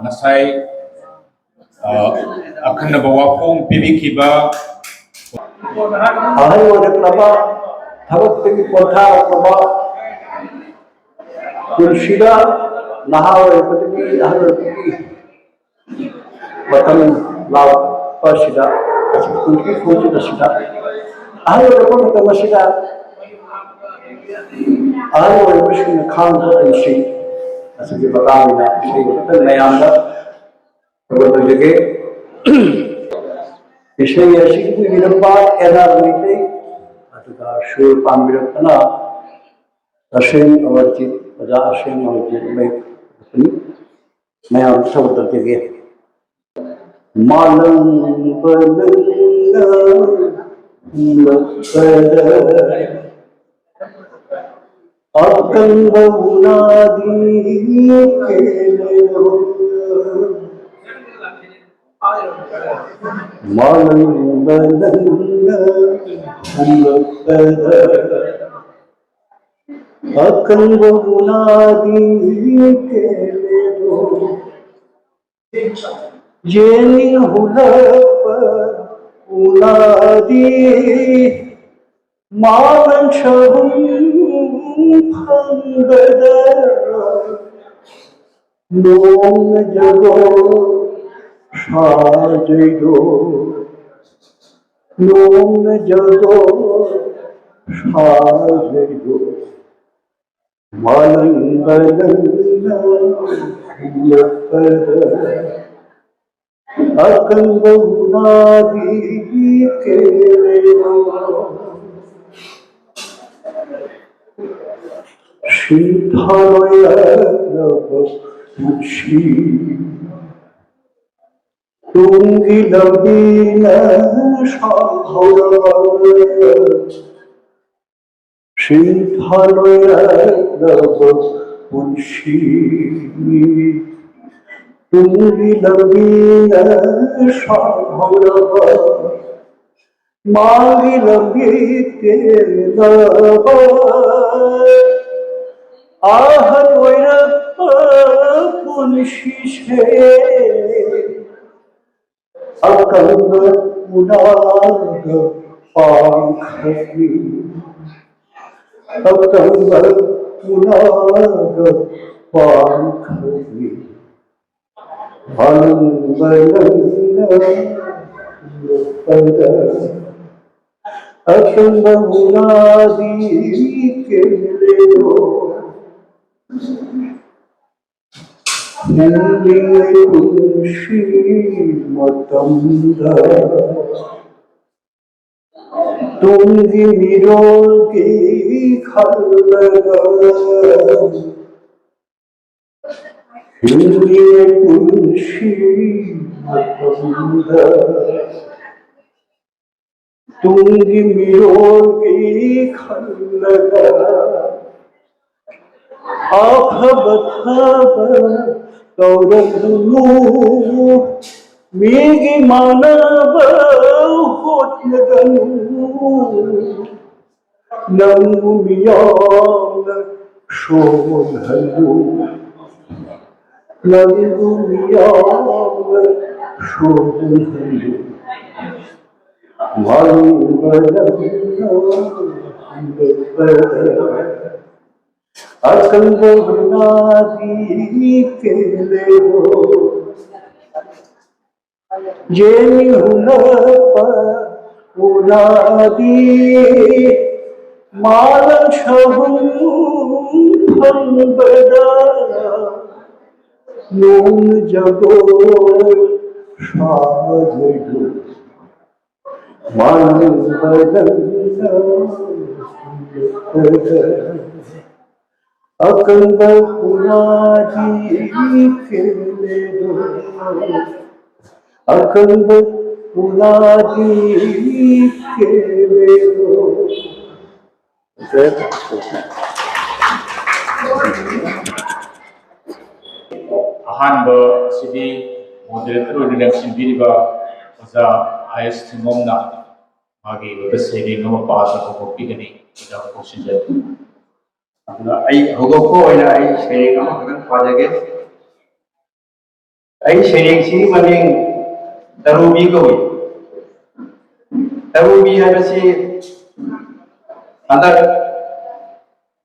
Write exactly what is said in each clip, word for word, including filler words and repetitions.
ꯉꯁꯥꯏ ꯑ, ꯑꯈꯟꯅꯕ ꯋꯥꯐꯣꯡ ꯄꯤꯕꯤꯈꯤꯕ ꯑꯍꯜ ꯑꯣꯏꯔꯛꯂꯕ, ꯊꯕꯛꯇꯒꯤ ꯄꯣꯊꯥꯔꯛꯂꯕ, ꯄꯨꯟꯁꯤꯗ ꯅꯍꯥ ꯑꯣꯏꯔꯛꯄꯗꯒꯤ ꯑꯍꯜ ꯑꯣꯏꯔꯛꯄꯒꯤ ꯃꯇꯝ ꯂꯥꯛꯄ ꯑꯁꯤꯗ, ꯀꯨꯟꯊ꯭ꯔꯥ ꯐꯣꯡꯖꯤꯟ ꯑꯁꯤꯗ, ꯑꯍꯜ ꯑꯣꯏꯔꯛꯄ ꯃꯇꯝ ꯑꯁꯤꯗ ꯑꯍꯜ ꯑꯣꯏꯔꯛꯄꯁꯤꯡꯅ ꯈꯥꯡꯕ ꯄꯨꯟꯁꯤ ꯑꯁꯤꯒꯤ ꯃꯇꯥꯡꯗ ꯏꯁꯩ ꯑꯃꯇꯪ ꯃꯌꯥꯝꯗ ꯇꯧꯖꯒꯦ꯫ ꯏꯁꯩ ꯑꯁꯤꯒꯤ ꯏꯕꯤꯔꯝꯕ ꯑꯦꯟ ꯑꯥꯔ ꯃꯩꯇꯩ, ꯑꯗꯨꯒ ꯁꯨꯔ ꯄꯥꯟꯕꯤꯔꯛꯄꯅ ꯑꯁꯦꯡ ꯑꯃꯔꯖꯤꯠ, ꯑꯣꯖꯥ ꯑꯁꯦꯡ ꯑꯃꯔꯖꯤꯠ ꯃꯩ꯫ ꯃꯌꯥꯝ ꯊꯧꯒꯠꯆꯒꯦ꯫ ꯃꯥꯂꯪꯕ ꯅꯪꯅ ꯍꯨꯝꯂꯛꯄꯗ ꯑꯀꯪꯕ ꯎꯅꯥꯗꯤ ꯀꯦꯜꯂꯦꯗꯣ꯫ ꯃꯥꯂꯪꯕ ꯅꯪꯅ ꯍꯨꯝꯂꯛꯄꯗ ꯑꯀꯪꯕ ꯎꯅꯥꯗꯤ ꯀꯦꯜꯂꯦꯗꯣ꯫ ꯌꯦꯡꯅꯤꯡ ꯍꯨꯂꯛꯄ ꯎꯅꯥꯗꯤ ꯃꯥꯂꯪ ꯁꯍꯨꯝ ꯐꯪꯕꯗ ꯅꯣꯡꯅ ꯖꯒꯣꯏ ꯁꯥꯖꯩꯗꯣ꯫ ꯅꯣꯡꯅ ꯖꯒꯣꯏ ꯁꯥꯖꯩꯗꯣ꯫ ꯃꯥꯂꯪꯕ ꯅꯪꯅ ꯍꯨꯝꯂꯛꯄꯗ ꯑꯀꯪꯕ ꯎꯅꯥꯗꯤ ꯀꯦꯜꯂꯦꯗꯣ꯫ ꯁꯤꯟꯊꯥ ꯂꯣꯏꯔꯛꯂꯕ ꯄꯨꯟꯁꯤ ꯇꯨꯡꯒꯤ ꯂꯝꯕꯤꯅ ꯁꯥꯡꯍꯧꯔꯕ꯫ ꯁꯤꯟꯊꯥ ꯂꯣꯏꯔꯛꯂꯕ ꯄꯨꯟꯁꯤ ꯇꯨꯡꯒꯤ ꯂꯝꯕꯤꯅ ꯁꯥꯡꯍꯧꯔꯕ꯫ ꯃꯥꯒꯤ ꯂꯝꯕꯤ ꯇꯦꯜꯂꯕ ꯑꯍꯜ ꯑꯣꯏꯔꯛ ꯄꯨꯟꯁꯤꯁꯦ ꯑꯀꯪꯕ ꯎꯅꯥꯒ ꯄꯥꯡꯈꯛꯅꯤ, ꯑꯀꯪꯕ ꯎꯅꯥꯒ ꯄꯥꯡꯈꯛꯅꯤ, ꯃꯥꯂꯪꯕ ꯅꯪꯅ ꯎꯠꯄꯗ꯫ ꯑꯀꯪꯕ ꯎꯅꯥꯗꯤ ꯀꯦꯜꯂꯦꯗꯣ꯫ ꯍꯤꯡꯂꯤꯉꯩ ꯄꯨꯟꯁꯤ ꯃꯇꯝꯗ ꯇꯨꯡꯒꯤ ꯃꯤꯔꯣꯜꯒꯤ ꯈꯜꯂꯒ ꯍꯤꯡꯂꯤꯉꯩ ꯄꯨꯟꯁꯤ ꯃꯇꯝꯗ ꯇꯨꯡꯒꯤ ꯃꯤꯔꯣꯜꯒꯤ ꯈꯜꯂꯒ ꯑꯐꯕ ꯊꯕꯛ ꯇꯧꯔꯒꯅꯨ, ꯃꯤꯒꯤ ꯃꯥꯟꯅꯕ ꯍꯣꯠꯅꯒꯅꯨ꯫ ꯅꯪꯕꯨ ꯃꯤꯌꯥꯝꯅ ꯁꯣꯟꯍꯜꯂꯨ, ꯅꯪꯕꯨ ꯃꯤꯌꯥꯝꯅ ꯁꯣꯟꯍꯜꯂꯨ꯫ ꯃꯥꯂꯪꯕ ꯅꯪꯅ ꯍꯟꯗꯛꯄꯗ ꯑꯀꯪꯕ ꯎꯅꯥꯗꯤ ꯀꯦꯜꯂꯦꯗꯣ꯫ ꯌꯦꯡꯂꯨꯅꯕ ꯎꯅꯥꯗꯤ ꯃꯥꯂꯪ ꯁꯍꯨꯝ ꯐꯪꯕꯗ ꯅꯣꯡ ꯖꯒꯣꯏ ꯁꯥꯗꯣꯏꯗꯣ꯫ ꯃꯥꯂꯪꯕ ꯅꯪꯅ ꯍꯟꯗꯛꯄꯗ ꯑꯀꯪꯕ ꯎꯅꯥꯗꯤ ꯀꯦꯜꯂꯦꯗꯣ, ꯑꯀꯪꯕ ꯎꯅꯥꯗꯤ ꯀꯦꯜꯂꯦꯗꯣ꯫ ꯑꯍꯥꯟꯕ ꯑꯁꯤꯗꯤ moderator ꯑꯣꯏꯅ ꯂꯦꯡꯁꯤꯟꯕꯤꯔꯤꯕ ꯑꯣꯖꯥ ꯑꯥꯏ ꯑꯦꯁ ꯊꯤꯡꯉꯣꯝꯅ ꯃꯥꯒꯤ ꯑꯣꯏꯕ ꯁꯩꯔꯦꯡ ꯑꯃ ꯄꯥꯖꯕ ꯍꯧꯗꯣꯛꯄꯤꯒꯅꯤ꯫ ꯑꯣꯖꯥ ꯀꯧꯁꯤꯟꯖꯔꯤ꯫ ꯑꯗꯨꯅ ꯑꯩ ꯍꯧꯗꯣꯛꯄ ꯑꯣꯏꯅ ꯑꯩ ꯁꯩꯔꯦꯡ ꯑꯃꯈꯛꯇꯪ ꯄꯥꯖꯒꯦ꯫ ꯑꯩ ꯁꯩꯔꯦꯡꯁꯤꯒꯤ ꯃꯃꯤꯡ ꯇꯔꯨꯕꯤ ꯀꯧꯏ꯫ ꯇꯔꯨꯕꯤ ꯍꯥꯏꯕꯁꯤ ꯍꯟꯗꯛ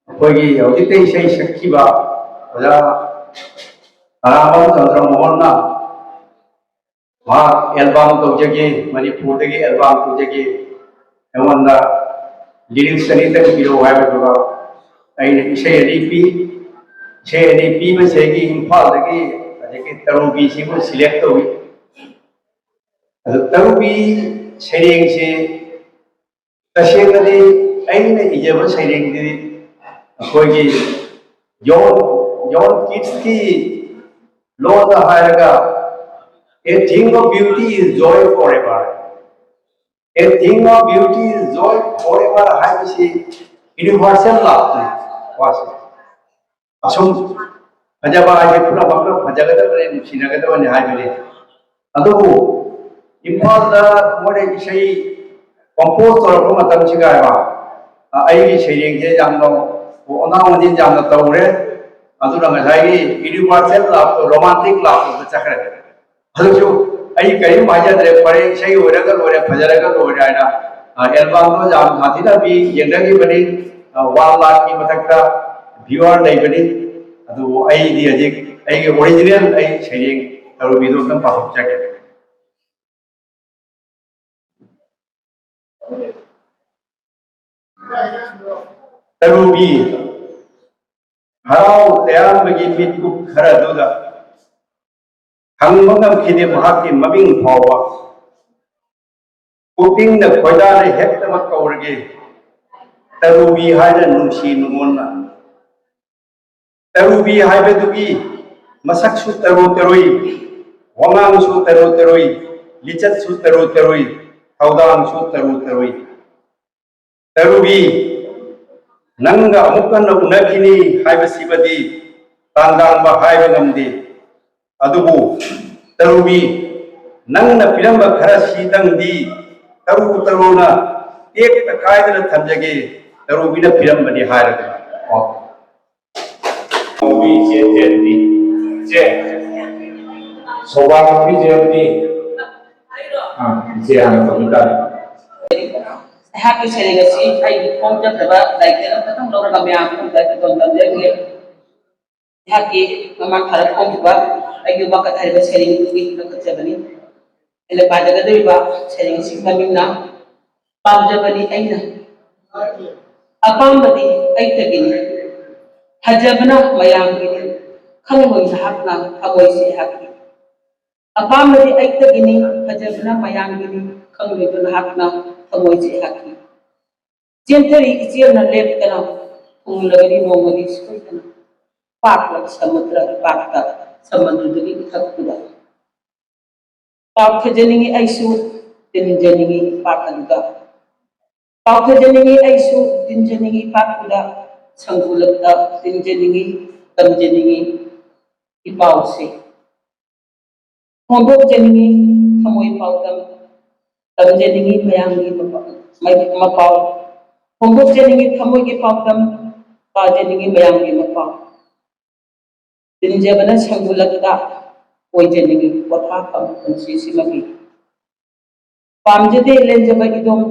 ꯑꯩꯈꯣꯏꯒꯤ ꯍꯧꯖꯤꯛꯇ ꯏꯁꯩ ꯁꯛꯈꯤꯕ ꯑꯣꯖꯥ ꯑꯔꯥꯝꯕꯝ ꯆꯟꯗ꯭ꯔ ꯃꯣꯍꯟꯅ ꯃꯍꯥꯛ ꯑꯦꯜꯕꯥꯝ ꯇꯧꯖꯒꯦ, ꯃꯅꯤꯄꯨꯔꯗꯒꯤ ꯑꯦꯜꯕꯥꯝ ꯇꯧꯖꯒꯦ, ꯑꯩꯉꯣꯟꯗ ꯂꯤꯔꯤꯛꯁ ꯑꯅꯤꯇꯪ ꯄꯤꯔꯛꯎ ꯍꯥꯏꯕꯗꯨꯒ ꯑꯩꯅ ꯏꯁꯩ ꯑꯅꯤ ꯄꯤ꯫ ꯏꯁꯩ ꯑꯅꯤ ꯄꯤꯕꯁꯤꯗꯒꯤ ꯏꯝꯐꯥꯜꯗꯒꯤ ꯍꯧꯖꯤꯛꯀꯤ ꯇꯔꯨꯕꯤꯁꯤꯕꯨ ꯁꯤꯂꯦꯛ ꯇꯧꯏ꯫ ꯑꯗꯨ ꯇꯔꯨꯕꯤ ꯁꯩꯔꯦꯡꯁꯤ ꯇꯁꯦꯡꯅꯗꯤ ꯑꯩꯅ ꯏꯖꯕ ꯁꯩꯔꯦꯡꯗꯤ ꯑꯩꯈꯣꯏꯒꯤ ꯌꯣꯟ ꯌꯣꯟ ꯀꯤꯠꯁꯀꯤ ꯂꯣꯟꯗ ꯍꯥꯏꯔꯒ, "A thing of beauty is joy forever, a thing of beauty is joy forever" ꯍꯥꯏꯕꯁꯤ ꯌꯨꯅꯤꯚꯔꯁꯦꯜ ꯂꯥꯞꯅꯤ꯫ ꯋꯥꯁꯦ ꯑꯁꯨꯝ ꯐꯖꯕ ꯍꯥꯏꯁꯦ ꯄꯨꯝꯅꯃꯛꯅ ꯐꯖꯒꯗꯕꯅꯤ, ꯅꯨꯡꯁꯤꯅꯒꯗꯕꯅꯤ ꯍꯥꯏꯕꯅꯤ꯫ ꯑꯗꯨꯕꯨ ꯏꯝꯐꯥꯜꯗ ꯃꯣꯏꯅ ꯏꯁꯩ ꯀꯣꯝꯄꯣꯖ ꯇꯧꯔꯛꯄ ꯃꯇꯝꯁꯤꯒ ꯍꯥꯏꯕ, ꯑ, ꯑꯩꯒꯤ ꯁꯩꯔꯦꯡꯁꯦ ꯌꯥꯝꯅ ꯑꯣꯟꯊꯥꯡ ꯑꯣꯟꯊꯤꯟ ꯌꯥꯝꯅ ꯇꯧꯔꯦ꯫ ꯑꯗꯨꯅ ꯉꯁꯥꯏꯒꯤ ꯌꯨꯅꯤꯚꯔꯁꯦꯜ ꯂꯥꯞꯇꯣ, ꯔꯣꯃꯥꯟꯇꯤꯛ ꯂꯥꯞꯇꯣ ꯆꯠꯈ꯭ꯔꯦ꯫ ꯑꯗꯨꯁꯨ ꯑꯩ ꯀꯔꯤꯝ ꯍꯥꯏꯖꯗ꯭ꯔꯦ, ꯐꯔꯦ, ꯏꯁꯩ ꯑꯣꯏꯔꯒ ꯂꯣꯏꯔꯦ, ꯐꯖꯔꯒ ꯂꯣꯏꯔꯦ ꯍꯥꯏꯅ, ꯑ, ꯑꯦꯜꯕꯝꯗꯣ ꯌꯥꯝ ꯁꯥꯊꯤꯅ ꯃꯤ ꯌꯦꯡꯅꯈꯤꯕꯅꯤ꯫ ꯑ, ꯋꯥꯟ ꯂꯥꯛꯀꯤ ꯃꯊꯛꯇ ꯚ꯭ꯌꯨꯋꯔ ꯂꯩꯕꯅꯤ꯫ ꯑꯗꯨꯕꯨ ꯑꯩꯗꯤ ꯍꯧꯖꯤꯛ ꯑꯩꯒꯤ ꯑꯣꯔꯤꯖꯤꯅꯦꯜ ꯑꯩ ꯁꯩꯔꯦꯡ ꯇꯔꯨꯕꯤꯗꯣ ꯑꯝꯇꯪ ꯄꯥꯊꯣꯛꯆꯒꯦ꯫ ꯇꯔꯨꯕꯤ ꯍꯔꯥꯎ ꯇꯌꯥꯝꯕꯒꯤ ꯃꯤꯠꯀꯨꯞ ꯈꯔꯗꯨꯗ ꯍꯪꯕ ꯉꯝꯈꯤꯗꯦ ꯃꯍꯥꯛꯀꯤ ꯃꯃꯤꯡ ꯐꯥꯎꯕ꯫ ꯄꯨꯛꯅꯤꯡꯅ ꯈꯣꯏꯗꯥꯅ ꯍꯦꯛꯇꯃꯛ ꯀꯧꯔꯒꯦ, ꯇꯔꯨꯕꯤ ꯍꯥꯏꯅ ꯅꯨꯡꯁꯤ ꯅꯨꯡꯉꯣꯟꯅ꯫ ꯇꯔꯨꯕꯤ ꯍꯥꯏꯕꯗꯨꯒꯤ ꯃꯁꯛꯁꯨ ꯇꯔꯨ ꯇꯔꯨꯏ, ꯋꯥꯉꯥꯡꯁꯨ ꯇꯔꯨ ꯇꯔꯨꯏ, ꯂꯤꯆꯠꯁꯨ ꯇꯔꯨ ꯇꯔꯨꯏ, ꯊꯧꯗꯥꯡꯁꯨ ꯇꯔꯨ ꯇꯔꯨꯏ꯫ ꯇꯔꯨꯕꯤ, ꯅꯪꯒ ꯑꯃꯨꯛ ꯍꯟꯅ ꯎꯅꯈꯤꯅꯤ ꯍꯥꯏꯕꯁꯤꯃꯗꯤ ꯇꯥꯡꯗꯥꯡꯕ ꯍꯥꯏꯕ ꯉꯝꯗꯦ꯫ ꯑꯗꯨꯕꯨ ꯇꯔꯨꯕꯤ, ꯅꯪꯅ ꯄꯤꯔꯝꯕ ꯈꯔꯁꯤꯗꯪꯗꯤ ꯇꯔꯨ ꯇꯔꯨꯅ ꯇꯦꯛꯇ ꯀꯥꯏꯗꯅ ꯊꯝꯖꯒꯦ, ꯇꯔꯨꯕꯤꯅ ꯄꯤꯔꯝꯕꯅꯤ ꯍꯥꯏꯔꯒ꯫ ꯑꯣ꯫ ꯅꯨꯄꯤ ꯏꯆꯦ ꯖꯦꯟꯇꯤ꯫ ꯏꯆꯦ꯫ ꯁꯣꯕꯥ ꯅꯨꯄꯤ ꯖꯦꯟꯇꯤ꯫ ꯑꯥ, ꯏꯆꯦ ꯍꯥꯟꯅ ꯇꯧꯕꯤ ꯇꯥꯔꯦ꯫ ꯑꯩꯍꯥꯛꯀꯤ ꯁꯩꯔꯦꯡ ꯑꯁꯤ ꯑꯩꯒꯤ ꯐꯣꯡꯖꯈ꯭ꯔꯕ ꯂꯥꯏꯔꯤꯛꯇꯒꯤ ꯑꯃꯈꯛꯇꯪ ꯂꯧꯔꯒ ꯃꯌꯥꯝ ꯄꯨꯝꯅꯃꯛꯇ ꯈꯨꯗꯣꯜ ꯇꯝꯖꯔꯤꯌꯦ꯫ ꯑꯩꯍꯥꯛꯀꯤ ꯃꯃꯥꯡ ꯊꯥꯗ ꯐꯣꯡꯈꯤꯕ ꯑꯩꯒꯤ ꯌꯨꯝ ꯋꯥꯀꯠ ꯍꯥꯏꯔꯤꯕ ꯁꯩꯔꯦꯡꯗꯨꯒꯤ ꯂꯧꯈꯠꯆꯕꯅꯤ꯫ ꯑꯩꯅ ꯄꯥꯖꯒꯗꯧꯔꯤꯕ ꯁꯩꯔꯦꯡ ꯑꯁꯤꯒꯤ ꯃꯃꯤꯡꯅ ꯄꯥꯝꯖꯕꯅꯤ ꯑꯩꯅ, ꯑꯄꯥꯝꯕꯗꯤ ꯑꯩꯇꯒꯤꯅꯤ, ꯐꯖꯕꯅ ꯃꯌꯥꯝꯒꯤꯅꯤ, ꯈꯪꯂꯣꯏ ꯅꯍꯥꯛꯅ ꯊꯃꯣꯏꯁꯦ ꯑꯩꯍꯥꯛꯀꯤ꯫ ꯑꯄꯥꯝꯕꯗꯤ ꯑꯩꯇꯒꯤꯅꯤ, ꯐꯖꯕꯅ ꯃꯌꯥꯝꯒꯤꯅꯤ, ꯈꯪꯂꯣꯏꯗꯣ ꯅꯍꯥꯛꯅ ꯊꯃꯣꯏꯁꯦ ꯑꯩꯍꯥꯛꯀꯤ꯫ ꯆꯦꯟꯊꯔꯤ ꯏꯆꯦꯜꯅ ꯂꯦꯞꯇꯅ, ꯊꯨꯡꯂꯒꯅꯤ ꯅꯣꯡꯃꯗꯤ ꯁꯣꯏꯗꯅ꯫ ꯄꯥꯛꯂꯕ ꯁꯃꯨꯗ꯭ꯔ ꯏꯄꯥꯛꯇ, ꯁꯃꯨꯗ꯭ꯔꯗꯨꯒꯤ ꯏꯊꯛꯇꯨꯗ꯫ ꯄꯥꯎ ꯊꯦꯖꯅꯤꯡꯉꯤ ꯑꯩꯁꯨ, ꯇꯤꯟꯖꯅꯤꯡꯉꯤ ꯏꯄꯥꯛ ꯑꯗꯨꯗ꯫ ꯄꯥꯎ ꯊꯦꯖꯅꯤꯡꯉꯤ ꯑꯩꯁꯨ, ꯇꯤꯟꯖꯅꯤꯡꯉꯤ ꯏꯄꯥꯛ ꯑꯗꯨꯗ꯫ ꯁꯪꯒꯨꯂꯛꯇ ꯇꯤꯟꯖꯅꯤꯡꯉꯤ, ꯇꯝꯖꯅꯤꯡꯉꯤ ꯏꯄꯥꯎꯁꯦ꯫ ꯐꯣꯡꯗꯣꯛꯆꯅꯤꯡꯉꯤ ꯊꯃꯣꯏ ꯄꯥꯎꯗꯝ, ꯇꯝꯖꯅꯤꯡꯉꯤ ꯃꯌꯥꯝꯒꯤ ꯃꯄꯥ-, ꯃꯄꯥꯎ꯫ ꯐꯣꯡꯗꯣꯛꯆꯅꯤꯡꯉꯤ ꯊꯃꯣꯏꯒꯤ ꯄꯥꯎꯗꯝ, ꯄꯥꯖꯅꯤꯡꯉꯤ ꯃꯌꯥꯝꯒꯤ ꯃꯄꯥꯎ꯫ ꯇꯤꯟꯖꯕꯅ ꯁꯪꯒꯨꯂꯛꯇ ꯑꯣꯏꯖꯅꯤꯡꯉꯤ ꯄꯣꯊꯥꯐꯝ ꯄꯨꯟꯁꯤꯁꯤꯃꯒꯤ꯫ ꯄꯥꯝꯖꯗꯦ ꯂꯦꯟꯖꯕ ꯏꯗꯣꯝ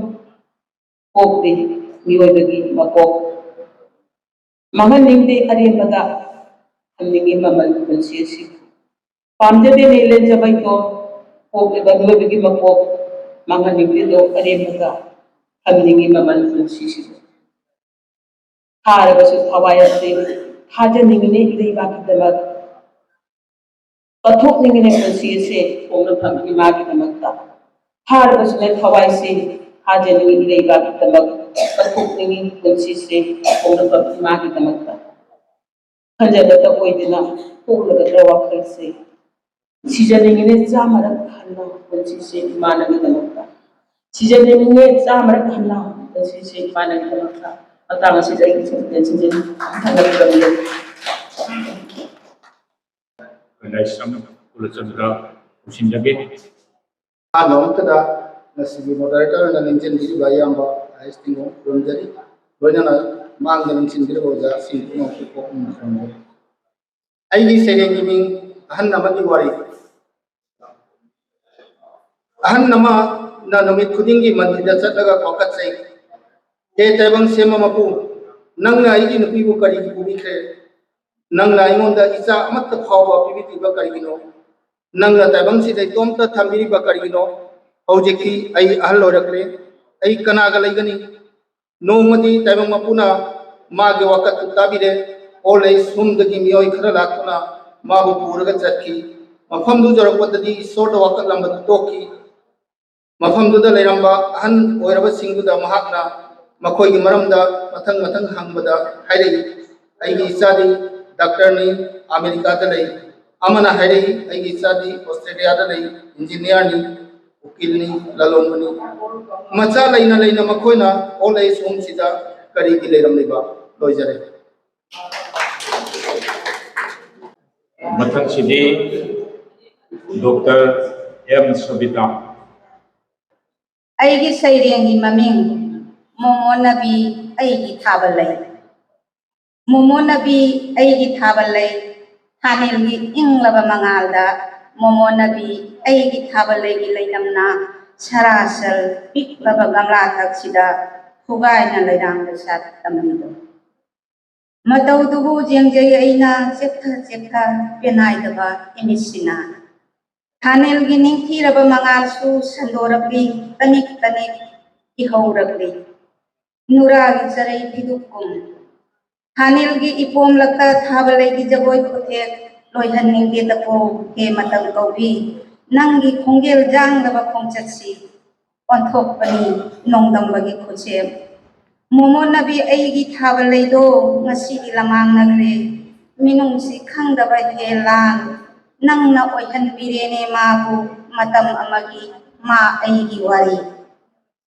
ꯄꯣꯛꯇꯦ ꯃꯤꯑꯣꯏꯕꯒꯤ ꯃꯄꯣꯛ꯫ ꯃꯥꯡꯍꯟꯅꯤꯡꯗꯦ ꯑꯔꯦꯝꯕꯗ ꯊꯝꯅꯤꯡꯉꯤ ꯃꯃꯜ ꯄꯨꯟꯁꯤ ꯑꯁꯤ꯫ ꯄꯥꯝꯖꯗꯦꯅꯦ ꯂꯦꯟꯖꯕ ꯏꯗꯣꯝ ꯄꯣꯛꯂꯤꯕ ꯃꯤꯑꯣꯏꯕꯒꯤ ꯃꯄꯣꯛ꯫ ꯃꯥꯡꯍꯟꯅꯤꯡꯗꯦꯗꯣ ꯑꯔꯦꯝꯕꯗ ꯊꯝꯅꯤꯡꯉꯤ ꯃꯃꯜ ꯄꯨꯟꯁꯤꯁꯤꯕꯨ꯫ ꯊꯥꯔꯕꯁꯨ ꯊꯋꯥꯏ ꯑꯁꯤ ꯊꯥꯖꯅꯤꯡꯉꯤꯅꯦ ꯏꯔꯩꯕꯥꯛꯀꯤꯗꯃꯛ꯫ ꯀꯠꯊꯣꯛꯅꯤꯡꯉꯤꯅꯦ ꯄꯨꯟꯁꯤ ꯑꯁꯦ ꯄꯣꯛꯅꯐꯝ ꯏꯃꯥꯒꯤꯗꯃꯛꯇ꯫ ꯊꯥꯔꯕꯁꯨꯅꯦ ꯊꯋꯥꯏꯁꯤ ꯊꯥꯖꯅꯤꯡꯉꯤ ꯏꯔꯩꯕꯥꯛꯀꯤꯗꯃꯛ꯫ ꯀꯠꯊꯣꯛꯅꯤꯡꯉꯤ ꯄꯨꯟꯁꯤꯁꯦ ꯄꯣꯛꯅꯐꯝ ꯏꯃꯥꯒꯤꯗꯃꯛꯇ꯫ ꯈꯟꯖꯕꯇ ꯑꯣꯏꯗꯅ ꯄꯣꯛꯂꯒꯗ꯭ꯔ ꯋꯥꯈꯜꯁꯦ꯫ ꯁꯤꯖꯅꯤꯡꯉꯤꯅꯦ ꯆꯥꯝꯃꯔꯛ ꯍꯟꯅ ꯄꯨꯟꯁꯤꯁꯦ ꯏꯃꯥ ꯅꯪꯒꯤꯗꯃꯛꯇ꯫ ꯁꯤꯖꯅꯤꯡꯉꯤꯅꯦ ꯆꯥꯝꯃꯔꯛ ꯍꯟꯅ ꯄꯨꯟꯁꯤꯁꯦ ꯏꯃꯥ ꯅꯪꯒꯤꯗꯃꯛꯇ꯫ ꯃꯇꯥꯡ ꯑꯁꯤꯗ ꯑꯩꯒꯤ ꯁꯦꯟꯇꯦꯟꯁꯁꯤꯡꯁꯦ ꯊꯝꯖꯔꯝꯂꯒꯦ꯫ ꯑꯩꯈꯣꯏ ꯂꯥꯏꯁ꯭ꯔꯝ ꯀꯨꯂꯆꯟꯗ꯭ꯔ ꯂꯣꯏꯁꯤꯟꯖꯒꯦ꯫ ꯑꯍꯥꯟꯕꯃꯛꯇꯗ ꯉꯁꯤꯒꯤ moderator ꯑꯣꯏꯅ ꯂꯦꯡꯖꯟꯕꯤꯔꯤꯕ ꯏꯌꯥꯝꯕ ꯑꯥꯏ ꯑꯦꯁ ꯇꯤꯡꯒꯣꯡ ꯈꯨꯔꯨꯝꯖꯔꯤ꯫ ꯂꯣꯏꯅꯅ ꯃꯥꯡꯗ ꯅꯨꯡꯁꯤꯟꯕꯤꯔꯕ ꯑꯣꯖꯥꯁꯤꯡ ꯄꯨꯝꯅꯃꯛꯄꯨ ꯀꯣꯛꯅ ꯈꯨꯔꯨꯝꯖꯔꯤ꯫ ꯑꯩꯒꯤ ꯁꯩꯔꯦꯡꯒꯤ ꯃꯤꯡ ꯑꯍꯟ ꯑꯃꯒꯤ ꯋꯥꯔꯤ꯫ ꯑꯍꯟ ꯑꯃꯅ ꯅꯨꯃꯤꯠ ꯈꯨꯗꯤꯡꯒꯤ ꯃꯟꯗꯤꯔꯗ ꯆꯠꯂꯒ ꯋꯥꯀꯠꯆꯩ, "ꯍꯦ ꯇꯥꯏꯕꯪ ꯁꯦꯝꯕ ꯃꯄꯨ, ꯅꯪꯅ ꯑꯩꯒꯤ ꯅꯨꯄꯤꯕꯨ ꯀꯔꯤꯒꯤ ꯄꯨꯕꯤꯈ꯭ꯔꯦ? ꯅꯪꯅ ꯑꯩꯉꯣꯟꯗ ꯏꯆꯥ ꯑꯃꯠꯇ ꯐꯥꯎꯕ ꯄꯤꯕꯤꯗ꯭ꯔꯤꯕ ꯀꯔꯤꯒꯤꯅꯣ? ꯅꯪꯅ ꯇꯥꯏꯕꯪꯁꯤꯗ ꯏꯇꯣꯝꯇ ꯊꯝꯕꯤꯔꯤꯕ ꯀꯔꯤꯒꯤꯅꯣ? ꯍꯧꯖꯤꯛꯇꯤ ꯑꯩ ꯑꯍꯜ ꯑꯣꯏꯔꯛꯂꯦ, ꯑꯩ ꯀꯅꯥꯒ ꯂꯩꯒꯅꯤ?" ꯅꯣꯡꯃꯗꯤ ꯇꯥꯏꯕꯪ ꯃꯄꯨꯅ ꯃꯥꯒꯤ ꯋꯥꯀꯠꯇꯨ ꯇꯥꯕꯤꯔꯦ꯫ ꯑꯣꯜ ꯑꯦꯖ ꯍꯣꯝꯗꯒꯤ ꯃꯤꯑꯣꯏ ꯈꯔ ꯂꯥꯛꯇꯨꯅ ꯃꯥꯕꯨ ꯄꯨꯔꯒ ꯆꯠꯈꯤ꯫ ꯃꯐꯝꯗꯨ ꯌꯧꯔꯛꯄꯗꯗꯤ ꯏꯁꯣꯔꯗ ꯋꯥꯀꯠꯂꯝꯕꯗꯨ ꯇꯣꯛꯈꯤ꯫ ꯃꯐꯝꯗꯨꯗ ꯂꯩꯔꯝꯕ ꯑꯍꯟ ꯑꯣꯏꯔꯕꯁꯤꯡꯗꯨꯗ ꯃꯍꯥꯛꯅ ꯃꯈꯣꯏꯒꯤ ꯃꯔꯝꯗ ꯃꯊꯪ ꯃꯊꯪ ꯍꯪꯕꯗ ꯍꯥꯏꯔꯛꯏ, "ꯑꯩꯒꯤ ꯏꯆꯥꯗꯤ ꯗꯥꯛꯇꯔꯅꯤ, ꯑꯃꯦꯔꯤꯀꯥꯗ ꯂꯩ꯫ ꯑꯃꯅ ꯍꯥꯏꯔꯛꯏ, ꯑꯩꯒꯤ ꯏꯆꯥꯗꯤ ꯑꯣꯁꯇ꯭ꯔꯦꯂꯤꯌꯥꯗ ꯂꯩ, ꯏꯟꯖꯤꯅꯤꯌꯥꯔꯅꯤ, ꯎꯀꯤꯜꯅꯤ, ꯂꯂꯣꯟꯕꯅꯤ꯫ ꯃꯆꯥ ꯂꯩꯅ ꯂꯩꯅ ꯃꯈꯣꯏꯅ ꯑꯣꯜ ꯑꯦꯖ ꯍꯣꯝꯁꯤꯗ ꯀꯔꯤꯒꯤ ꯂꯩꯔꯝꯂꯤꯕ?" ꯂꯣꯏꯖꯔꯦ꯫ ꯃꯊꯪꯁꯤꯗꯤ ꯗꯣꯛꯇꯔ ꯑꯦꯝ ꯁꯣꯕꯤꯇꯥ꯫ ꯑꯩꯒꯤ ꯁꯩꯔꯦꯡꯒꯤ ꯃꯃꯤꯡ ꯃꯣꯃꯣ ꯅꯕꯤ ꯑꯩꯒꯤ ꯊꯥꯕ ꯂꯩ꯫ ꯃꯣꯃꯣ ꯅꯕꯤ ꯑꯩꯒꯤ ꯊꯥꯕ ꯂꯩ, ꯊꯥꯅꯦꯜꯒꯤ ꯏꯪꯂꯕ ꯃꯉꯥꯜꯗ ꯃꯣꯃꯣ ꯅꯕꯤ ꯑꯩꯒꯤ ꯊꯥꯕ ꯂꯩꯒꯤ ꯂꯩꯅꯝꯅ ꯁꯔꯥꯁꯜ ꯄꯤꯛꯂꯕ ꯒꯝꯂꯥ ꯊꯛꯁꯤꯗ ꯈꯨꯒꯥꯏꯅ ꯂꯩꯔꯥꯡꯗ ꯁꯥꯠꯂꯝꯃꯤꯗꯣ꯫ ꯃꯇꯧꯗꯨꯕꯨ ꯌꯦꯡꯖꯩ ꯑꯩꯅ ꯆꯦꯛꯊ ꯆꯦꯛꯊ ꯄꯦꯅꯥꯏꯗꯕ ꯏꯃꯤꯠꯁꯤꯅ꯫ ꯊꯥꯅꯦꯜꯒꯤ ꯅꯤꯡꯊꯤꯔꯕ ꯃꯉꯥꯜꯁꯨ ꯁꯟꯗꯣꯔꯛꯂꯤ, ꯇꯅꯤꯛ ꯇꯅꯤꯛ ꯏꯍꯧꯔꯛꯂꯤ꯫ ꯅꯨꯔꯥꯒꯤ ꯆꯔꯩ ꯐꯤꯗꯨꯛꯀꯨꯝ꯫ ꯊꯥꯅꯦꯜꯒꯤ ꯏꯄꯣꯝꯂꯛꯇ ꯊꯥꯕ ꯂꯩꯒꯤ ꯖꯒꯣꯏ ꯈꯨꯊꯦꯛ ꯂꯣꯏꯍꯟꯅꯤꯡꯗꯦꯗꯀꯣ ꯍꯦ ꯃꯇꯝ ꯀꯧꯕꯤ꯫ ꯅꯪꯒꯤ ꯈꯣꯡꯖꯦꯜ ꯌꯥꯡꯂꯕ ꯈꯣꯡꯆꯠꯁꯤ ꯑꯣꯟꯊꯣꯛꯄꯅꯤ ꯅꯣꯡꯗꯝꯕꯒꯤ ꯈꯨꯠꯁꯦꯝ꯫ ꯃꯣꯃꯣ ꯅꯕꯤ ꯑꯩꯒꯤ ꯊꯥꯕ ꯂꯩꯗꯣ ꯉꯁꯤꯗꯤ ꯂꯃꯥꯡꯅꯈ꯭ꯔꯦ꯫ ꯃꯤꯅꯨꯡꯁꯤ ꯈꯪꯗꯕ ꯍꯦ ꯂꯥꯟ, ꯅꯪꯅ ꯑꯣꯏꯍꯟꯕꯤꯔꯦꯅꯦ ꯃꯥꯕꯨ ꯃꯇꯝ ꯑꯃꯒꯤ ꯃꯥ ꯑꯩꯒꯤ ꯋꯥꯔꯤ꯫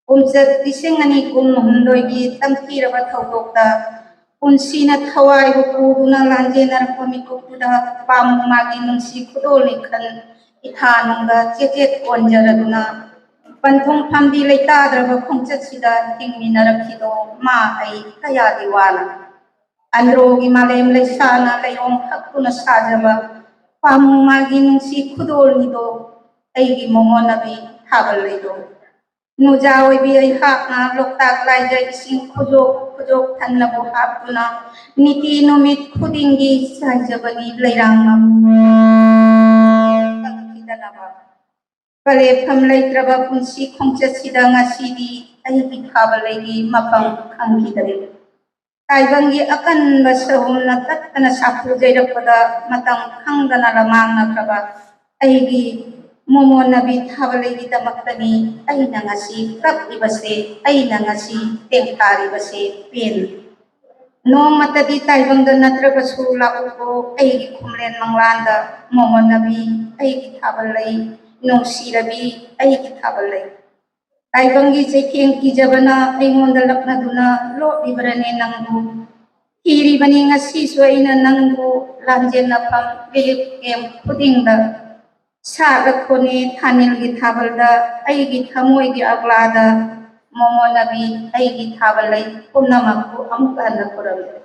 ꯀꯨꯝꯆꯠ ꯂꯤꯁꯤꯡ ꯑꯅꯤ ꯀꯨꯟ ꯍꯨꯝꯗꯣꯏꯒꯤ ꯇꯝꯊꯤꯔꯕ ꯊꯧꯗꯣꯛꯇ ꯄꯨꯟꯁꯤꯅ ꯊꯋꯥꯏꯕꯨ ꯄꯨꯗꯨꯅ ꯂꯥꯟꯖꯦꯟꯅꯔꯛꯄ ꯃꯤꯀꯨꯞꯇꯨꯗ ꯄꯥꯝꯃꯨ ꯃꯥꯒꯤ ꯅꯨꯡꯁꯤ ꯈꯨꯗꯣꯜꯅꯤ ꯈꯟ ꯏꯊꯥ ꯅꯨꯡꯗ ꯆꯦꯆꯦꯠ ꯑꯣꯟꯖꯔꯗꯨꯅ ꯄꯟꯊꯨꯡꯐꯝꯗꯤ ꯂꯩꯇꯥꯗ꯭ꯔꯕ ꯈꯣꯡꯆꯠꯁꯤꯗ ꯍꯤꯡꯃꯤꯟꯅꯔꯛꯈꯤꯗꯣ ꯃꯥ ꯑꯩ ꯀꯌꯥꯗꯤ ꯋꯥꯅ꯫ ꯑꯟꯗ꯭ꯔꯣꯒꯤ ꯃꯥꯂꯦꯝ ꯂꯩꯁꯥꯅ ꯂꯩꯔꯣꯡ ꯍꯛꯇꯨꯅ ꯁꯥꯖꯕ ꯄꯥꯃꯨ ꯃꯥꯒꯤ ꯅꯨꯡꯁꯤ ꯈꯨꯗꯣꯜꯅꯤꯗꯣ ꯑꯩꯒꯤ ꯃꯣꯃꯣꯟꯅꯕꯤ ꯊꯥꯕꯜ ꯂꯩꯗꯣ꯫ ꯅꯨꯖꯥ ꯑꯣꯏꯕꯤ ꯑꯩꯍꯥꯛꯅ ꯂꯣꯛꯇꯥꯛ ꯂꯥꯏꯖ ꯏꯁꯤꯡ ꯈꯨꯖꯣꯛ ꯈꯨꯖꯣꯛ ꯊꯟꯅꯕꯨ ꯍꯥꯞꯇꯨꯅ ꯅꯤꯇꯤ ꯅꯨꯃꯤꯠ ꯈꯨꯗꯤꯡꯒꯤ ꯆꯥꯏꯖꯕꯅꯤ ꯂꯩꯔꯥꯡ ꯃꯥꯕꯨ ꯀꯪꯈꯤꯗꯅꯕ꯫ ꯄꯂꯦꯞꯐꯝ ꯂꯩꯇ꯭ꯔꯕ ꯄꯨꯟꯁꯤ ꯈꯣꯡꯆꯠꯁꯤꯗ ꯉꯁꯤꯗꯤ ꯑꯩꯒꯤ ꯊꯥꯕꯜ ꯂꯩꯒꯤ ꯃꯐꯝ ꯈꯪꯈꯤꯗꯔꯦ꯫ ꯇꯥꯏꯕꯪꯒꯤ ꯑꯀꯟꯕ ꯁꯍꯨꯝꯅ ꯇꯠꯇꯅ ꯁꯥꯐꯨ ꯌꯩꯔꯛꯄꯗ ꯃꯇꯝ ꯈꯪꯗꯅ ꯂꯃꯥꯡꯅꯈ꯭ꯔꯕ ꯑꯩꯒꯤ ꯃꯣꯃꯣꯟꯅꯕꯤ ꯊꯥꯕꯜ ꯂꯩꯒꯤꯗꯃꯛꯇꯅꯤ ꯑꯩꯅ ꯉꯁꯤ ꯀꯞꯂꯤꯕꯁꯦ, ꯑꯩꯅ ꯉꯁꯤ ꯇꯦꯡꯊꯥꯔꯤꯕꯁꯦ ꯄꯦꯟ꯫ ꯅꯣꯡꯃꯇꯗꯤ ꯇꯥꯏꯕꯪꯗ ꯅꯠꯇ꯭ꯔꯕꯁꯨ ꯂꯥꯛꯎꯀꯣ ꯑꯩꯒꯤ ꯈꯨꯝꯂꯦꯟ ꯃꯪꯂꯥꯟꯗ, ꯃꯣꯃꯣꯟꯅꯕꯤ ꯑꯩꯒꯤ ꯊꯥꯕꯜ ꯂꯩ, ꯅꯨꯡꯁꯤꯔꯕꯤ ꯑꯩꯒꯤ ꯊꯥꯕꯜ ꯂꯩ꯫ ꯇꯥꯏꯕꯪꯒꯤ ꯆꯩꯊꯦꯡ ꯀꯤꯖꯕꯅ ꯑꯩꯉꯣꯟꯗ ꯂꯛꯅꯗꯨꯅ ꯂꯣꯠꯂꯤꯕꯔꯅꯦ ꯅꯪꯕꯨ? ꯊꯤꯔꯤꯕꯅꯤ ꯉꯁꯤꯁꯨ ꯑꯩꯅ ꯅꯪꯕꯨ ꯂꯥꯟꯖꯦꯟꯅꯐꯝ ꯔꯤꯂꯤꯐ ꯀꯦꯝ ꯈꯨꯗꯤꯡꯗ꯫ ꯁꯥꯠꯂꯛꯄꯅꯤ ꯊꯥꯅꯤꯜꯒꯤ ꯊꯥꯕꯜꯗ ꯑꯩꯒꯤ ꯊꯃꯣꯏꯒꯤ ꯑꯒ꯭ꯂꯥꯗ ꯃꯣꯃꯣꯟꯅꯕꯤ ꯑꯩꯒꯤ ꯊꯥꯕꯜ ꯂꯩ ꯄꯨꯝꯅꯃꯛꯄꯨ ꯑꯃꯨꯛ ꯍꯟꯅ ꯈꯨꯔꯨꯝꯖꯔꯤ꯫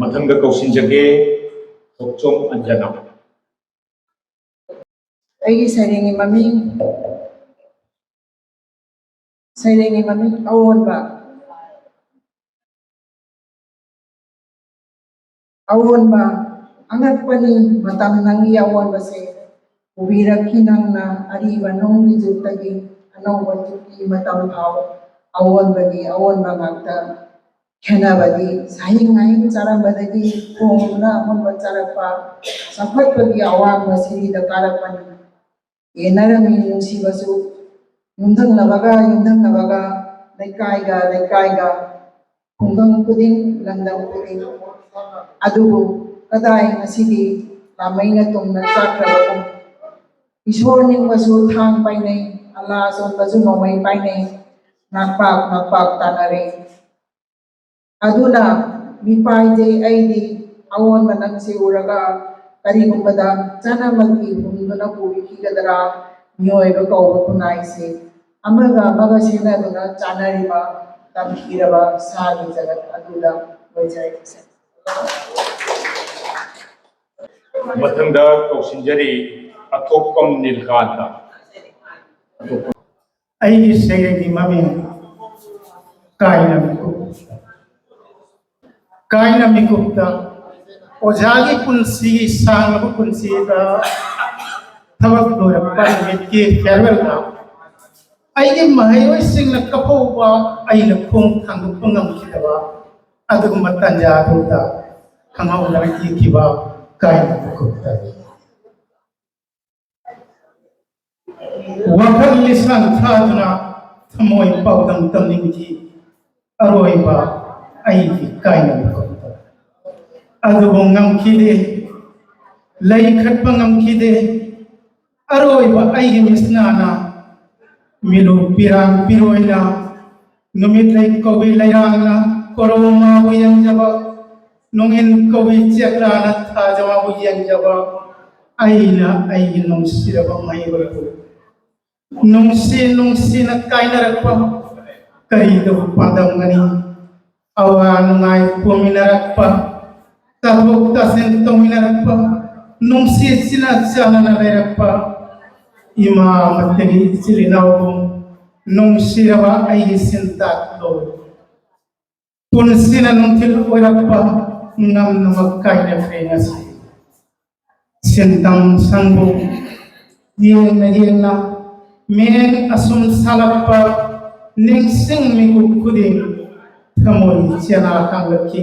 ꯃꯊꯪꯗ ꯀꯧꯁꯤꯟꯖꯒꯦ ꯊꯣꯛꯆꯣꯝ ꯑꯟꯖꯅꯥ꯫ ꯑꯩꯒꯤ ꯁꯩꯔꯦꯡꯒꯤ ꯃꯃꯤꯡ ꯁꯩꯔꯦꯡꯒꯤ ꯃꯃꯤꯡ ꯑꯑꯣꯟꯕ꯫ ꯑꯑꯣꯟꯕ꯫ ꯑꯉꯛꯄꯅꯤ ꯃꯇꯝ ꯅꯪꯒꯤ ꯑꯑꯣꯟꯕꯁꯦ꯫ ꯄꯨꯕꯤꯔꯛꯈꯤ ꯅꯪꯅ ꯑꯔꯤꯕ ꯅꯨꯡꯒꯤ ꯖꯨꯛꯇꯒꯤ ꯑꯅꯧꯕ ꯖꯨꯛꯀꯤ ꯃꯇꯝ ꯐꯥꯎ ꯑꯑꯣꯟꯕꯒꯤ ꯑꯑꯣꯟꯕ ꯉꯥꯛꯇ꯫ ꯈꯦꯠꯅꯕꯗꯤ ꯁꯥꯍꯤꯡ ꯉꯥꯍꯤꯡ ꯆꯥꯔꯝꯕꯗꯒꯤ ꯈꯣꯡꯗꯨꯅ ꯑꯃꯨꯟꯕ ꯆꯥꯔꯛꯄ, ꯆꯥꯎꯈꯠꯄꯒꯤ ꯑꯋꯥꯡꯕ ꯁꯤꯔꯤꯗ ꯀꯥꯔꯛꯄꯅꯤ꯫ ꯌꯦꯟꯅꯔꯝꯃꯤ ꯅꯨꯡꯁꯤꯕꯁꯨ ꯌꯨꯝꯊꯪꯅꯕꯒ ꯌꯨꯝꯊꯪꯅꯕꯒ, ꯂꯩꯀꯥꯏꯒ ꯂꯩꯀꯥꯏꯒ, ꯈꯨꯡꯒꯪ ꯈꯨꯗꯤꯡ ꯂꯝꯗꯝ ꯈꯨꯗꯤꯡ꯫ ꯑꯗꯨꯕꯨ ꯀꯗꯥꯏ ꯉꯁꯤꯗꯤ ꯂꯥꯃꯩꯅ ꯇꯨꯝꯅ ꯆꯥꯈ꯭ꯔꯕꯒꯨꯝ꯫ ꯏꯁꯣꯔ ꯅꯤꯡꯕꯁꯨ ꯊꯥꯡ ꯄꯥꯏꯅꯩ, ꯑꯜꯂꯥ ꯁꯣꯟꯕꯁꯨ ꯅꯣꯡꯃꯩ ꯄꯥꯏꯅꯩ, ꯅꯥꯛꯄꯥꯛ ꯅꯥꯛꯄꯥꯛ ꯇꯥꯅꯔꯦ꯫ ꯑꯗꯨꯅ ꯃꯤꯄꯥꯏꯖꯦ ꯑꯩꯗꯤ ꯑꯑꯣꯟꯕ ꯅꯪꯁꯦ ꯎꯔꯒ ꯀꯔꯤꯒꯨꯝꯕꯗ ꯆꯥꯅꯃꯛꯀꯤ ꯍꯨꯝꯗꯨꯅ ꯄꯨꯕꯤꯈꯤꯒꯗ꯭ꯔꯥ? ꯃꯤꯑꯣꯏꯕ ꯀꯧꯕ ꯈꯨꯟꯅꯥꯏꯁꯤ ꯑꯃꯒ ꯑꯃꯒ ꯁꯦꯟꯅꯗꯨꯅ ꯆꯥꯅꯔꯤꯕ ꯇꯝꯈꯤꯔꯕ ꯁꯥꯒꯤ ꯖꯒꯠ ꯑꯗꯨꯗ ꯑꯣꯏꯖꯔꯛꯏꯁꯦ꯫ ꯃꯊꯪꯗ ꯀꯧꯁꯤꯟꯖꯔꯤ ꯑꯊꯣꯛꯄꯝ ꯅꯤꯜꯀꯥꯟꯇ꯫ ꯑꯩꯒꯤ ꯁꯩꯔꯦꯡꯒꯤ ꯃꯃꯤꯡ ꯀꯥꯏꯅ ꯃꯤꯀꯨꯞ꯫ ꯀꯥꯏꯅ ꯃꯤꯀꯨꯞꯇ ꯑꯣꯖꯥꯒꯤ ꯄꯨꯟꯁꯤꯒꯤ ꯁꯥꯡꯂꯕ ꯄꯨꯟꯁꯤꯗ ꯊꯕꯛ ꯂꯣꯏꯔꯛꯄ ꯅꯨꯃꯤꯠꯀꯤ farewellꯗ ꯑꯩꯒꯤ ꯃꯍꯩꯔꯣꯏꯁꯤꯡꯅ ꯀꯞꯍꯧꯕ ꯑꯩꯅ ꯈꯣꯡ ꯊꯥꯡꯗꯣꯛꯄ ꯉꯝꯈꯤꯗꯕ ꯑꯗꯨꯒꯨꯝꯕ ꯇꯥꯟꯖꯥ ꯑꯗꯨꯗ ꯈꯪꯍꯧꯗꯅ ꯏꯈꯤꯕ ꯀꯥꯏꯅ ꯃꯤꯀꯨꯞꯇ꯫ ꯋꯥꯈꯜ ꯂꯤꯁꯥꯡ ꯊꯥꯗꯨꯅ ꯊꯃꯣꯏ ꯄꯥꯎꯗꯝ ꯇꯝꯅꯤꯡꯈꯤ ꯑꯔꯣꯏꯕ ꯑꯩꯒꯤ ꯀꯥꯏꯅꯕ ꯈꯛꯇ꯫ ꯑꯗꯨꯕꯨ ꯉꯝꯈꯤꯗꯦ, ꯂꯩꯈꯠꯄ ꯉꯝꯈꯤꯗꯦ꯫ ꯑꯔꯣꯏꯕ ꯑꯩꯒꯤ ꯃꯤꯁꯅꯥꯅ ꯃꯤꯂꯨ ꯄꯤꯔꯥꯡ ꯄꯤꯔꯣꯏꯅ ꯅꯨꯃꯤꯠ ꯂꯩ ꯀꯧꯏ ꯂꯩꯔꯥꯡꯅ ꯀꯣꯔꯧ ꯃꯥꯕꯨ ꯌꯦꯡꯖꯕ, ꯅꯣꯡꯏꯟ ꯀꯧꯏ ꯆꯦꯛꯂꯥꯅ ꯊꯥꯖ ꯃꯥꯕꯨ ꯌꯦꯡꯖꯕ, ꯑꯩꯅ ꯑꯩꯒꯤ ꯅꯨꯡꯁꯤꯔꯕ ꯃꯍꯩꯔꯣꯏꯕꯨ ꯅꯨꯡꯁꯤ ꯅꯨꯡꯁꯤꯅ ꯀꯥꯏꯅꯔꯛꯄ ꯀꯔꯤꯗꯕꯨ ꯄꯥꯟꯗꯝꯒꯅꯤ? ꯑꯋꯥ ꯅꯨꯡꯉꯥꯏ ꯄꯨꯃꯤꯟꯅꯔꯛꯄ, ꯇꯥꯊꯣꯛ ꯇꯥꯁꯤꯟ ꯇꯧꯃꯤꯟꯅꯔꯛꯄ, ꯅꯨꯡꯁꯤ ꯆꯤꯟꯅ ꯆꯥꯟꯅꯅ ꯂꯩꯔꯛꯄ, ꯏꯃꯥ ꯑꯃꯠꯇꯒꯤ ꯏꯆꯤꯜ ꯏꯅꯥꯎꯕꯨ ꯅꯨꯡꯁꯤꯔꯕ ꯑꯩꯒꯤ ꯁꯤꯟꯇꯥꯛꯂꯣꯏ꯫ ꯄꯨꯟꯁꯤꯅ ꯅꯨꯡꯊꯤꯜ ꯑꯣꯏꯔꯛꯄ ꯉꯝꯅꯃꯛ ꯀꯥꯏꯅꯈ꯭ꯔꯦ ꯉꯁꯤ꯫ ꯁꯤꯟꯇꯝ ꯁꯪꯕꯨ ꯌꯦꯡꯅ ꯌꯦꯡꯅ ꯃꯦꯡ ꯑꯁꯨꯝ ꯁꯥꯂꯛꯄ ꯅꯤꯡꯁꯤꯡ ꯃꯤꯀꯨꯞ ꯈꯨꯗꯤꯡ ꯊꯃꯣꯏ ꯆꯦꯅꯥ ꯀꯥꯡꯂꯛꯈꯤ꯫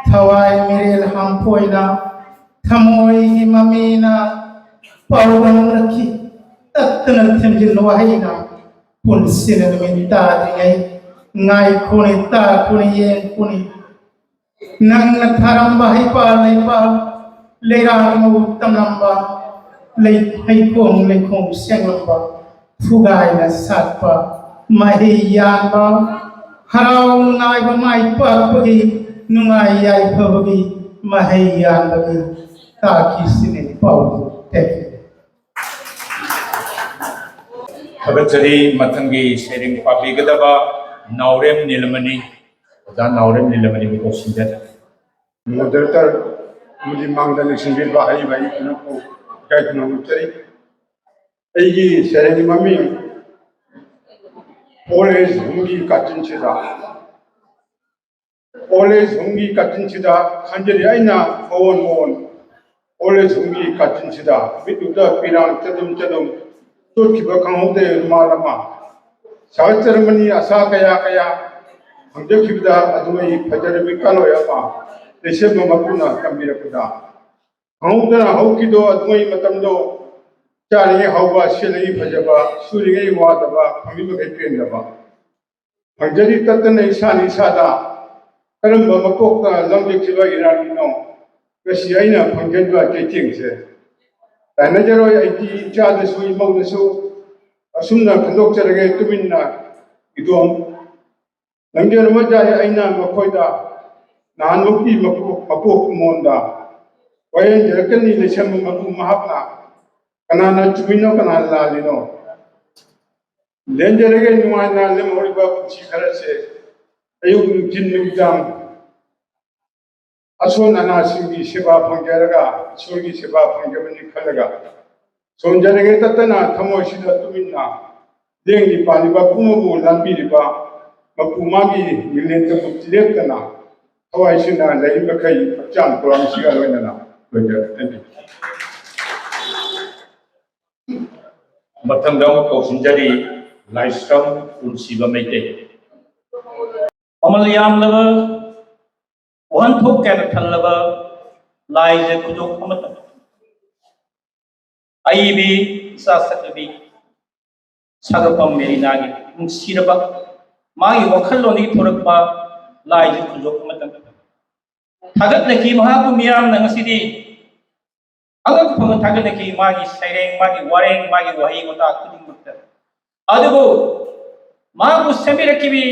ꯊꯋꯥꯏ ꯃꯤꯔꯦꯜ ꯍꯥꯝꯐꯣꯏꯅ ꯊꯃꯣꯏꯒꯤ ꯃꯃꯤꯅ ꯄꯥꯎꯗꯝꯂꯛꯈꯤ꯫ ꯇꯠꯇꯅ ꯊꯦꯝꯖꯤꯟ ꯋꯥꯍꯩꯅ ꯄꯨꯟꯁꯤꯅ ꯅꯨꯃꯤꯠ ꯇꯥꯗ꯭ꯔꯤꯉꯩ ꯉꯥꯏꯈꯣꯅꯦ ꯇꯥꯈꯣꯅꯦ ꯌꯦꯡꯈꯣꯅꯦ꯫ ꯅꯪꯅ ꯊꯥꯔꯝꯕ ꯍꯩꯄꯥꯜ ꯂꯩꯄꯥꯜ ꯂꯩꯔꯥꯡ ꯃꯧ ꯇꯝꯂꯝꯕ ꯂꯩ ꯍꯩꯈꯣꯡ ꯂꯩꯈꯣꯡ ꯁꯦꯡꯂꯝꯕ ꯐꯨꯒꯥꯏꯅ ꯁꯥꯠꯄ ꯃꯍꯩ ꯌꯥꯟꯕ ꯍꯔꯥꯎ ꯅꯨꯡꯉꯥꯏꯕ ꯃꯥꯏ ꯄꯥꯛꯄꯒꯤ ꯅꯨꯡꯉꯥꯏ ꯌꯥꯏꯐꯕꯒꯤ ꯃꯍꯩ ꯌꯥꯟꯕꯒꯤ ꯇꯥꯈꯤ ꯁꯤꯅꯤ ꯄꯥꯎꯗꯨ ꯊꯦꯡꯅꯩ꯫ ꯊꯥꯒꯠꯆꯔꯤ꯫ ꯃꯊꯪꯒꯤ ꯁꯩꯔꯦꯡ ꯄꯥꯕꯤꯒꯗꯕ ꯅꯥꯎꯔꯦꯝ ꯅꯤꯂꯃꯅꯤ꯫ ꯑꯣꯖꯥ ꯅꯥꯎꯔꯦꯝ ꯅꯤꯂꯃꯅꯤꯕꯨ ꯀꯧꯁꯤꯟꯖꯔꯤ꯫ ꯃꯣꯗꯔꯦꯇꯔ ꯑꯃꯗꯤ ꯃꯥꯡꯗ ꯂꯦꯡꯁꯤꯟꯕꯤꯔꯤꯕ ꯍꯥꯏꯔꯤꯕ ꯑꯩ ꯄꯨꯝꯅꯃꯛꯄꯨ ꯏꯀꯥꯏ ꯈꯨꯝꯅꯕ ꯎꯠꯆꯔꯤ꯫ ꯑꯩꯒꯤ ꯁꯩꯔꯦꯡꯒꯤ ꯃꯃꯤꯡ ꯑꯣꯜ ꯑꯦꯖ ꯍꯣꯝꯒꯤ ꯀꯥꯆꯤꯟꯁꯤꯗ꯫ ꯑꯣꯜ ꯑꯦꯖ ꯍꯣꯝꯒꯤ ꯀꯥꯆꯤꯟꯁꯤꯗ ꯈꯟꯖꯔꯤ ꯑꯩꯅ ꯃꯑꯣꯟ ꯃꯑꯣꯟ꯫ ꯑꯣꯜ ꯑꯦꯖ ꯍꯣꯝꯒꯤ ꯀꯥꯆꯤꯟꯁꯤꯗ ꯃꯤꯠ ꯎꯗ ꯄꯤꯔꯥꯡ ꯆꯗꯨꯝ ꯆꯗꯨꯝ ꯆꯣꯠꯈꯤꯕ ꯈꯪꯍꯧꯗꯦ ꯔꯨꯃꯥꯜ ꯑꯃ꯫ ꯁꯥꯒꯠꯆꯔꯝꯕꯅꯤ ꯑꯁꯥ ꯀꯌꯥ ꯀꯌꯥ ꯐꯪꯖꯈꯤꯕꯗ ꯑꯗꯨꯃꯩ ꯐꯖꯔꯕꯤ ꯀꯥꯂꯣꯏ ꯑꯃ ꯂꯩꯁꯦꯝꯕ ꯃꯄꯨꯅ ꯇꯝꯕꯤꯔꯛꯄꯗ꯫ ꯈꯪꯍꯧꯗꯅ ꯍꯧꯈꯤꯗꯣ ꯑꯗꯨꯃꯩ ꯃꯇꯝꯗꯣ ꯆꯥꯔꯤꯉꯩ ꯍꯥꯎꯕ, ꯁꯦꯠꯂꯤꯉꯩ ꯐꯖꯕ, ꯁꯨꯔꯤꯉꯩ ꯋꯥꯗꯕ, ꯐꯪꯕꯤꯕꯈꯩ ꯄꯦꯟꯗꯕ꯫ ꯐꯪꯖꯔꯤ ꯇꯠꯇꯅ ꯏꯁꯥꯅ ꯏꯁꯥꯗ ꯀꯔꯝꯕ ꯃꯄꯣꯛꯇ ꯂꯝꯖꯦꯜ ꯆꯦꯜꯂꯛꯏꯔꯥꯒꯤꯅꯣ ꯉꯁꯤ ꯑꯩꯅ ꯐꯪꯖꯔꯤꯕ ꯆꯩꯊꯦꯡꯁꯦ꯫ ꯇꯥꯏꯅꯖꯔꯣꯏ ꯑꯩꯗꯤ ꯏꯆꯥꯗꯁꯨ ꯏꯃꯧꯗꯁꯨ ꯑꯁꯨꯝꯅ ꯈꯟꯗꯣꯛꯆꯔꯒꯦ ꯇꯨꯃꯤꯟꯅ ꯏꯗꯣꯝ꯫ ꯂꯝꯖꯦꯜ ꯑꯃ ꯆꯥꯏ ꯑꯩꯅ ꯃꯈꯣꯏꯗ ꯅꯍꯥꯟꯃꯨꯛꯀꯤ ꯃꯄꯣꯛ ꯃꯄꯣꯛ ꯀꯨꯝꯑꯣꯟꯗ ꯋꯥꯌꯦꯟꯖꯔꯛꯀꯅꯤ ꯂꯩꯁꯦꯝꯕ ꯃꯄꯨ ꯃꯍꯥꯛꯅ꯫ ꯀꯅꯥꯅ ꯆꯨꯝꯃꯤꯅꯣ ꯀꯅꯥꯅ ꯂꯥꯜꯂꯤꯅꯣ? ꯂꯦꯟꯖꯔꯒꯦ ꯅꯨꯡꯉꯥꯏꯅ ꯂꯦꯝꯍꯧꯔꯤꯕ ꯄꯨꯟꯁꯤ ꯈꯔꯁꯦ ꯑꯌꯨꯛ ꯅꯨꯡꯊꯤꯟ ꯅꯨꯃꯤꯗꯥꯡ ꯑꯁꯣꯟ ꯑꯅꯥꯁꯤꯡꯒꯤ ꯁꯦꯕꯥ ꯐꯪꯖꯔꯒ ꯏꯁꯣꯔꯒꯤ ꯁꯦꯕꯥ ꯐꯪꯖꯕꯅꯤ ꯈꯜꯂꯒ ꯁꯣꯟꯖꯔꯒꯦ ꯇꯠꯇꯅ ꯊꯃꯣꯏꯁꯤꯗ ꯇꯨꯃꯤꯟꯅ ꯂꯦꯡꯂꯤ ꯄꯥꯜꯂꯤꯕ ꯄꯨꯝꯅꯃꯛꯄꯨ ꯂꯥꯟꯕꯤꯔꯤꯕ ꯃꯄꯨ ꯃꯥꯒꯤ ꯃꯤꯡꯂꯦꯟꯇꯕꯨ ꯂꯦꯞꯇꯅ ꯊꯋꯥꯏ ꯁꯦꯡꯅ ꯂꯩꯔꯤꯕꯈꯩ ꯍꯛꯆꯥꯡ ꯄꯣꯂꯥꯡꯁꯤꯒ ꯂꯣꯏꯅꯅ ꯂꯣꯏꯖꯔꯦ꯫ Thank you꯫ ꯃꯊꯪꯗ ꯑꯃꯨꯛ ꯀꯧꯁꯤꯟꯖꯔꯤ ꯂꯥꯏꯁ꯭ꯔꯝ ꯄꯨꯟꯁꯤꯕ ꯃꯩꯇꯩ꯫ ꯃꯃꯜ ꯌꯥꯝꯂꯕ ꯋꯥꯍꯟꯊꯣꯛ ꯀꯌꯥꯅ ꯊꯜꯂꯕ ꯂꯥꯏꯖ ꯈꯨꯗꯣꯞ ꯑꯃꯇꯪ꯫ ꯑꯏꯕꯤ ꯏꯆꯥ ꯁꯛꯅꯕꯤ ꯁꯥꯒꯠꯄꯝ ꯃꯦꯔꯤꯅꯥꯒꯤ ꯅꯨꯡꯁꯤꯔꯕ ꯃꯥꯒꯤ ꯋꯥꯈꯜꯂꯣꯟꯗꯒꯤ ꯊꯣꯔꯛꯄ ꯂꯥꯏꯖ ꯈꯨꯗꯣꯞ ꯑꯃꯇꯪ꯫ ꯊꯥꯒꯠꯅꯈꯤ ꯃꯍꯥꯛꯄꯨ ꯃꯤꯌꯥꯝꯅ ꯉꯁꯤꯗꯤ꯫ ꯑꯉꯛꯄ ꯑꯃ ꯊꯥꯒꯠꯅꯈꯤ ꯃꯥꯒꯤ ꯁꯩꯔꯦꯡ, ꯃꯥꯒꯤ ꯋꯥꯔꯦꯡ, ꯃꯥꯒꯤ ꯋꯥꯍꯩ ꯋꯥꯇꯥ ꯈꯨꯗꯤꯡꯃꯛꯇ꯫ ꯑꯗꯨꯕꯨ ꯃꯥꯕꯨ ꯁꯦꯝꯕꯤꯔꯛꯈꯤꯕꯤ,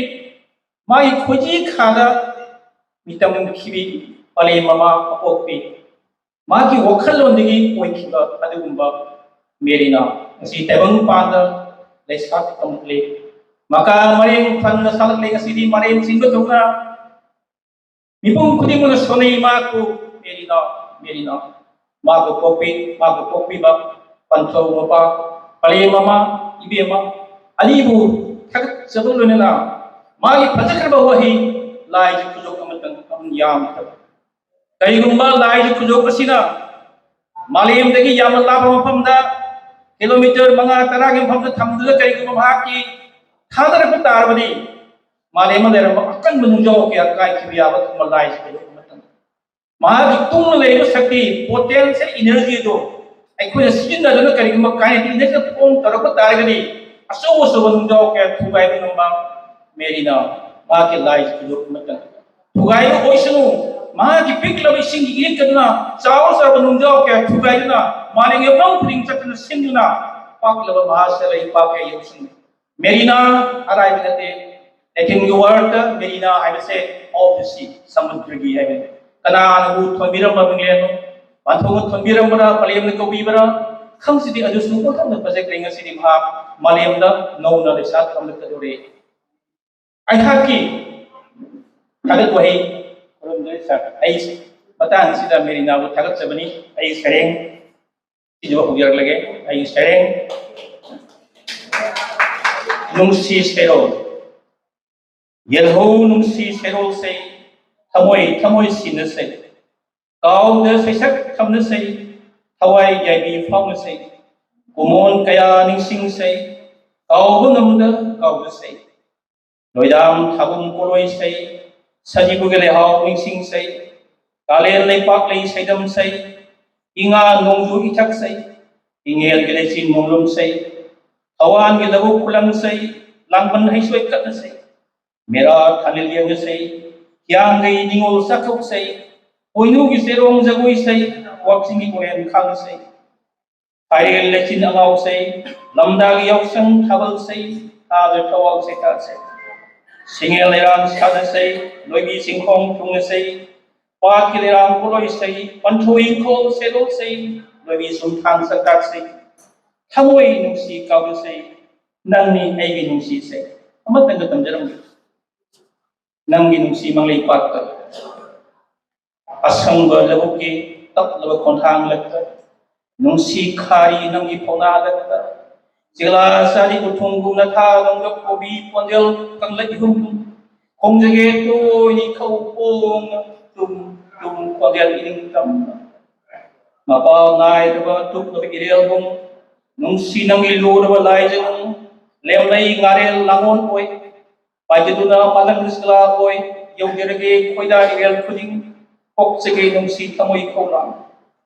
ꯃꯥꯒꯤ ꯈꯣꯏꯖꯤ ꯈꯥꯗ ꯃꯤꯇꯝꯈꯤꯕꯤ ꯄꯂꯦꯝ ꯃꯃꯥ ꯑꯄꯣꯛꯄꯤ ꯃꯥꯒꯤ ꯋꯥꯈꯜꯂꯣꯟꯗꯒꯤ ꯑꯣꯏꯈꯤꯕ ꯑꯗꯨꯒꯨꯝꯕ ꯃꯦꯔꯤꯅꯥ ꯉꯁꯤ ꯇꯥꯏꯕꯪꯄꯥꯟꯗ ꯂꯩꯁꯥ ꯇꯝꯂꯛꯂꯤ꯫ ꯃꯀꯥ ꯃꯔꯦꯡ ꯐꯅ ꯁꯥꯠꯂꯛꯂꯤ꯫ ꯉꯁꯤꯗꯤ ꯃꯥꯂꯦꯝ ꯁꯤꯟꯕ ꯊꯨꯡꯅ ꯃꯤꯄꯨꯝ ꯈꯨꯗꯤꯡꯃꯛꯅ ꯁꯣꯟꯅꯩ ꯃꯥꯕꯨ, ꯃꯦꯔꯤꯅꯥ, ꯃꯦꯔꯤꯅꯥ꯫ ꯃꯥꯕꯨ ꯄꯣꯛꯄꯤ, ꯃꯥꯕꯨ ꯄꯣꯛꯄꯤꯕ ꯄꯟꯊꯧ ꯃꯄꯥ, ꯄꯂꯦꯝ ꯃꯃꯥ, ꯏꯕꯦꯝꯃ ꯑꯅꯤꯕꯨ ꯊꯥꯒꯠꯆꯕ ꯂꯣꯏꯅꯅ ꯃꯥꯒꯤ ꯐꯖꯈ꯭ꯔꯕ ꯋꯥꯍꯩ, ꯂꯥꯏꯒꯤ ꯈꯨꯗꯣꯞ ꯑꯃꯇꯪ ꯑꯃ ꯌꯥꯝꯈ꯭ꯔꯕ꯫ ꯀꯔꯤꯒꯨꯝꯕ ꯂꯥꯏꯒꯤ ꯈꯨꯗꯣꯞ ꯑꯁꯤꯅ ꯃꯥꯂꯦꯝꯗꯒꯤ ꯌꯥꯝꯅ ꯂꯥꯞꯄ ꯃꯐꯝꯗ ꯀꯤꯂꯣꯃꯤꯇꯔ ꯃꯉꯥ ꯇꯔꯥꯒꯤ ꯃꯐꯝꯗ ꯊꯝꯗꯨꯅ ꯀꯔꯤꯒꯨꯝꯕ ꯃꯍꯥꯛꯀꯤ ꯊꯥꯗꯔꯛꯄ ꯇꯥꯔꯕꯗꯤ, ꯃꯥꯂꯦꯝꯗ ꯂꯩꯔꯝꯕ ꯑꯀꯟꯕ ꯅꯨꯡꯖꯥꯎ ꯀꯌꯥ ꯀꯥꯏꯈꯤꯕ ꯌꯥꯕ ꯑꯗꯨꯒꯨꯝꯕ ꯂꯥꯏꯁꯤ ꯀꯩꯗꯧꯕ ꯃꯇꯝꯗ ꯃꯍꯥꯛꯀꯤ ꯇꯨꯡꯗ ꯂꯩꯔꯤꯕ ꯁꯛꯇꯤ, ꯄꯣꯇꯦꯟꯁꯤꯌꯦꯜ ꯏꯅꯔꯖꯤ ꯑꯗꯨ ꯑꯩꯈꯣꯏꯅ ꯁꯤꯖꯤꯟꯅꯗꯨꯅ ꯀꯔꯤꯒꯨꯝꯕ ꯀꯥꯏꯅꯦꯇꯤꯛ ꯏꯅꯔꯖꯤ ꯐꯣꯝ ꯇꯧꯔꯛꯄ ꯇꯥꯔꯒꯗꯤ ꯑꯆꯧ ꯑꯆꯧꯕ ꯅꯨꯡꯖꯥꯎ ꯀꯌꯥ ꯊꯨꯒꯥꯏꯕ ꯉꯝꯕ ꯃꯦꯔꯤꯅꯥ ꯃꯍꯥꯛꯀꯤ ꯂꯥꯏꯁꯤ ꯀꯩꯗꯧꯕ ꯃꯇꯝꯗ ꯊꯨꯒꯥꯏꯕ ꯑꯣꯏꯁꯅꯨ꯫ ꯃꯍꯥꯛꯀꯤ ꯄꯤꯛꯂꯕ ꯏꯁꯤꯡꯒꯤ ꯏꯔꯤꯛ ꯑꯗꯨꯅ ꯆꯥꯎꯔ ꯆꯥꯎꯔꯕ ꯅꯨꯡꯖꯥꯎ ꯀꯌꯥ ꯊꯨꯒꯥꯏꯗꯨꯅ ꯃꯥꯂꯦꯝꯒꯤ ꯃꯐꯝ ꯈꯨꯗꯤꯡ ꯆꯠꯇꯨꯅ ꯁꯤꯟꯗꯨꯅ ꯄꯥꯛꯂꯕ ꯃꯍꯥꯛꯁꯦ ꯂꯩꯄꯥꯛ ꯀꯌꯥ ꯌꯧꯁꯤꯟꯅꯩ꯫ ꯃꯦꯔꯤꯅꯥ ꯑꯔꯥꯏꯕ ꯅꯠꯇꯦ꯫ ꯂꯦꯇꯤꯟꯒꯤ ꯋꯥꯔꯗ ꯃꯦꯔꯤꯅꯥ ꯍꯥꯏꯕꯁꯦ of the sea, ꯁꯃꯨꯗ꯭ꯔꯒꯤ ꯍꯥꯏꯕꯅꯤ꯫ ꯀꯅꯥꯅꯕꯨ ꯊꯣꯟꯕꯤꯔꯝꯕ ꯃꯤꯡꯂꯦꯟꯅꯣ? ꯄꯥꯟꯊꯣꯛꯅ ꯊꯣꯟꯕꯤꯔꯝꯕꯔꯥ, ꯃꯥꯂꯦꯝꯅ ꯀꯧꯕꯤꯕꯔꯥ? ꯈꯪꯁꯤꯗꯤ, ꯑꯗꯨꯁꯨ ꯃꯊꯪꯗ ꯐꯖꯈ꯭ꯔꯦ꯫ ꯉꯁꯤꯗꯤ ꯃꯍꯥꯛ ꯃꯥꯂꯦꯝꯗ ꯅꯧꯅ ꯂꯩꯁꯥ ꯊꯝꯂꯛꯀꯗꯧꯔꯦ꯫ ꯑꯩꯍꯥꯛꯀꯤ ꯊꯥꯒꯠ ꯋꯥꯍꯩ ꯈꯨꯔꯨꯝꯖꯔꯤ ꯁꯥꯔ꯫ ꯑꯩ ꯃꯇꯥꯡ ꯑꯁꯤꯗ ꯃꯦꯔꯤꯅꯥꯕꯨ ꯊꯥꯒꯠꯆꯕꯅꯤ꯫ ꯑꯩ ꯁꯩꯔꯦꯡ ꯁꯤꯖꯕ ꯍꯧꯖꯔꯛꯂꯒꯦ꯫ ꯑꯩ ꯁꯩꯔꯦꯡ ꯅꯨꯡꯁꯤ ꯁꯩꯔꯣꯜ꯫ ꯌꯦꯜꯍꯧ ꯅꯨꯡꯁꯤ ꯁꯩꯔꯣꯜꯁꯦ, ꯊꯃꯣꯏ ꯊꯃꯣꯏ ꯁꯤꯟꯅꯁꯦ, ꯀꯥꯎꯗ ꯁꯩꯁꯛ ꯊꯝꯅꯁꯦ, ꯊꯋꯥꯏ ꯌꯥꯏꯕꯤ ꯐꯥꯎꯅꯁꯦ, ꯀꯨꯃꯣꯟ ꯀꯌꯥ ꯅꯤꯡꯁꯤꯡꯁꯦ, ꯀꯥꯎꯕ ꯉꯝꯗ ꯀꯥꯎꯗꯁꯦ꯫ ꯂꯣꯏꯗꯥꯝ ꯊꯥꯕꯨꯝ ꯄꯣꯂꯣꯏꯁꯩ, ꯁꯖꯤꯕꯨꯒꯤ ꯂꯩꯍꯥꯎ ꯅꯤꯡꯁꯤꯡꯁꯩ, ꯀꯥꯂꯦꯟ ꯂꯩꯄꯥꯛ ꯂꯩ ꯁꯩꯗꯝꯁꯩ, ꯏꯉꯥ ꯅꯣꯡꯖꯨ ꯏꯊꯛꯁꯩ, ꯏꯉꯦꯜꯒꯤ ꯂꯩꯆꯤꯟ ꯃꯣꯝꯂꯨꯝꯁꯩ, ꯊꯋꯥꯟꯒꯤ ꯂꯧꯕꯨꯛ ꯈꯨꯂꯪꯁꯩ, ꯂꯥꯡꯕꯟ ꯍꯩꯁꯣꯏ ꯀꯠꯅꯁꯩ, ꯃꯦꯔꯥ ꯊꯥꯅꯤꯜ ꯌꯦꯡꯅꯁꯩ, ꯍꯤꯌꯥꯡꯒꯩ ꯅꯤꯉꯣꯜ ꯆꯥꯛꯊꯣꯛꯁꯩ, ꯄꯣꯏꯅꯨꯒꯤ ꯆꯦꯔꯣꯡ ꯖꯒꯣꯏꯁꯩ, ꯋꯥꯛꯆꯤꯡꯒꯤ ꯀꯣꯂꯦꯟ ꯈꯥꯡꯅꯁꯩ, ꯐꯥꯏꯔꯦꯜ ꯂꯩꯆꯤꯟ ꯑꯉꯥꯎꯁꯩ, ꯂꯝꯗꯥꯒꯤ ꯌꯥꯎꯁꯪ ꯊꯥꯕꯜꯁꯩ, ꯊꯥꯗ ꯊꯋꯥꯜ ꯁꯩꯊꯥꯁꯩ, ꯁꯤꯡꯉꯦꯜ ꯂꯩꯔꯥꯡ ꯁꯥꯗꯁꯩ, ꯂꯣꯏꯕꯤ ꯆꯤꯡꯈꯣꯡ ꯊꯨꯡꯅꯁꯩ, ꯄꯥꯠꯀꯤ ꯂꯩꯔꯥꯡ ꯄꯣꯠꯂꯣꯏ ꯁꯩ, ꯄꯟꯊꯨ ꯏꯪꯈꯣꯜ ꯁꯦꯗꯣꯜ ꯁꯩ, ꯂꯣꯏꯕꯤ ꯁꯨꯝꯊꯥꯡ ꯁꯛꯇꯥꯛ ꯁꯩ, ꯊꯃꯣꯏ ꯅꯨꯡꯁꯤ ꯀꯥꯎꯖ ꯁꯩ, ꯅꯪꯅꯤ ꯑꯩꯒꯤ ꯅꯨꯡꯁꯤ ꯁꯩ꯫ ꯑꯃꯇꯪꯒ ꯇꯝꯖꯔꯝꯒꯦ꯫ ꯅꯪꯒꯤ ꯅꯨꯡꯁꯤ ꯃꯪꯂꯩ ꯄꯥꯠꯇ, ꯑꯁꯪꯕ ꯂꯧꯕꯨꯛꯀꯤ ꯇꯞꯂꯕ ꯈꯣꯟꯊꯥꯡ ꯂꯛꯇ, ꯅꯨꯡꯁꯤ ꯈꯥꯔꯤ ꯅꯪꯒꯤ ꯐꯧꯅꯥ ꯂꯛꯇ, ꯆꯦꯂꯥ ꯆꯥꯔꯤ ꯎꯊꯨꯝꯒꯨꯝꯅ ꯊꯥꯗꯧꯅ ꯀꯣꯕꯤ ꯄꯣꯟꯖꯦꯜ ꯀꯪꯂꯩ ꯏꯍꯨꯝ, ꯈꯣꯡꯖꯒꯦ ꯇꯣꯏꯅꯤ ꯈꯧ ꯄꯣꯡꯅ ꯇꯨꯝ ꯇꯨꯝ ꯈꯣꯟꯖꯦꯜ ꯏꯅꯤꯡ ꯇꯝꯅ꯫ ꯃꯄꯥ ꯅꯥꯏꯗꯕ ꯇꯨꯞꯂꯕ ꯏꯔꯦꯜꯕꯨꯡ, ꯅꯨꯡꯁꯤ ꯅꯪꯒꯤ ꯂꯨꯔꯕ ꯂꯥꯏꯖꯅꯨꯡ, ꯂꯦꯝꯂꯩ ꯉꯥꯔꯦꯜ ꯂꯥꯡꯑꯣꯟ ꯑꯣꯏ, ꯄꯥꯏꯖꯗꯨꯅ ꯃꯥꯂꯪ ꯁꯂꯥ ꯑꯣꯏ, ꯌꯧꯖꯔꯒꯦ ꯈꯣꯏꯗꯥ ꯏꯔꯦꯜ ꯈꯨꯗꯤꯡ, ꯀꯣꯛꯆꯒꯦ ꯅꯨꯡꯁꯤ ꯊꯃꯣꯏ ꯈꯧꯔꯥꯡ꯫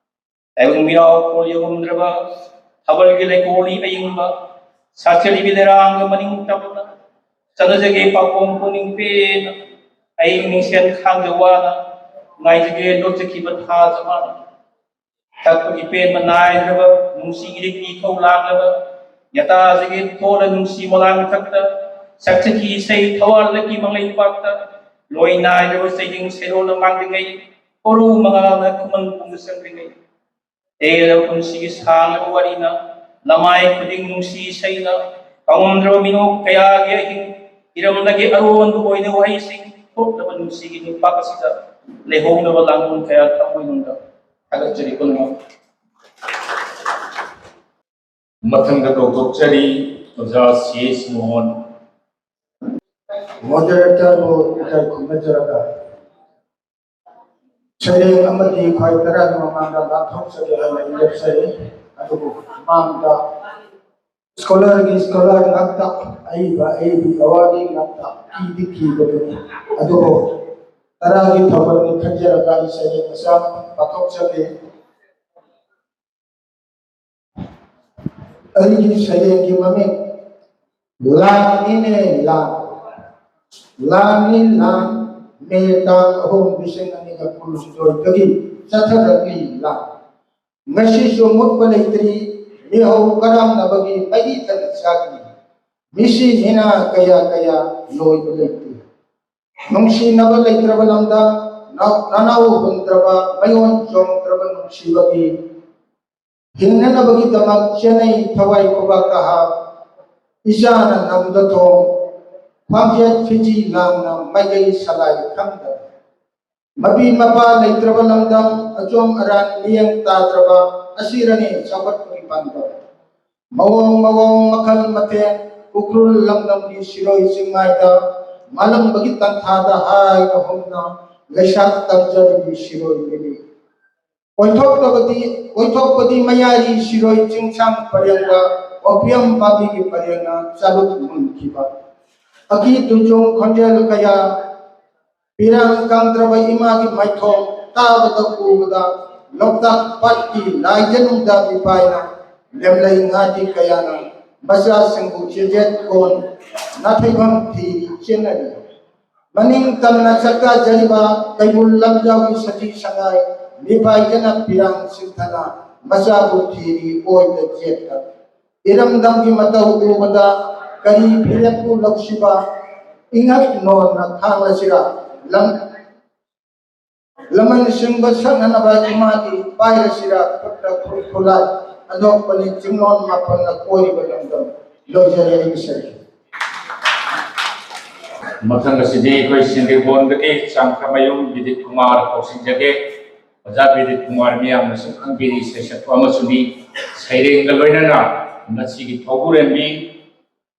ꯇꯥꯏꯕꯪ ꯃꯤꯔꯥꯎ ꯈꯣꯜ ꯌꯧꯔꯝꯗ꯭ꯔꯕ, ꯊꯥꯕꯜꯒꯤ ꯂꯩꯀꯣꯜ ꯑꯏꯪꯕ, ꯁꯥꯠꯆꯔꯤꯕꯤ ꯂꯩꯔꯥꯡꯒ ꯃꯅꯤꯡ ꯇꯝꯅ, ꯆꯠꯅꯖꯒꯦ ꯄꯥꯈꯣꯡ ꯄꯨꯛꯅꯤꯡ ꯄꯦꯟꯅ, ꯑꯩ ꯃꯤꯡꯁꯦꯜ ꯈꯥꯡꯖ ꯋꯥꯅ, ꯉꯥꯏꯖꯒꯦ ꯂꯣꯠꯆꯈꯤꯕ ꯊꯥ ꯖꯃꯥꯅ꯫ ꯊꯛꯄꯒꯤ ꯄꯦꯟꯕ ꯅꯥꯏꯗ꯭ꯔꯕ, ꯅꯨꯡꯁꯤꯒꯤ ꯏꯈꯧ ꯂꯥꯡꯂꯕ, ꯌꯥꯇꯥꯖꯒꯦ ꯊꯣꯛꯂ ꯅꯨꯡꯁꯤ ꯃꯣꯂꯥꯡ ꯃꯊꯛꯇ, ꯁꯛꯆꯈꯤ ꯏꯁꯩ ꯊꯋꯥꯜꯗꯒꯤ ꯃꯪꯂꯩ ꯄꯥꯛꯇ, ꯂꯣꯏ ꯅꯥꯏꯗ꯭ꯔꯕ ꯆꯩꯗꯤꯡ ꯁꯩꯔꯣꯜꯅ ꯃꯥꯡꯂꯤꯉꯩ, ꯀꯣꯔꯧ ꯃꯉꯥꯜꯅ ꯈꯨꯃꯟ ꯄꯨꯡꯗ ꯆꯪꯂꯤꯉꯩ꯫ ꯇꯦꯜꯂꯕ ꯄꯨꯟꯁꯤꯒꯤ ꯁꯥꯡꯂꯕ ꯋꯥꯔꯤꯅ, ꯂꯃꯥꯏ ꯈꯨꯗꯤꯡ ꯅꯨꯡꯁꯤ ꯏꯁꯩꯅ, ꯀꯥꯎꯉꯝꯗ꯭ꯔꯕ ꯃꯤꯅꯣꯛ ꯀꯌꯥꯒꯤ ꯑꯍꯤꯡ, ꯏꯔꯝꯗꯒꯤ ꯑꯔꯣꯟꯕ ꯑꯣꯏꯅ ꯋꯥꯍꯩꯁꯤꯡ ꯊꯣꯛꯂꯕ ꯅꯨꯡꯁꯤꯒꯤ ꯅꯨꯄꯥꯛ ꯑꯁꯤꯗ ꯂꯩꯍꯧꯅꯕ ꯂꯥꯡꯕꯣꯟ ꯀꯌꯥ ꯊꯃꯣꯏꯅꯨꯡꯗ ꯊꯥꯒꯠꯆꯔꯤ ꯄꯨꯝꯅꯃꯛ꯫ ꯃꯊꯪꯗ ꯀꯧꯊꯣꯛꯆꯔꯤ ꯑꯣꯖꯥ ꯁꯤ ꯑꯦꯁ ꯃꯣꯍꯟ꯫ ꯃꯣꯗꯔꯦꯇꯔꯕꯨ ꯏꯀꯥꯏ ꯈꯨꯝꯅꯖꯔꯒ ꯁꯩꯔꯦꯡ ꯑꯃꯗꯤ ꯈ꯭ꯋꯥꯏ ꯇꯔꯥꯒꯤ ꯃꯃꯥꯡꯗ ꯂꯥꯟꯊꯣꯛꯆꯒꯦ ꯍꯥꯏꯅ ꯑꯩ ꯂꯦꯞꯆꯔꯤ꯫ ꯑꯗꯨꯕꯨ ꯃꯃꯥꯡꯗ ꯁ꯭ꯀꯣꯂꯔꯒꯤ ꯁ꯭ꯀꯣꯂꯔ ꯉꯥꯛꯇ, ꯑꯏꯕ ꯑꯏꯕꯤ ꯑꯋꯥꯕꯤ ꯉꯥꯛꯇ, ꯀꯤꯗꯤ ꯀꯤꯕꯗꯨꯅꯤ꯫ ꯑꯗꯨꯕꯨ ꯇꯔꯥꯒꯤ ꯊꯧꯒꯜꯅꯤ ꯈꯟꯖꯔꯒ ꯑꯩ ꯁꯩꯔꯦꯡ ꯃꯆꯥ ꯑꯃ ꯄꯥꯊꯣꯛꯆꯒꯦ꯫ ꯑꯩꯒꯤ ꯁꯩꯔꯦꯡꯒꯤ ꯃꯃꯤꯡ ꯂꯥꯟꯅꯤꯅꯦ ꯂꯥꯟ꯫ ꯂꯥꯟꯅꯤ ꯂꯥꯟ, ꯃꯦ ꯇꯥꯡ ꯑꯍꯨꯝ ꯂꯤꯁꯤꯡ ꯑꯅꯤꯒ ꯀꯨꯟꯍꯨꯝꯗꯣꯏꯗꯒꯤ ꯆꯠꯊꯔꯛꯂꯤ ꯂꯥꯟ꯫ ꯉꯁꯤꯁꯨ ꯃꯨꯠꯄ ꯂꯩꯇ꯭ꯔꯤ, ꯃꯤꯍꯧ ꯀꯔꯝꯅꯕꯒꯤ ꯃꯩ ꯊꯅ ꯆꯥꯛꯂꯤ꯫ ꯃꯤꯁꯤ ꯃꯤꯅꯥ ꯀꯌꯥ ꯀꯌꯥ ꯂꯣꯏꯕ ꯂꯩꯇ꯭ꯔꯤ꯫ ꯅꯨꯡꯁꯤꯅꯕ ꯂꯩꯇ꯭ꯔꯕ ꯂꯝꯗ ꯅꯅꯧ ꯍꯨꯟꯗ꯭ꯔꯕ ꯃꯌꯣꯟ ꯆꯣꯡꯗ꯭ꯔꯕ ꯅꯨꯡꯁꯤꯕꯒꯤ ꯍꯤꯡꯅꯅꯕꯒꯤꯗꯃꯛ ꯆꯦꯟꯅꯩ ꯊꯋꯥꯏ ꯈꯨꯕꯥꯛ ꯀꯍꯥ꯫ ꯏꯆꯥꯅ ꯅꯝꯗ ꯊꯣꯡ ꯈ꯭ꯋꯥꯡꯖꯦꯠ ꯐꯤꯖꯤ ꯂꯥꯡꯅ ꯃꯥꯏꯀꯩ ꯁꯂꯥꯏ ꯈꯪꯗꯅ ꯃꯄꯤ ꯃꯄꯥ ꯂꯩꯇ꯭ꯔꯕ ꯂꯝꯗꯝ ꯑꯆꯣꯝ ꯑꯔꯥꯟ ꯃꯤꯌꯦꯡ ꯇꯥꯗ꯭ꯔꯕ ꯑꯁꯤꯔꯅꯤ ꯆꯥꯎꯈꯠꯄꯒꯤ ꯄꯥꯟꯗꯝ꯫ ꯃꯑꯣꯡ ꯃꯑꯣꯡ ꯃꯈꯜ ꯃꯊꯦꯜ ꯎꯈ꯭ꯔꯨꯜ ꯂꯝꯗꯝꯒꯤ ꯁꯤꯔꯣꯏ ꯆꯤꯡꯃꯥꯏꯗ ꯃꯥꯂꯪꯕꯒꯤ ꯇꯟꯊꯥꯗ ꯍꯥꯏꯅ ꯍꯨꯝꯅ ꯂꯩꯁꯥ ꯇꯝꯖꯔꯤꯕꯤ ꯁꯤꯔꯣꯏ ꯂꯤꯂꯤ꯫ ꯑꯣꯏꯊꯣꯛꯇꯕꯗꯤ ꯑꯣꯏꯊꯣꯛꯄꯗꯤ ꯃꯌꯥꯏꯔꯤ ꯁꯤꯔꯣꯏ ꯆꯤꯡꯁꯥꯡ ꯄꯔꯦꯡꯗ ꯑꯣꯄꯤꯌꯝ ꯄꯥꯝꯕꯤꯒꯤ ꯄꯔꯦꯡꯅ ꯆꯥꯂꯨꯛ ꯃꯨꯟꯈꯤꯕ꯫ ꯑꯀꯤ ꯇꯨꯖꯣꯡ ꯈꯣꯟꯖꯦꯜ ꯀꯌꯥ ꯄꯤꯔꯥꯡ ꯀꯥꯡꯗ꯭ꯔꯕ ꯏꯃꯥꯒꯤ ꯃꯥꯏꯊꯣꯡ ꯇꯥꯕꯗ ꯎꯕꯗ ꯂꯣꯛꯇꯥꯛ ꯄꯥꯠꯀꯤ ꯂꯥꯏꯖꯅꯨꯡꯗ ꯃꯤꯄꯥꯏꯅ ꯂꯦꯝꯂꯩ ꯉꯥꯇꯤ ꯀꯌꯥꯅ ꯃꯆꯥꯁꯤꯡꯕꯨ ꯆꯦꯖꯦꯠ ꯀꯣꯟ ꯅꯥꯊꯩꯐꯝ ꯊꯤꯔꯤ ꯆꯦꯟꯅꯔꯤ꯫ ꯃꯅꯤꯡ ꯇꯝꯅ ꯆꯥꯛꯇꯥꯖꯔꯤꯕ ꯀꯩꯕꯨꯜ ꯂꯝꯖꯥꯎꯒꯤ ꯁꯖꯤ ꯁꯉꯥꯏ ꯃꯤꯄꯥꯏꯖꯅ ꯄꯤꯔꯥꯡ ꯁꯤꯟꯊꯅ ꯃꯆꯥꯕꯨ ꯊꯤꯔꯤ ꯑꯣꯏꯗ ꯆꯦꯠꯇ꯫ ꯏꯔꯝꯗꯝꯒꯤ ꯃꯇꯧ ꯎꯕꯗ ꯀꯔꯤ ꯐꯤꯔꯦꯞꯄꯨ ꯂꯧꯁꯤꯕ ꯏꯉꯛ ꯅꯣꯟꯅ ꯈꯥꯡꯂꯁꯤꯔ? ꯂꯝ ꯂꯃꯟ ꯁꯤꯡꯕ ꯁꯛꯅꯅꯕ ꯏꯃꯥꯒꯤ ꯄꯥꯏꯔꯁꯤꯔ ꯈꯨꯠꯇ ꯈꯨꯠ ꯈꯨꯠꯂꯥꯏ ꯑꯅꯣꯛꯄꯅꯤ ꯆꯤꯡꯂꯣꯟ ꯃꯥꯄꯟꯅ ꯀꯣꯏꯔꯤꯕ ꯂꯝꯗꯝ꯫ ꯂꯣꯏꯖꯔꯦ ꯑꯩꯒꯤ ꯁꯔꯨꯛ꯫ ꯃꯊꯪ ꯑꯁꯤꯗꯤ ꯑꯩꯈꯣꯏ ꯁꯤꯡꯖꯃꯩꯗꯒꯤ ꯆꯥꯡꯈꯃꯌꯨꯝ ꯕꯤꯗꯤꯠ ꯀꯨꯃꯥꯔ ꯀꯧꯁꯤꯟꯖꯒꯦ꯫ ꯑꯣꯖꯥ ꯕꯤꯗꯤꯠ ꯀꯨꯃꯥꯔ ꯃꯤꯌꯥꯝꯅꯁꯨ ꯈꯪꯕꯤꯔꯤ, ꯁꯩꯁꯛꯄ ꯑꯃꯁꯨꯅꯤ꯫ ꯁꯩꯔꯦꯡꯒ ꯂꯣꯏꯅꯅ ꯃꯁꯤꯒꯤ ꯊꯧꯕꯨꯔꯦꯝꯕꯤ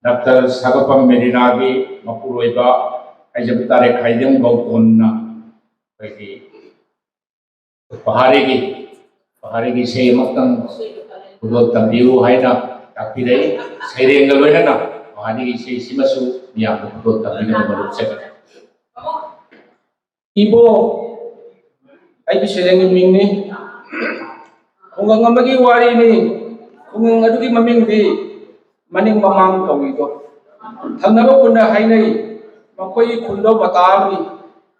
ꯗꯥꯛꯇꯔ ꯁꯥꯒꯣꯄꯝ ꯃꯦꯔꯤꯅꯥꯒꯤ ꯃꯄꯨꯔꯣꯏꯕ ꯍꯥꯏꯖꯕ ꯇꯥꯔꯦ, ꯈꯥꯏꯗꯦꯝ ꯒꯧꯇꯣꯟꯅ ꯑꯩꯈꯣꯏꯒꯤ ꯄꯍꯥꯔꯤꯒꯤ ꯄꯍꯥꯔꯤꯒꯤ ꯏꯁꯩ ꯑꯃꯈꯛꯇꯪ ꯈꯨꯗꯣꯜ ꯇꯝꯕꯤꯌꯨ ꯍꯥꯏꯅ ꯇꯥꯛꯄꯤꯔꯛꯏ꯫ ꯁꯩꯔꯦꯡꯒ ꯂꯣꯏꯅꯅ ꯄꯍꯥꯔꯤꯒꯤ ꯏꯁꯩꯁꯤꯃꯁꯨ ꯃꯤꯌꯥꯝꯗ ꯈꯨꯗꯣꯜ ꯇꯝꯕꯤꯅꯕ ꯃꯔꯨꯞ ꯆꯠꯀꯅꯤ꯫ ꯏꯕꯣ, ꯑꯩꯒꯤ ꯁꯩꯔꯦꯡꯒꯤ ꯃꯤꯡꯅꯤ꯫ ꯈꯨꯡꯒꯪ ꯑꯃꯒꯤ ꯋꯥꯔꯤꯅꯤ꯫ ꯈꯨꯡꯒꯪ ꯑꯗꯨꯒꯤ ꯃꯃꯤꯡꯗꯤ ꯃꯅꯤꯡ ꯃꯃꯥꯡ ꯀꯧꯏꯗꯣ꯫ ꯊꯪꯅꯕ ꯈꯨꯟꯅ ꯍꯥꯏꯅꯩ, ꯃꯈꯣꯏꯒꯤ ꯈꯨꯟꯗꯣ ꯃꯇꯥ ꯑꯃꯅꯤ꯫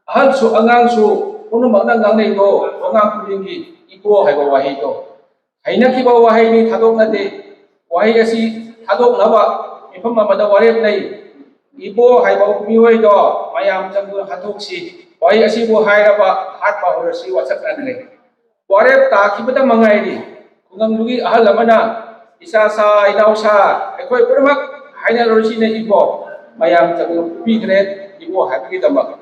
ꯑꯍꯜꯁꯨ ꯑꯉꯥꯡꯁꯨ ꯄꯨꯝꯅꯃꯛꯅ ꯉꯥꯡꯅꯩꯗꯣ, ꯋꯥꯉꯥꯡ ꯈꯨꯗꯤꯡꯒꯤ ꯏꯕꯣ ꯍꯥꯏꯕ ꯋꯥꯍꯩꯗꯣ꯫ ꯍꯩꯅꯈꯤꯕ ꯋꯥꯍꯩꯅꯤ, ꯊꯥꯗꯣꯛꯅꯗꯦ꯫ ꯋꯥꯍꯩ ꯑꯁꯤ ꯊꯥꯗꯣꯛꯅꯕ ꯃꯤꯐꯝ ꯑꯃꯗ ꯋꯥꯔꯦꯞ ꯂꯩ꯫ ꯏꯕꯣ ꯍꯥꯏꯕ ꯃꯤꯑꯣꯏꯗꯣ ꯃꯌꯥꯝ ꯆꯪꯗꯨꯅ ꯍꯥꯠꯇꯣꯛꯁꯤ꯫ ꯋꯥꯍꯩ ꯑꯁꯤꯕꯨ ꯍꯥꯏꯔꯕ ꯍꯥꯠꯄ ꯍꯧꯔꯁꯤ ꯋꯥꯁꯛꯅꯈ꯭ꯔꯦ꯫ ꯋꯥꯔꯦꯞ ꯇꯥꯈꯤꯕꯗ ꯃꯉꯥꯏꯔꯤ꯫ ꯈꯨꯡꯒꯪꯗꯨꯒꯤ ꯑꯍꯜ ꯑꯃꯅ, "ꯏꯆꯥꯁꯥ, ꯏꯅꯥꯎꯁꯥ, ꯑꯩꯈꯣꯏ ꯄꯨꯝꯅꯃꯛ ꯍꯥꯏꯅꯔꯨꯔꯁꯤꯅꯦ ꯏꯕꯣ, ꯃꯌꯥꯝ ꯆꯪꯅ ꯐꯨꯕꯤꯈ꯭ꯔꯦ ꯏꯕꯣ" ꯍꯥꯏꯕꯒꯤꯗꯃꯛ꯫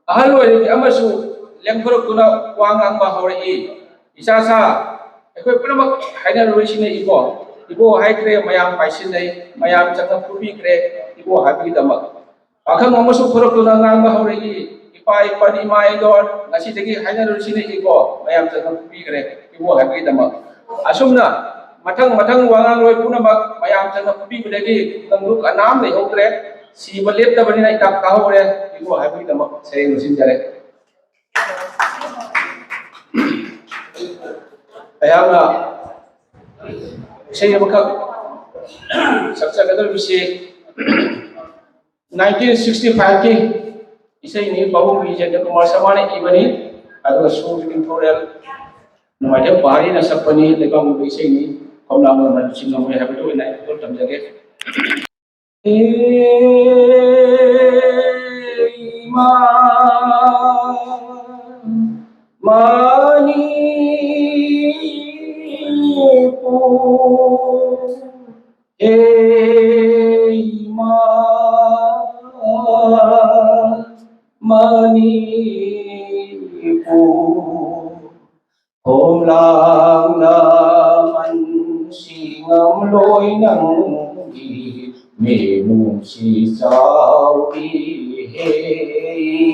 ꯑꯍꯜ ꯑꯣꯏꯔꯕꯤ ꯑꯃꯁꯨ ꯂꯦꯡꯊꯣꯔꯛꯇꯨꯅ ꯋꯥ ꯉꯥꯡꯕ ꯍꯧꯔꯛꯏ, "ꯏꯆꯥꯁꯥ, ꯑꯩꯈꯣꯏ ꯄꯨꯝꯅꯃꯛ ꯍꯥꯏꯅꯔꯨꯔꯁꯤꯅꯦ ꯏꯕꯣ, ꯏꯕꯣ ꯍꯥꯏꯈ꯭ꯔꯦ, ꯃꯌꯥꯝ ꯄꯥꯏꯁꯤꯟꯅꯩ, ꯃꯌꯥꯝ ꯆꯪꯅ ꯐꯨꯕꯤꯈ꯭ꯔꯦ ꯏꯕꯣ" ꯍꯥꯏꯕꯒꯤꯗꯃꯛ꯫ ꯄꯥꯈꯪ ꯑꯃꯁꯨ ꯊꯣꯔꯛꯇꯨꯅ ꯉꯥꯡꯕ ꯍꯧꯔꯛꯏ, "ꯏꯄꯥ ꯏꯄꯟ ꯏꯃꯥ ꯏꯗꯣꯟ, ꯉꯁꯤꯗꯒꯤ ꯍꯥꯏꯅꯔꯨꯔꯁꯤꯅꯦ ꯏꯕꯣ, ꯃꯌꯥꯝ ꯆꯪꯅ ꯐꯨꯕꯤꯈ꯭ꯔꯦ ꯏꯕꯣ" ꯍꯥꯏꯕꯒꯤꯗꯃꯛ꯫ ꯑꯁꯨꯝꯅ ꯃꯊꯪ ꯃꯊꯪ ꯋꯥꯉꯥꯡꯂꯣꯏ ꯄꯨꯝꯅꯃꯛ ꯃꯌꯥꯝ ꯆꯪꯅ ꯐꯨꯕꯤꯕꯗꯒꯤ ꯈꯨꯡꯒꯪꯗꯨ ꯀꯅꯥꯝ ꯂꯩꯍꯧꯗ꯭ꯔꯦ꯫ ꯁꯤꯕ ꯂꯦꯞꯇꯕꯅꯤꯅ ꯏꯇꯥꯛ ꯇꯥꯍꯧꯔꯦ ꯏꯕꯣ ꯍꯥꯏꯕꯒꯤꯗꯃꯛ ꯁꯩꯔꯦꯡ ꯂꯣꯏꯁꯤꯟꯖꯔꯦ꯫ ꯑꯩꯍꯥꯛꯅ ꯏꯁꯩ ꯑꯃꯈꯛ ꯁꯛꯆꯒꯗꯧꯔꯤꯕꯁꯤ nineteen sixty five ꯀꯤ ꯏꯁꯩꯅꯤ, ꯄꯥꯕꯨꯡ ꯕꯤꯖꯦꯟꯗ꯭ꯔ ꯀꯨꯃꯥꯔ ꯁꯔꯃꯥꯅ ꯏꯕꯅꯤ, ꯑꯗꯨꯒ ꯁꯨꯔ ꯅꯤꯡꯊꯧꯔꯦꯜ ꯅꯣꯡꯃꯥꯏꯊꯦꯝ ꯄꯍꯥꯔꯤꯅ ꯁꯛꯄꯅꯤ꯫ ꯂꯩꯕꯥꯛ ꯃꯣꯏꯕ ꯏꯁꯩꯅꯤ, ꯀꯣꯝꯂꯥ ꯃꯣꯟꯕ ꯂꯨꯆꯤꯡ ꯉꯝꯃꯣꯏ ꯍꯥꯏꯕꯗꯨ ꯑꯣꯏꯅ ꯑꯩ ꯇꯝꯖꯒꯦ꯫ ꯏꯃꯥ ꯃꯅꯤꯄꯨꯔ, ꯍꯦ ꯏꯃꯥ ꯃꯅꯤꯄꯨꯔ, ꯈꯣꯝꯂꯥꯡꯅ ꯃꯟꯁꯤ ꯉꯝꯂꯣꯏ ꯅꯪꯒꯤ ꯃꯤꯅꯨꯡꯁꯤ ꯆꯥꯎꯕꯤ ꯍꯦ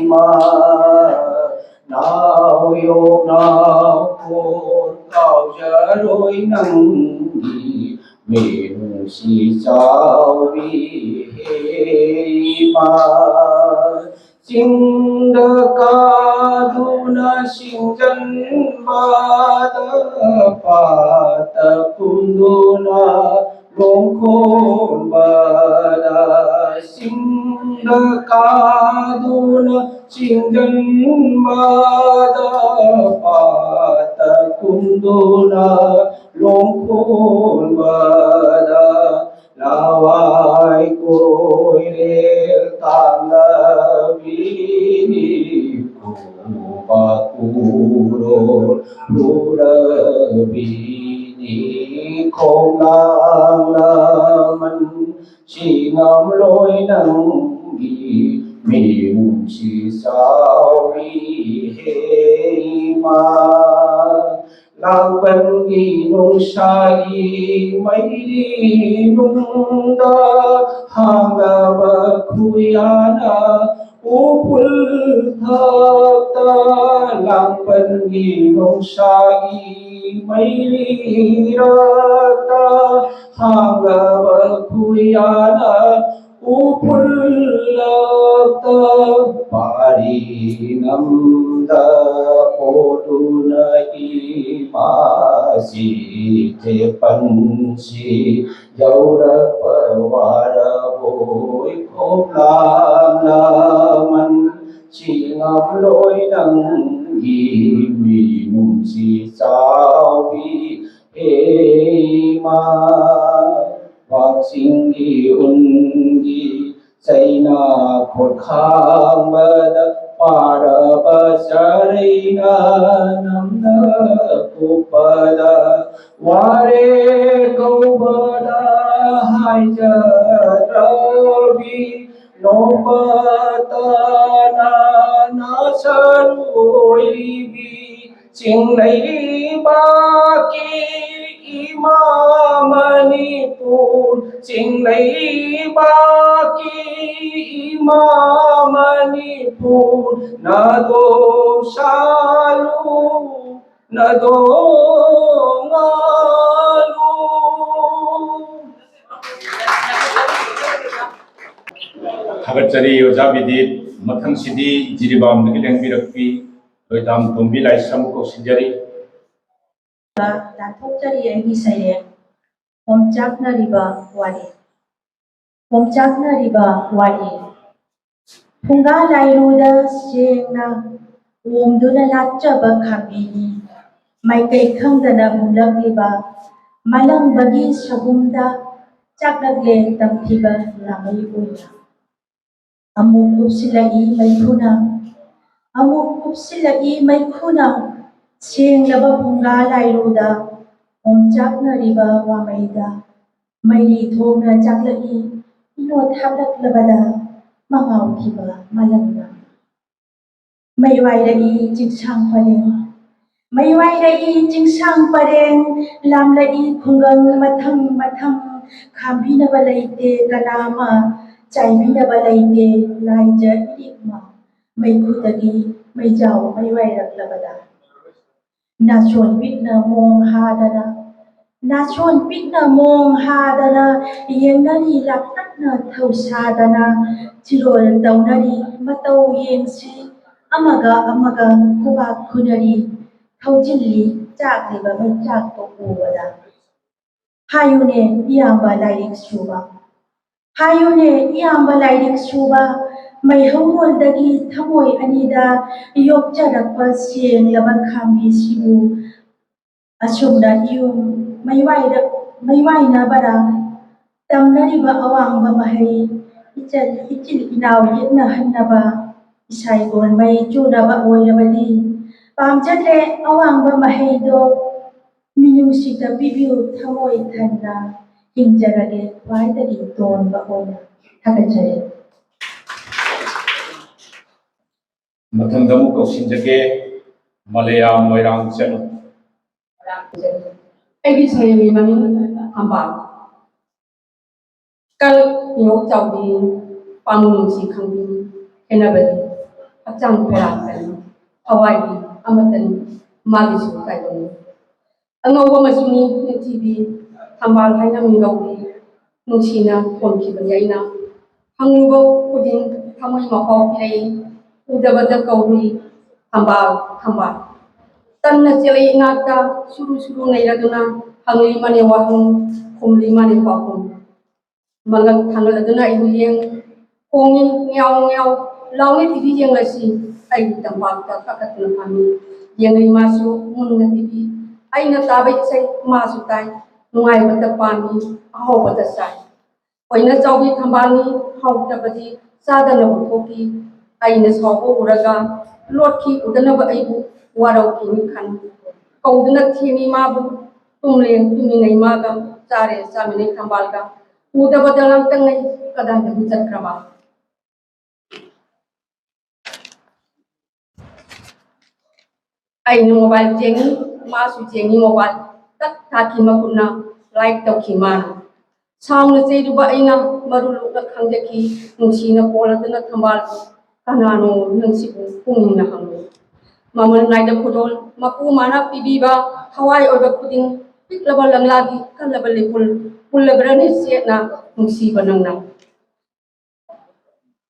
ꯏꯃꯥ꯫ ꯅꯥꯎ ꯌꯣꯛ ꯅꯥꯎ ꯈꯣꯟ ꯀꯥꯎꯖꯔꯣꯏ ꯅꯪꯒꯤ ꯃꯤꯅꯨꯡꯁꯤ ꯆꯥꯎꯕꯤ ꯍꯦ ꯏꯃꯥ꯫ ꯆꯤꯡꯗ ꯀꯥꯗꯨꯅ ꯁꯤꯡꯖꯟꯕꯗ, ꯄꯥꯠꯇ ꯀꯨꯝꯗꯨꯅ ꯂꯣꯡ ꯈꯣꯟꯕꯗ, ꯆꯤꯡꯗ ꯀꯥꯗꯨꯅ ꯁꯤꯡꯖꯟꯕꯗ, ꯄꯥꯠꯇ ꯀꯨꯝꯗꯨꯅ ꯂꯣꯡ ꯈꯣꯟꯕꯗ, ꯂꯋꯥꯏ ꯀꯣꯏꯔꯦꯜ ꯇꯥꯡꯂꯕꯤꯅꯤ ꯎꯕ ꯎꯔꯣ ꯎꯔꯕꯤꯅꯤ ꯈꯣꯡꯂꯥꯡ ꯂꯃꯟ ꯁꯤ ꯉꯝꯂꯣꯏ ꯅꯪꯒꯤ ꯃꯤꯅꯨꯡꯁꯤ ꯆꯥꯎꯏ ꯍꯦ ꯏꯃꯥ꯫ ꯂꯥꯡꯕꯟꯒꯤ ꯅꯨꯡꯁꯥꯒꯤ ꯃꯩꯔꯤ ꯅꯨꯡꯗ ꯍꯥꯡꯂꯕ ꯈꯨꯌꯥꯅ ꯎꯐꯨꯜ ꯊꯛꯇ ꯂꯥꯡꯕꯟꯒꯤ ꯅꯨꯡꯁꯥꯒꯤ ꯃꯩꯔꯤꯔꯛꯇ ꯍꯥꯡꯂꯕ ꯈꯨꯌꯥꯅ ꯎꯐꯨꯜꯂꯛꯇ ꯄꯥꯔꯤ ꯅꯝꯗ ꯄꯣꯗꯨꯅ ꯏꯃꯥꯁꯤ ꯆꯦꯄꯟꯁꯤ ꯌꯧꯔꯛꯄ ꯋꯥꯔꯕꯣꯏ ꯈꯣꯡꯂꯥꯡ ꯂꯃꯟ ꯁꯤ ꯉꯝꯂꯣꯏ ꯅꯪꯒꯤ ꯃꯤꯅꯨꯡꯁꯤ ꯆꯥꯎꯕꯤ ꯍꯦ ꯏꯃꯥ꯫ ꯋꯥꯛꯆꯤꯡꯒꯤ ꯎꯟꯒꯤ ꯆꯩꯅꯥ ꯈꯣꯠꯈꯥꯡꯕꯗ ꯄꯥꯔꯕ ꯆꯔꯩꯅ ꯅꯝꯅ ꯀꯨꯞꯄꯗ ꯋꯥꯔꯦ ꯀꯧꯕꯗ ꯍꯥꯏꯖꯔꯕꯤ ꯅꯣꯡꯃꯇꯅ ꯅꯥꯁꯔꯣꯏꯕꯤ ꯆꯤꯡꯂꯩꯕꯥꯛꯀꯤ ꯏꯃꯥ ꯃꯅꯤꯄꯨꯔ ꯆꯤꯡꯂꯩꯕꯥꯛꯀꯤ ꯏꯃꯥ ꯃꯅꯤꯄꯨꯔ ꯅꯥꯗꯣ ꯁꯥꯂꯨ ꯅꯥꯗꯣ ꯉꯥꯂꯨ꯫ ꯊꯥꯒꯠꯆꯔꯤ ꯑꯣꯖꯥ ꯕꯤꯗꯤꯠ꯫ ꯃꯊꯪꯁꯤꯗꯤ ꯖꯤꯔꯤꯕꯥꯝꯗꯒꯤ ꯂꯦꯡꯕꯤꯔꯛꯄꯤ ꯂꯣꯏꯗꯥꯝ ꯇꯣꯝꯕꯤ ꯂꯥꯏꯁ꯭ꯔꯝꯕꯨ ꯀꯧꯁꯤꯟꯖꯔꯤ꯫ ꯂꯥꯟꯊꯣꯛꯆꯔꯤ ꯑꯩꯒꯤ ꯁꯩꯔꯦꯡ ꯑꯣꯝꯆꯥꯛꯅꯔꯤꯕ ꯋꯥꯔꯤ꯫ ꯑꯣꯝꯆꯥꯛꯅꯔꯤꯕ ꯋꯥꯔꯤ꯫ ꯐꯨꯡꯒꯥ ꯂꯥꯏꯔꯨꯗ ꯆꯦꯡꯅ ꯑꯣꯝꯗꯨꯅ ꯂꯥꯠꯆꯕ ꯈꯥꯝꯕꯤꯅꯤ꯫ ꯃꯥꯏꯀꯩ ꯈꯪꯗꯅ ꯍꯨꯝꯂꯛꯂꯤꯕ ꯃꯥꯂꯪꯕꯒꯤ ꯁꯍꯨꯝꯗ ꯆꯥꯛꯂꯛꯂꯦ ꯇꯝꯊꯤꯕ ꯂꯥꯃꯩ ꯑꯣꯏꯅ꯫ ꯑꯃꯨꯛ ꯀꯨꯞꯁꯤꯜꯂꯛꯏ ꯃꯩꯈꯨꯅ, ꯑꯃꯨꯛ ꯀꯨꯞꯁꯤꯜꯂꯛꯏ ꯃꯩꯈꯨꯅ ꯁꯦꯡꯂꯕ ꯐꯨꯡꯒꯥ ꯂꯥꯏꯔꯨꯗ ꯑꯣꯝꯆꯥꯛꯅꯔꯤꯕ ꯋꯥꯃꯩꯗ꯫ ꯃꯩꯔꯤ ꯊꯣꯡꯅ ꯆꯥꯛꯂꯛꯏ ꯏꯅꯣꯠ ꯍꯥꯞꯂꯛꯂꯕꯗ ꯃꯉꯥꯎꯈꯤꯕ ꯃꯥꯂꯪꯅ꯫ ꯃꯩ ꯋꯥꯏꯔꯛꯏ ꯆꯤꯡꯁꯥꯡ ꯄꯔꯦꯡ, ꯃꯩ ꯋꯥꯏꯔꯛꯏ ꯆꯤꯡꯁꯥꯡ ꯄꯔꯦꯡ, ꯂꯥꯝꯂꯛꯏ ꯈꯨꯡꯒꯪ ꯃꯊꯪ ꯃꯊꯪ, ꯈꯥꯝꯕꯤꯅꯕ ꯂꯩꯇꯦ ꯀꯅꯥ ꯑꯃ, ꯆꯥꯏꯕꯤꯅꯕ ꯂꯩꯇꯦ ꯂꯥꯏꯖ ꯏꯔꯤꯛꯃ, ꯃꯩꯈꯨꯗꯒꯤ ꯃꯩꯖꯥꯎ ꯃꯩ ꯋꯥꯏꯔꯛꯂꯕꯗ꯫ ꯅꯥꯆꯣꯟ ꯄꯤꯛꯅ ꯃꯣꯡ ꯍꯥꯗꯅ, ꯅꯥꯆꯣꯟ ꯄꯤꯛꯅ ꯃꯣꯡ ꯍꯥꯗꯅ ꯌꯦꯡꯅꯔꯤ ꯂꯥꯞꯇꯛꯅ ꯊꯧꯁꯥꯗꯅ ꯆꯤꯔꯣꯜ ꯇꯧꯅꯔꯤ ꯃꯇꯧ ꯌꯦꯡꯁꯤ ꯑꯃꯒ ꯑꯃꯒ ꯈꯨꯕꯥꯛ ꯈꯨꯅꯔꯤ ꯊꯧꯖꯤꯜꯂꯤ ꯆꯥꯛꯂꯤꯕ ꯃꯩꯆꯥꯛꯇꯣ ꯎꯕꯗ꯫ ꯍꯥꯏꯌꯨꯅꯦ ꯏꯌꯥꯝꯕ ꯂꯥꯏꯔꯤꯛ ꯁꯨꯕ, ꯍꯥꯏꯌꯨꯅꯦ ꯏꯌꯥꯝꯕ ꯂꯥꯏꯔꯤꯛ ꯁꯨꯕ, ꯃꯩꯍꯧꯔꯣꯜꯗꯒꯤ ꯊꯃꯣꯏ ꯑꯅꯤꯗ ꯌꯣꯛꯆꯔꯛꯄ ꯁꯦꯡꯂꯕ ꯈꯥꯝꯕꯤꯁꯤꯕꯨ ꯑꯁꯨꯝꯅ ꯏꯌꯨꯝ ꯃꯩꯋꯥꯏꯔꯛ ꯃꯩꯋꯥꯏꯅꯕꯔꯥ? ꯇꯝꯅꯔꯤꯕ ꯑꯋꯥꯡꯕ ꯃꯍꯩ ꯏꯆꯜ ꯏꯆꯤꯜ ꯏꯅꯥꯎ ꯌꯦꯠꯅꯍꯟꯅꯕ ꯏꯁꯥ ꯏꯒꯣꯟ ꯃꯩ ꯆꯨꯅꯕ ꯑꯣꯏꯔꯕꯗꯤ ꯄꯥꯝꯖꯗ꯭ꯔꯦ ꯑꯋꯥꯡꯕ ꯃꯍꯩꯗꯣ꯫ ꯃꯤꯅꯨꯡꯁꯤꯗ ꯄꯤꯕꯤꯌꯨ ꯊꯃꯣꯏ ꯊꯟꯅ ꯍꯤꯡꯖꯔꯒꯦ ꯈ꯭ꯋꯥꯏꯗꯒꯤ ꯇꯣꯟꯕ ꯑꯣꯏꯅ꯫ ꯊꯥꯒꯠꯆꯔꯤ꯫ ꯃꯊꯪꯗ ꯑꯃꯨꯛ ꯀꯧꯁꯤꯟꯖꯒꯦ ꯃꯂꯌꯥ ꯃꯣꯏꯔꯥꯡ ꯆꯅꯨ꯫ ꯑꯩꯒꯤ ꯁꯩꯔꯦꯡꯒꯤ ꯃꯃꯤꯡ ꯊꯝꯕꯥꯜ꯫ ꯀꯜ ꯏꯍꯧ ꯆꯥꯎꯕꯤ ꯄꯥꯝꯃꯨ ꯅꯨꯡꯁꯤ ꯈꯪꯕꯤ ꯈꯦꯠꯅꯕꯗꯤ ꯍꯛꯆꯥꯡ ꯈꯣꯔꯥ ꯀꯅꯤ ꯊꯋꯥꯏꯗꯤ ꯑꯃꯠꯇꯅꯤ ꯃꯥꯒꯤꯁꯨ ꯀꯥꯏꯕꯅꯤ꯫ ꯑꯉꯧꯕ ꯃꯆꯨꯅꯤ ꯅꯤꯡꯊꯤꯕꯤ ꯊꯝꯕꯥꯜ ꯍꯥꯏꯅ ꯃꯤꯡꯒꯧꯕꯤ ꯅꯨꯡꯁꯤꯅ ꯊꯣꯟꯈꯤꯕꯅꯤ ꯑꯩꯅ꯫ ꯍꯪꯂꯨꯕ ꯈꯨꯗꯤꯡ ꯊꯃꯣꯏ ꯃꯄꯥꯎ ꯄꯤꯔꯛꯏ ꯎꯗꯕꯗ ꯀꯧꯔꯤ ꯊꯝꯕꯥꯜ ꯊꯝꯕꯥꯜ꯫ ꯇꯟꯅ ꯆꯦꯜꯂꯛꯏ ꯏꯅꯥꯛꯇ ꯁꯨꯔꯨ ꯁꯨꯔꯨ ꯅꯩꯔꯗꯨꯅ ꯍꯪꯂꯤ ꯃꯥꯅꯦ ꯋꯥꯍꯪ ꯈꯨꯝꯂꯤ ꯃꯥꯅꯦ ꯄꯥꯎꯈꯨꯝ꯫ ꯃꯉꯛ ꯊꯥꯡꯒꯠꯂꯗꯨꯅ ꯑꯩꯕꯨ ꯌꯦꯡ ꯈꯣꯡꯉꯤ ꯉꯦꯌꯥꯎ ꯉꯦꯌꯥꯎ ꯂꯥꯎꯅ ꯇꯤꯚꯤ ꯌꯦꯡꯂꯁꯤ ꯑꯩꯒꯤ ꯇꯝꯄꯥꯛꯇ ꯀꯥꯈꯠꯇꯨꯅ ꯐꯝꯃꯤ꯫ ꯌꯦꯡꯂꯤ ꯃꯥꯁꯨ ꯃꯨꯟꯅ ꯇꯤꯚꯤ ꯑꯩꯅ ꯇꯥꯕ ꯏꯁꯩ ꯃꯥꯁꯨ ꯇꯥꯏ꯫ ꯅꯨꯡꯉꯥꯏꯕꯇ ꯄꯥꯝꯃꯤ ꯑꯍꯥꯎꯕꯇ ꯆꯥꯏ꯫ ꯍꯣꯏꯅ ꯆꯥꯎꯕꯤ ꯊꯝꯕꯥꯜꯅꯤ ꯍꯥꯎꯇꯕꯗꯤ ꯆꯥꯗꯅꯕꯨ ꯊꯣꯛꯈꯤ꯫ ꯑꯩꯅ ꯁꯥꯎꯕ ꯎꯔꯒ ꯂꯣꯠꯈꯤ ꯎꯗꯅꯕ ꯑꯩꯕꯨ ꯋꯥꯔꯧꯈꯤꯅꯤ ꯈꯟ꯫ ꯀꯧꯗꯨꯅ ꯊꯦꯝꯃꯤ ꯃꯥꯕꯨ, ꯇꯨꯝꯂꯦ ꯇꯨꯝꯃꯤꯟꯅꯩ ꯃꯥꯒ, ꯆꯥꯔꯦ ꯆꯥꯃꯤꯟꯅꯩ ꯊꯝꯕꯥꯜꯒ꯫ ꯎꯗꯕꯗ ꯂꯥꯡꯇꯪꯅꯩ, ꯀꯗꯥꯏꯗꯕꯨ ꯆꯠꯈ꯭ꯔꯕ? ꯑꯩꯅ ꯃꯣꯕꯥꯏꯜ ꯌꯦꯡꯉꯤ, ꯃꯥꯁꯨ ꯌꯦꯡꯉꯤ ꯃꯣꯕꯥꯏꯜ꯫ ꯇꯛ ꯊꯥꯈꯤ ꯃꯈꯨꯠꯅ, ꯂꯥꯏꯛ ꯇꯧꯈꯤ ꯃꯥꯅ꯫ ꯁꯥꯎꯅ ꯆꯩꯔꯨꯕ ꯑꯩꯅ ꯃꯔꯨ ꯂꯨꯛꯅ ꯈꯪꯖꯈꯤ, ꯅꯨꯡꯁꯤꯅ ꯀꯣꯜꯂꯗꯨꯅ ꯊꯝꯕꯥꯜ꯫ ꯀꯅꯥꯅꯣ ꯅꯪꯁꯤꯕꯨ ꯄꯨꯛꯅꯤꯡꯅ ꯍꯪꯉꯤ꯫ ꯃꯃꯜ ꯅꯥꯏꯗ ꯈꯨꯗꯣꯜ ꯃꯄꯨ ꯃꯥꯅ ꯄꯤꯕꯤꯕ, ꯊꯋꯥꯏ ꯑꯣꯏꯕ ꯈꯨꯗꯤꯡ ꯄꯤꯛꯂꯕ ꯂꯪꯂꯥꯒꯤ ꯀꯜꯂꯕ ꯂꯩꯄꯨꯜ꯫ ꯄꯨꯜꯂꯕ꯭ꯔꯅꯦ ꯆꯦꯠꯅ ꯅꯨꯡꯁꯤꯕ ꯅꯪꯅ꯫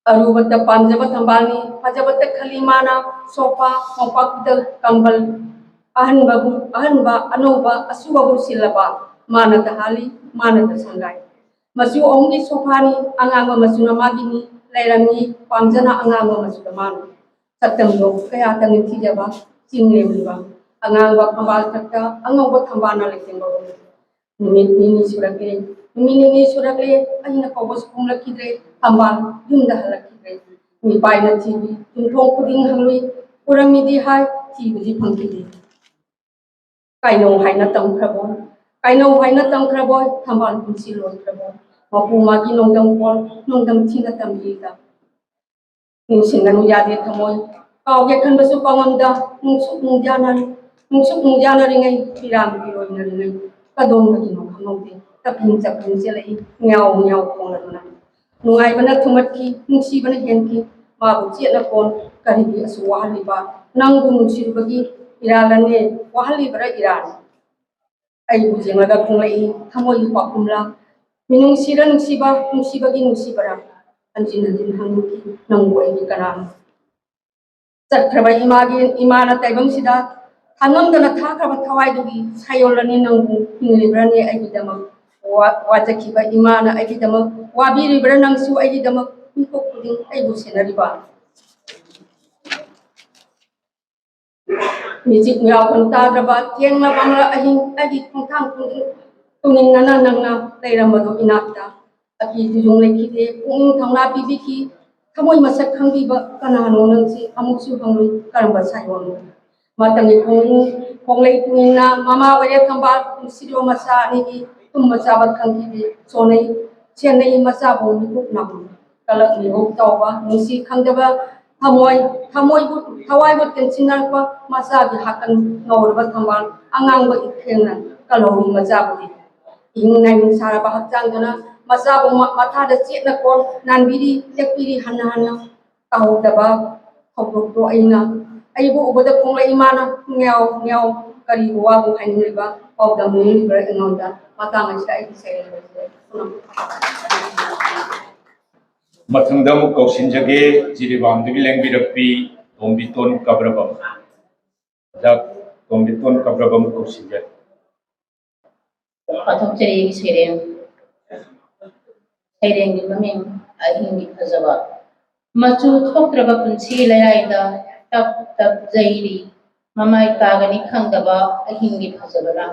ꯑꯔꯨꯕꯇ ꯄꯥꯝꯖꯕ ꯊꯝꯕꯥꯜꯅꯤ, ꯐꯖꯕꯇ ꯈꯜꯂꯤ ꯃꯥꯅ꯫ ꯁꯣꯐꯥ, ꯃꯣꯝꯄꯥꯛ ꯐꯤꯗꯛ, ꯀꯝꯕꯜ, ꯑꯍꯟꯕꯕꯨ, ꯑꯍꯟꯕ, ꯑꯅꯧꯕ, ꯑꯁꯨꯕꯕꯨ ꯁꯤꯜꯂꯕ ꯃꯥꯅ ꯇꯍꯥꯜꯂꯤ, ꯃꯥꯅ ꯇꯁꯪꯒꯥꯏ꯫ ꯃꯆꯨ ꯑꯍꯨꯝꯒꯤ ꯁꯣꯐꯥꯅꯤ, ꯑꯉꯥꯡꯕ ꯃꯆꯨꯅ ꯃꯥꯒꯤꯅꯤ, ꯂꯩꯔꯝꯃꯤ ꯄꯥꯝꯖꯅ ꯑꯉꯥꯡꯕ ꯃꯆꯨꯗ ꯃꯥꯅ꯫ ꯁꯛꯇꯝꯗꯣ ꯀꯌꯥꯇ ꯅꯤꯡꯊꯤꯖꯕ, ꯆꯤꯡ ꯂꯦꯝꯂꯤꯕ꯫ ꯑꯉꯥꯡꯕ ꯊꯝꯕꯥꯜ ꯊꯛꯇ ꯑꯉꯧꯕ ꯊꯝꯕꯥꯜꯅ ꯂꯩꯇꯦꯡꯕ ꯎꯏ꯫ ꯅꯨꯃꯤꯠ ꯅꯤꯅꯤ ꯁꯨꯔꯛꯂꯦ, ꯅꯨꯃꯤꯠ ꯅꯤꯅꯤ ꯁꯨꯔꯛꯂꯦ, ꯑꯩꯅ ꯀꯧꯕꯁꯨ ꯈꯨꯝꯂꯛꯈꯤꯗ꯭ꯔꯦ꯫ ꯊꯝꯕꯥꯜ ꯌꯨꯝꯗ ꯍꯜꯂꯛꯈꯤꯗ꯭ꯔꯦ꯫ ꯃꯤꯄꯥꯏꯅ ꯊꯤꯕꯤ, ꯌꯨꯝꯊꯣꯡ ꯈꯨꯗꯤꯡ ꯍꯪꯂꯨꯏ, ꯎꯔꯝꯃꯤꯗꯤ ꯍꯥꯏ, ꯊꯤꯕꯗꯤ ꯐꯪꯈꯤꯗꯦ꯫ ꯀꯩꯅꯧ ꯍꯥꯏꯅ ꯇꯝꯈ꯭ꯔꯕꯣ? ꯀꯩꯅꯧ ꯍꯥꯏꯅ ꯇꯝꯈ꯭ꯔꯕꯣ? ꯊꯝꯕꯥꯜ ꯄꯨꯟꯁꯤ ꯂꯣꯏꯈ꯭ꯔꯕꯣ? ꯃꯄꯨ ꯃꯥꯒꯤ ꯅꯣꯡꯗꯝ ꯀꯣꯜ, ꯅꯣꯡꯗꯝ ꯊꯤꯅ ꯇꯝꯕꯤꯗ꯫ ꯅꯤꯡꯁꯤꯡꯒꯅꯨ ꯌꯥꯗꯦ ꯊꯃꯣꯏ, ꯀꯥꯎꯒꯦ ꯈꯟꯕꯁꯨ ꯀꯥꯎꯉꯝꯗ, ꯅꯨꯡꯁꯨꯛ ꯅꯨꯡꯖꯥꯅꯔꯤ, ꯅꯨꯡꯁꯨꯛ ꯅꯨꯡꯖꯥꯅꯔꯤꯉꯩ, ꯐꯤꯔꯥꯟ ꯐꯤꯔꯣꯏꯅꯔꯤꯉꯩ, ꯀꯗꯣꯝꯗꯒꯤꯅꯣ ꯈꯪꯍꯧꯗꯦ, ꯀꯞꯄꯤꯡ ꯆꯞꯄꯤꯡ ꯆꯦꯜꯂꯛꯏ, ꯉꯥꯎ ꯉꯥꯎ ꯈꯣꯡꯂꯗꯨꯅ꯫ ꯅꯨꯡꯉꯥꯏꯕꯅ ꯊꯨꯝꯍꯠꯈꯤ, ꯅꯨꯡꯁꯤꯕꯅ ꯍꯦꯟꯈꯤ, ꯃꯥꯕꯨ ꯆꯦꯠꯅ ꯀꯣꯟ, ꯀꯔꯤꯒꯤ ꯑꯁꯨꯛ ꯋꯥꯍꯜꯂꯤꯕ? ꯅꯪꯕꯨ ꯅꯨꯡꯁꯤꯔꯨꯕꯒꯤ ꯏꯔꯥꯜꯂꯅꯦ, ꯋꯥꯍꯜꯂꯤꯕꯔꯥ ꯏꯔꯥꯜ? ꯑꯩꯕꯨ ꯌꯦꯡꯂꯒ ꯈꯣꯡꯂꯛꯏ, ꯊꯃꯣꯏꯒꯤ ꯄꯥꯎꯈꯨꯝꯂꯥ? ꯃꯤꯅꯨꯡꯁꯤꯔ ꯅꯨꯡꯁꯤꯕ, ꯅꯨꯡꯁꯤꯕꯒꯤ ꯅꯨꯡꯁꯤꯕꯔꯥ? ꯍꯟꯖꯤꯟ ꯍꯟꯖꯤꯟ ꯍꯪꯂꯨꯈꯤ, ꯅꯪꯕꯨ ꯑꯩꯒꯤ ꯀꯅꯥꯅꯣ? ꯆꯠꯈ꯭ꯔꯕ ꯏꯃꯥꯒꯤ, ꯏꯃꯥꯅ ꯇꯥꯏꯕꯪꯁꯤꯗ ꯈꯪꯉꯝꯗꯅ ꯊꯥꯈ꯭ꯔꯕ ꯊꯋꯥꯏꯗꯨꯒꯤ ꯁꯥꯏꯑꯣꯜꯂꯅꯤ ꯅꯪꯕꯨ꯫ ꯍꯤꯡꯂꯤꯕ꯭ꯔꯅꯦ ꯑꯩꯒꯤꯗꯃꯛ? ꯋꯥ-, ꯋꯥꯖꯈꯤꯕ ꯏꯃꯥꯅ ꯑꯩꯒꯤꯗꯃꯛ ꯋꯥꯕꯤꯔꯤꯕ꯭ꯔꯥ? ꯅꯪꯁꯨ ꯑꯩꯒꯤꯗꯃꯛ ꯃꯤꯀꯨꯞ ꯈꯨꯗꯤꯡ ꯑꯩꯕꯨ ꯁꯦꯟꯅꯔꯤꯕ꯫ ꯃꯤꯆꯤꯛ ꯃꯤꯔꯥꯎꯈꯣꯟ ꯇꯥꯗ꯭ꯔꯕ ꯊꯦꯡꯂ ꯃꯝꯂ ꯑꯍꯤꯡ ꯑꯩꯒꯤ ꯈꯣꯡꯊꯥꯡ ꯈꯨꯗꯤꯡ ꯇꯨꯃꯤꯟꯅꯅ ꯅꯪꯅ ꯂꯩꯔꯝꯕꯗꯣ ꯏꯅꯥꯛꯇ꯫ ꯑꯀꯤ ꯇꯨꯖꯨꯡ ꯂꯩꯈꯤꯗꯦ, ꯄꯨꯛꯅꯤꯡ ꯊꯧꯅꯥ ꯄꯤꯕꯤꯈꯤ, ꯊꯃꯣꯏ ꯃꯁꯛ ꯈꯪꯕꯤꯕ ꯀꯅꯥꯅꯣ ꯅꯪꯁꯤ? ꯑꯃꯨꯛꯁꯨ ꯍꯪꯂꯨꯏ, ꯀꯔꯝꯕ ꯁꯥꯏꯑꯣꯟꯅꯣ? ꯃꯇꯝꯒꯤ ꯈꯣꯡ-, ꯈꯣꯡꯂꯩ ꯇꯨꯡꯏꯟꯅ ꯃꯃꯥ ꯑꯣꯏꯔꯦ ꯊꯝꯕꯥꯜ ꯅꯨꯡꯁꯤꯔꯣ ꯃꯆꯥ ꯑꯅꯤꯒꯤ ꯇꯨꯝꯕ ꯆꯥꯕ ꯈꯪꯈꯤꯗꯦ꯫ ꯁꯣꯟꯅꯩ, ꯁꯦꯟꯅꯩ ꯃꯆꯥꯕꯨ ꯃꯤꯀꯨꯞ ꯅꯥꯍꯨꯝ꯫ ꯀꯂꯛ ꯃꯤꯍꯧ ꯇꯧꯕ ꯅꯨꯡꯁꯤ ꯈꯪꯗꯕ ꯊꯃꯣꯏ, ꯊꯃꯣꯏꯕꯨ, ꯊꯋꯥꯏꯕꯨ ꯇꯦꯟꯁꯤꯟꯅꯔꯛꯄ ꯃꯆꯥꯒꯤ ꯍꯥꯀꯟ ꯉꯧꯔꯕ ꯊꯝꯕꯥꯜ ꯑꯉꯥꯡꯕ ꯏꯈꯦꯡꯅ ꯀꯜꯍꯧꯔꯤ ꯃꯆꯥꯕꯨꯗꯤ꯫ ꯏꯍꯤꯡ ꯅꯥꯍꯤꯡ ꯁꯥꯔꯕ ꯍꯛꯆꯥꯡꯗꯨꯅ ꯃꯆꯥꯕꯨ ꯃ-, ꯃꯊꯥꯗ ꯆꯦꯠꯅ ꯀꯣꯟ ꯅꯥꯟꯕꯤꯔꯤ, ꯇꯦꯛꯄꯤꯔꯤ ꯍꯟꯅ ꯍꯟꯅ꯫ ꯇꯥꯍꯧꯗꯕ ꯊꯧꯗꯣꯛꯇꯣ ꯑꯩꯅ, ꯑꯩꯕꯨ ꯎꯕꯗ ꯈꯣꯡꯂꯩ ꯏꯃꯥꯅ ꯉꯦꯎ ꯉꯦꯎ ꯀꯔꯤꯕꯨ ꯋꯥꯕꯨ ꯍꯥꯏꯅꯤꯡꯂꯤꯕ ꯄꯥꯎꯗꯝ ꯅꯤꯡꯂꯤꯕ꯭ꯔꯥ ꯑꯩꯉꯣꯟꯗ? ꯃꯇꯥꯡ ꯑꯁꯤꯗ ꯑꯩꯒꯤ ꯁꯩꯔꯦꯡ ꯂꯣꯏꯁꯤꯜꯂꯦ꯫ ꯃꯊꯪꯗ ꯑꯃꯨꯛ ꯀꯧꯁꯤꯟꯖꯒꯦ, ꯖꯤꯔꯤꯕꯥꯝꯗꯒꯤ ꯂꯦꯡꯕꯤꯔꯛꯄꯤ ꯇꯣꯝꯕꯤꯇꯣꯟ ꯀꯕ꯭ꯔꯕꯝ꯫ ꯑꯣꯖꯥ ꯇꯣꯝꯕꯤꯇꯣꯟ ꯀꯕ꯭ꯔꯕꯝ ꯀꯧꯁꯤꯟꯖꯔꯤ꯫ ꯄꯥꯊꯣꯛꯆꯔꯤ ꯑꯩꯒꯤ ꯁꯩꯔꯦꯡ꯫ ꯁꯩꯔꯦꯡꯒꯤ ꯃꯃꯤꯡ ꯑꯍꯤꯡꯒꯤ ꯐꯖꯕ꯫ ꯃꯆꯨ ꯊꯣꯛꯇ꯭ꯔꯕ ꯄꯨꯟꯁꯤ ꯂꯩꯔꯥꯏꯗ ꯇꯞ ꯇꯞ ꯌꯩꯔꯤ, ꯃꯃꯥꯏ ꯇꯥꯒꯅꯤ ꯈꯪꯗꯕ ꯑꯍꯤꯡꯒꯤ ꯐꯖꯕꯅ꯫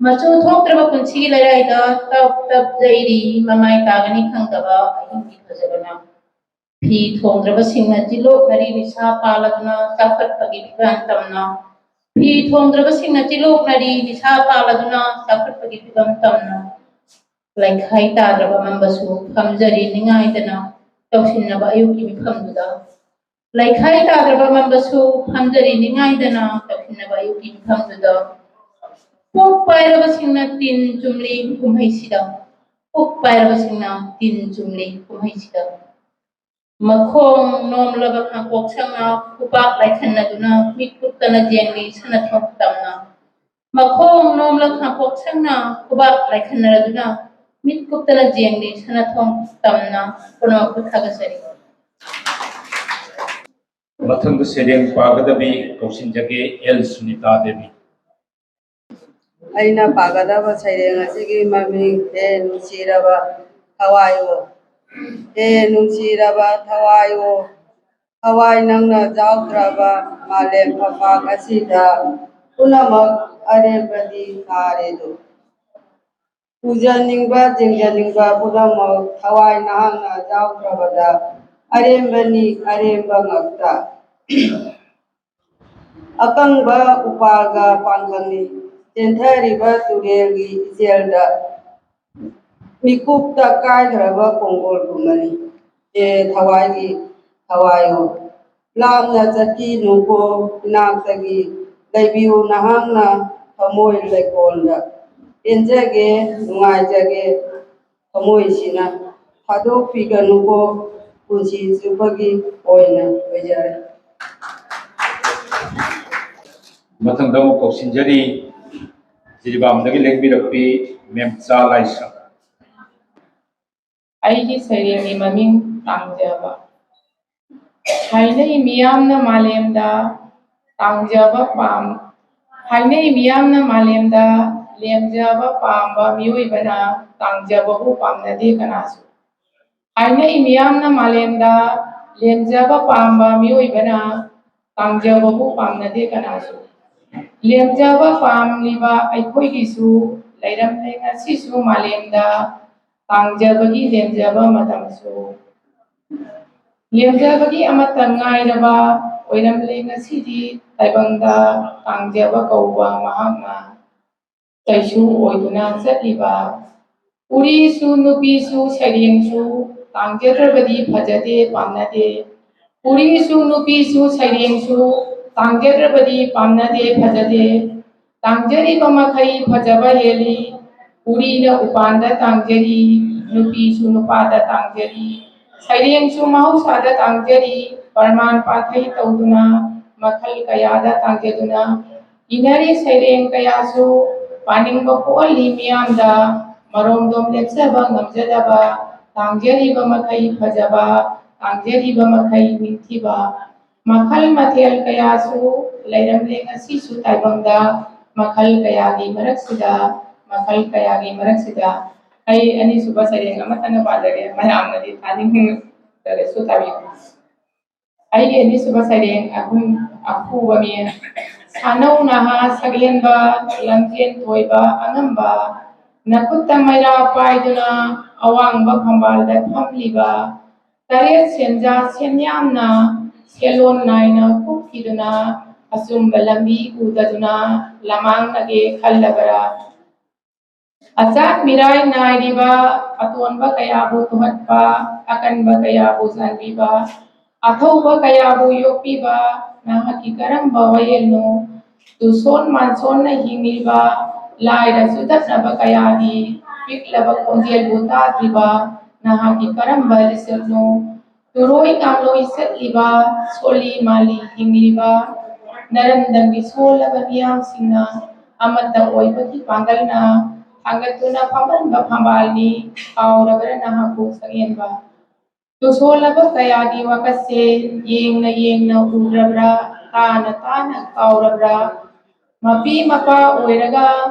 ꯃꯆꯨ ꯊꯣꯛꯇ꯭ꯔꯕ ꯄꯨꯟꯁꯤꯒꯤ ꯂꯩꯔꯥꯏꯗ ꯇꯞ ꯇꯞ ꯌꯩꯔꯤ, ꯃꯃꯥꯏ ꯇꯥꯒꯅꯤ ꯈꯪꯗꯕ ꯑꯍꯤꯡꯒꯤ ꯐꯖꯕꯅ꯫ ꯐꯤ ꯊꯣꯡꯗ꯭ꯔꯕꯁꯤꯡꯅ ꯆꯤꯂꯣꯛꯅꯔꯤ ꯅꯤꯁꯥ ꯄꯥꯜꯂꯗꯨꯅ ꯆꯥꯎꯈꯠꯄꯒꯤ ꯐꯤꯕꯝ ꯇꯝꯅ꯫ ꯐꯤ ꯊꯣꯡꯗ꯭ꯔꯕꯁꯤꯡꯅ ꯆꯤꯂꯣꯛꯅꯔꯤ ꯅꯤꯁꯥ ꯄꯥꯜꯂꯗꯨꯅ ꯆꯥꯎꯈꯠꯄꯒꯤ ꯐꯤꯕꯝ ꯇꯝꯅ꯫ ꯂꯩꯈꯥꯏ ꯇꯥꯗ꯭ꯔꯕ ꯃꯝꯕꯁꯨ ꯐꯝꯖꯔꯤ ꯅꯤꯡꯉꯥꯏꯗꯅ ꯇꯧꯁꯤꯟꯅꯕ ꯑꯌꯨꯛꯀꯤ ꯃꯤꯐꯝꯗꯨꯗ꯫ ꯂꯩꯈꯥꯏ ꯇꯥꯗ꯭ꯔꯕ ꯃꯝꯕꯁꯨ ꯐꯝꯖꯔꯤ ꯅꯤꯡꯉꯥꯏꯗꯅ ꯇꯧꯁꯤꯟꯅꯕ ꯑꯌꯨꯛꯀꯤ ꯃꯤꯐꯝꯗꯨꯗ꯫ ꯄꯨꯛ ꯄꯥꯏꯔꯕꯁꯤꯡꯅ ꯇꯤꯟ ꯆꯨꯝꯂꯤ ꯀꯨꯝꯍꯩꯁꯤꯗ꯫ ꯄꯨꯛ ꯄꯥꯏꯔꯕꯁꯤꯡꯅ ꯇꯤꯟ ꯆꯨꯝꯂꯤ ꯀꯨꯝꯍꯩꯁꯤꯗ꯫ ꯃꯈꯣꯡ ꯅꯣꯝꯂꯕ ꯈꯥꯡꯄꯣꯛ ꯁꯪꯅ ꯈꯨꯕꯥꯛ ꯂꯥꯏꯈꯟꯅꯗꯨꯅ ꯃꯤꯠ ꯀꯨꯞꯇꯅ ꯌꯦꯡꯂꯤ ꯁꯅꯊꯣꯡ ꯇꯝꯅ꯫ ꯃꯈꯣꯡ ꯅꯣꯝꯂ ꯈꯥꯡꯄꯣꯛ ꯁꯪꯅ ꯈꯨꯕꯥꯛ ꯂꯥꯏꯈꯟꯅꯔꯗꯨꯅ ꯃꯤꯠ ꯀꯨꯞꯇꯅ ꯌꯦꯡꯂꯤ ꯁꯅꯊꯣꯡ ꯇꯝꯅ꯫ ꯄꯨꯝꯅꯃꯛꯄꯨ ꯊꯥꯒꯠꯆꯔꯤ꯫ ꯃꯊꯪꯗ ꯁꯩꯔꯦꯡ ꯄꯥꯒꯗꯕꯤ ꯀꯧꯁꯤꯟꯖꯒꯦ, ꯑꯦꯜ ꯁꯨꯅꯤꯇꯥ ꯗꯦꯕꯤ꯫ ꯑꯩꯅ ꯄꯥꯒꯗꯕ ꯁꯩꯔꯦꯡ ꯑꯁꯤꯒꯤ ꯃꯃꯤꯡ ꯍꯦ ꯅꯨꯡꯁꯤꯔꯕ ꯊꯋꯥꯏ ꯑꯣ꯫ ꯍꯦ ꯅꯨꯡꯁꯤꯔꯕ ꯊꯋꯥꯏ ꯑꯣ, ꯊꯋꯥꯏ ꯅꯪꯅ ꯌꯥꯎꯗ꯭ꯔꯕ ꯃꯥꯂꯦꯝ ꯐꯝꯄꯥꯛ ꯑꯁꯤꯗ ꯄꯨꯝꯅꯃꯛ ꯑꯔꯦꯝꯕꯗꯤ ꯇꯥꯔꯦꯗꯣ꯫ ꯎꯖꯅꯤꯡꯕ, ꯆꯤꯡꯖꯅꯤꯡꯕ ꯄꯨꯝꯅꯃꯛ ꯊꯋꯥꯏ ꯅꯍꯥꯛꯅ ꯌꯥꯎꯗ꯭ꯔꯕꯗ ꯑꯔꯦꯝꯕꯅꯤ, ꯑꯔꯦꯝꯕ ꯉꯥꯛꯇ꯫ ꯑꯀꯪꯕ ꯎꯄꯥꯜꯒ ꯄꯥꯡꯒꯜꯅꯤ, ꯆꯦꯟꯊꯔꯤꯕ ꯇꯨꯔꯦꯜꯒꯤ ꯏꯆꯦꯜꯗ꯫ ꯃꯤꯀꯨꯞꯇ ꯀꯥꯏꯈ꯭ꯔꯕ ꯀꯣꯡꯒꯣꯜꯒꯨꯝꯕꯅꯤ꯫ ꯑꯦ ꯊꯋꯥꯏꯒꯤ ꯊꯋꯥꯏꯌꯣ, ꯂꯥꯞꯅ ꯆꯠꯈꯤꯅꯨꯀꯣ ꯏꯅꯥꯛꯇꯒꯤ꯫ ꯂꯩꯕꯤꯌꯨ ꯅꯍꯥꯛꯅ ꯊꯃꯣꯏ ꯂꯩꯀꯣꯜꯗ꯫ ꯄꯦꯟꯖꯒꯦ, ꯅꯨꯡꯉꯥꯏꯖꯒꯦ, ꯊꯃꯣꯏꯁꯤꯅ ꯊꯥꯗꯣꯛꯄꯤꯒꯅꯨꯀꯣ, ꯄꯨꯟꯁꯤ ꯆꯨꯞꯄꯒꯤ ꯑꯣꯏꯅ ꯑꯣꯏꯖꯔꯦ꯫ ꯃꯊꯪꯗ ꯑꯃꯨꯛ ꯀꯧꯁꯤꯟꯖꯔꯤ, ꯖꯤꯔꯤꯕꯥꯝꯗꯒꯤ ꯂꯦꯡꯕꯤꯔꯛꯄꯤ ꯃꯦꯝꯆꯥ ꯂꯥꯏꯁ꯭ꯔꯝ꯫ ꯑꯩꯒꯤ ꯁꯩꯔꯦꯡꯒꯤ ꯃꯃꯤꯡ ꯇꯥꯡꯖꯕ꯫ ꯍꯥꯏꯅꯩ ꯃꯤꯌꯥꯝꯅ ꯃꯥꯂꯦꯝꯗ ꯇꯥꯡꯖꯕ ꯄꯥꯝ ꯍꯥꯏꯅꯩ ꯃꯤꯌꯥꯝꯅ ꯃꯥꯂꯦꯝꯗ ꯂꯦꯝꯖꯕ ꯄꯥꯝꯕ ꯃꯤꯑꯣꯏꯕꯅ ꯇꯥꯡꯖꯕꯕꯨ ꯄꯥꯝꯅꯗꯦ ꯀꯅꯥꯁꯨ꯫ ꯍꯥꯏꯅꯩ ꯃꯤꯌꯥꯝꯅ ꯃꯥꯂꯦꯝꯗ ꯂꯦꯝꯖꯕ ꯄꯥꯝꯕ ꯃꯤꯑꯣꯏꯕꯅ ꯇꯥꯡꯖꯕꯕꯨ ꯄꯥꯝꯅꯗꯦ ꯀꯅꯥꯁꯨ꯫ ꯂꯦꯝꯖꯕ ꯄꯥꯝꯂꯤꯕ ꯑꯩꯈꯣꯏꯒꯤꯁꯨ ꯂꯩꯔꯝꯂꯦ ꯉꯁꯤꯁꯨ ꯃꯥꯂꯦꯝꯗ ꯇꯥꯡꯖꯕꯒꯤ ꯂꯦꯝꯖꯕ ꯃꯇꯝꯁꯨ꯫ ꯂꯦꯝꯖꯕꯒꯤ ꯑꯃꯠꯇ ꯉꯥꯏꯔꯕ ꯑꯣꯏꯔꯝꯂꯦ ꯉꯁꯤꯗꯤ ꯇꯥꯏꯕꯪꯗ ꯇꯥꯡꯖꯕ ꯀꯧꯕ ꯃꯍꯥꯛꯅ ꯀꯩꯁꯨ ꯑꯣꯏꯗꯨꯅ ꯆꯠꯂꯤꯕ꯫ ꯎꯔꯤꯁꯨ ꯅꯨꯄꯤꯁꯨ ꯁꯩꯔꯦꯡꯁꯨ ꯇꯥꯡꯖꯗ꯭ꯔꯕꯗꯤ ꯐꯖꯗꯦ ꯄꯥꯝꯅꯗꯦ꯫ ꯎꯔꯤꯁꯨ ꯅꯨꯄꯤꯁꯨ ꯁꯩꯔꯦꯡꯁꯨ ꯇꯥꯡꯖꯗ꯭ꯔꯕꯗꯤ ꯄꯥꯝꯅꯗꯦ ꯐꯖꯗꯦ꯫ ꯇꯥꯡꯖꯔꯤꯕ ꯃꯈꯩ ꯐꯖꯕ ꯍꯦꯜꯂꯤ꯫ ꯎꯔꯤꯅ ꯎꯄꯥꯟꯗ ꯇꯥꯡꯖꯔꯤ, ꯅꯨꯄꯤꯁꯨ ꯅꯨꯄꯥꯗ ꯇꯥꯡꯖꯔꯤ, ꯁꯩꯔꯦꯡꯁꯨ ꯃꯍꯧꯁꯥꯗ ꯇꯥꯡꯖꯔꯤ꯫ ꯄ꯭ꯔꯃꯥꯟ ꯄꯥꯟꯊꯩ ꯇꯧꯗꯨꯅ ꯃꯈꯜ ꯀꯌꯥꯗ ꯇꯥꯡꯖꯗꯨꯅ ꯏꯅꯔꯤ ꯁꯩꯔꯦꯡ ꯀꯌꯥꯁꯨ ꯄꯥꯅꯤꯡꯕ ꯄꯣꯛꯍꯜꯂꯤ ꯃꯤꯌꯥꯝꯗ꯫ ꯃꯔꯣꯝꯗꯣꯝ ꯂꯦꯞꯆꯕ ꯉꯝꯖꯗꯕ ꯇꯥꯡꯖꯔꯤꯕ ꯃꯈꯩ ꯐꯖꯕ, ꯇꯥꯡꯖꯔꯤꯕ ꯃꯈꯩ ꯅꯤꯡꯊꯤꯕ꯫ ꯃꯈꯜ ꯃꯊꯦꯜ ꯀꯌꯥꯁꯨ ꯂꯩꯔꯝꯂꯦ ꯉꯁꯤꯁꯨ ꯇꯥꯏꯕꯪꯗ꯫ ꯃꯈꯜ ꯀꯌꯥꯒꯤ ꯃꯔꯛꯁꯤꯗ, ꯃꯈꯜ ꯀꯌꯥꯒꯤ ꯃꯔꯛꯁꯤꯗ ꯑꯩ ꯑꯅꯤꯁꯨꯕ ꯁꯩꯔꯦꯡ ꯑꯃꯇꯪꯒ ꯄꯥꯖꯒꯦ, ꯃꯌꯥꯝꯅꯗꯤ ꯇꯥꯅꯤꯡꯗ꯭ꯔꯒꯁꯨ ꯇꯥꯕꯤꯌꯨ꯫ ꯑꯩꯒꯤ ꯑꯅꯤꯁꯨꯕ ꯁꯩꯔꯦꯡ ꯑꯍꯨꯝ ꯑꯐꯨꯕ ꯃꯤ꯫ ꯁꯥꯅꯧ ꯅꯍꯥ ꯁꯛꯂꯦꯟꯕ, ꯂꯝꯖꯦꯟ ꯊꯣꯏꯕ ꯑꯉꯝꯕ, ꯅꯈꯨꯠꯇ ꯃꯩꯔꯥ ꯄꯥꯏꯗꯨꯅ ꯑꯋꯥꯡꯕ ꯐꯝꯕꯥꯜꯗ ꯐꯝꯂꯤꯕ, ꯇꯔꯦꯠ ꯁꯦꯟꯖꯥ ꯁꯦꯟꯌꯥꯝꯅ ꯁꯦꯜꯂꯣꯟ ꯅꯥꯏꯅ ꯀꯨꯞꯈꯤꯗꯨꯅ ꯑꯆꯨꯝꯕ ꯂꯝꯕꯤ ꯎꯗꯗꯨꯅ ꯂꯃꯥꯡꯅꯒꯦ ꯈꯜꯂꯕꯔꯥ? ꯑꯆꯥꯟ ꯃꯤꯔꯥꯏ ꯅꯥꯏꯔꯤꯕ ꯑꯇꯣꯟꯕ ꯀꯌꯥꯕꯨ ꯇꯨꯍꯠꯄ, ꯑꯀꯟꯕ ꯀꯌꯥꯕꯨ ꯆꯥꯟꯕꯤꯕ, ꯑꯊꯧꯕ ꯀꯌꯥꯕꯨ ꯌꯣꯛꯄꯤꯕ ꯅꯍꯥꯛꯀꯤ ꯀꯔꯝꯕ ꯋꯥꯌꯦꯜꯅꯣ? ꯇꯨꯁꯣꯟ ꯃꯥꯟꯁꯣꯟꯅ ꯍꯤꯡꯂꯤꯕ ꯂꯥꯏꯔ ꯆꯨꯗꯠꯅꯕ ꯀꯌꯥꯒꯤ ꯄꯤꯛꯂꯕ ꯈꯣꯟꯖꯦꯜꯕꯨ ꯇꯥꯗ꯭ꯔꯤꯕ ꯅꯍꯥꯛꯀꯤ ꯀꯔꯝꯕ ꯂꯤꯆꯠꯅꯣ? ꯇꯨꯔꯣꯏ ꯉꯥꯡꯂꯣꯏ ꯆꯠꯂꯤꯕ, ꯁꯣꯜꯂꯤ ꯃꯥꯜꯂꯤ ꯍꯤꯡꯂꯤꯕ ꯅꯔꯟꯗꯝꯒꯤ ꯁꯣꯜꯂꯕ ꯃꯤꯌꯥꯝꯁꯤꯡꯅ ꯑꯃꯠꯇ ꯑꯣꯏꯕꯒꯤ ꯄꯥꯡꯒꯜꯅ ꯊꯥꯡꯒꯠꯇꯨꯅ ꯐꯝꯍꯟꯕ ꯐꯝꯕꯥꯜꯅꯤ꯫ ꯀꯥꯎꯔꯕ꯭ꯔꯥ ꯅꯍꯥꯛꯄꯨ ꯁꯛꯍꯦꯟꯕ? ꯇꯨꯁꯣꯜꯂꯕ ꯀꯌꯥꯒꯤ ꯋꯥꯀꯠꯁꯦ ꯌꯦꯡꯅ ꯌꯦꯡꯅ ꯎꯗ꯭ꯔꯕ꯭ꯔꯥ, ꯇꯥꯅ ꯇꯥꯅ ꯀꯥꯎꯔꯕ꯭ꯔꯥ? ꯃꯄꯤ ꯃꯄꯥ ꯑꯣꯏꯔꯒ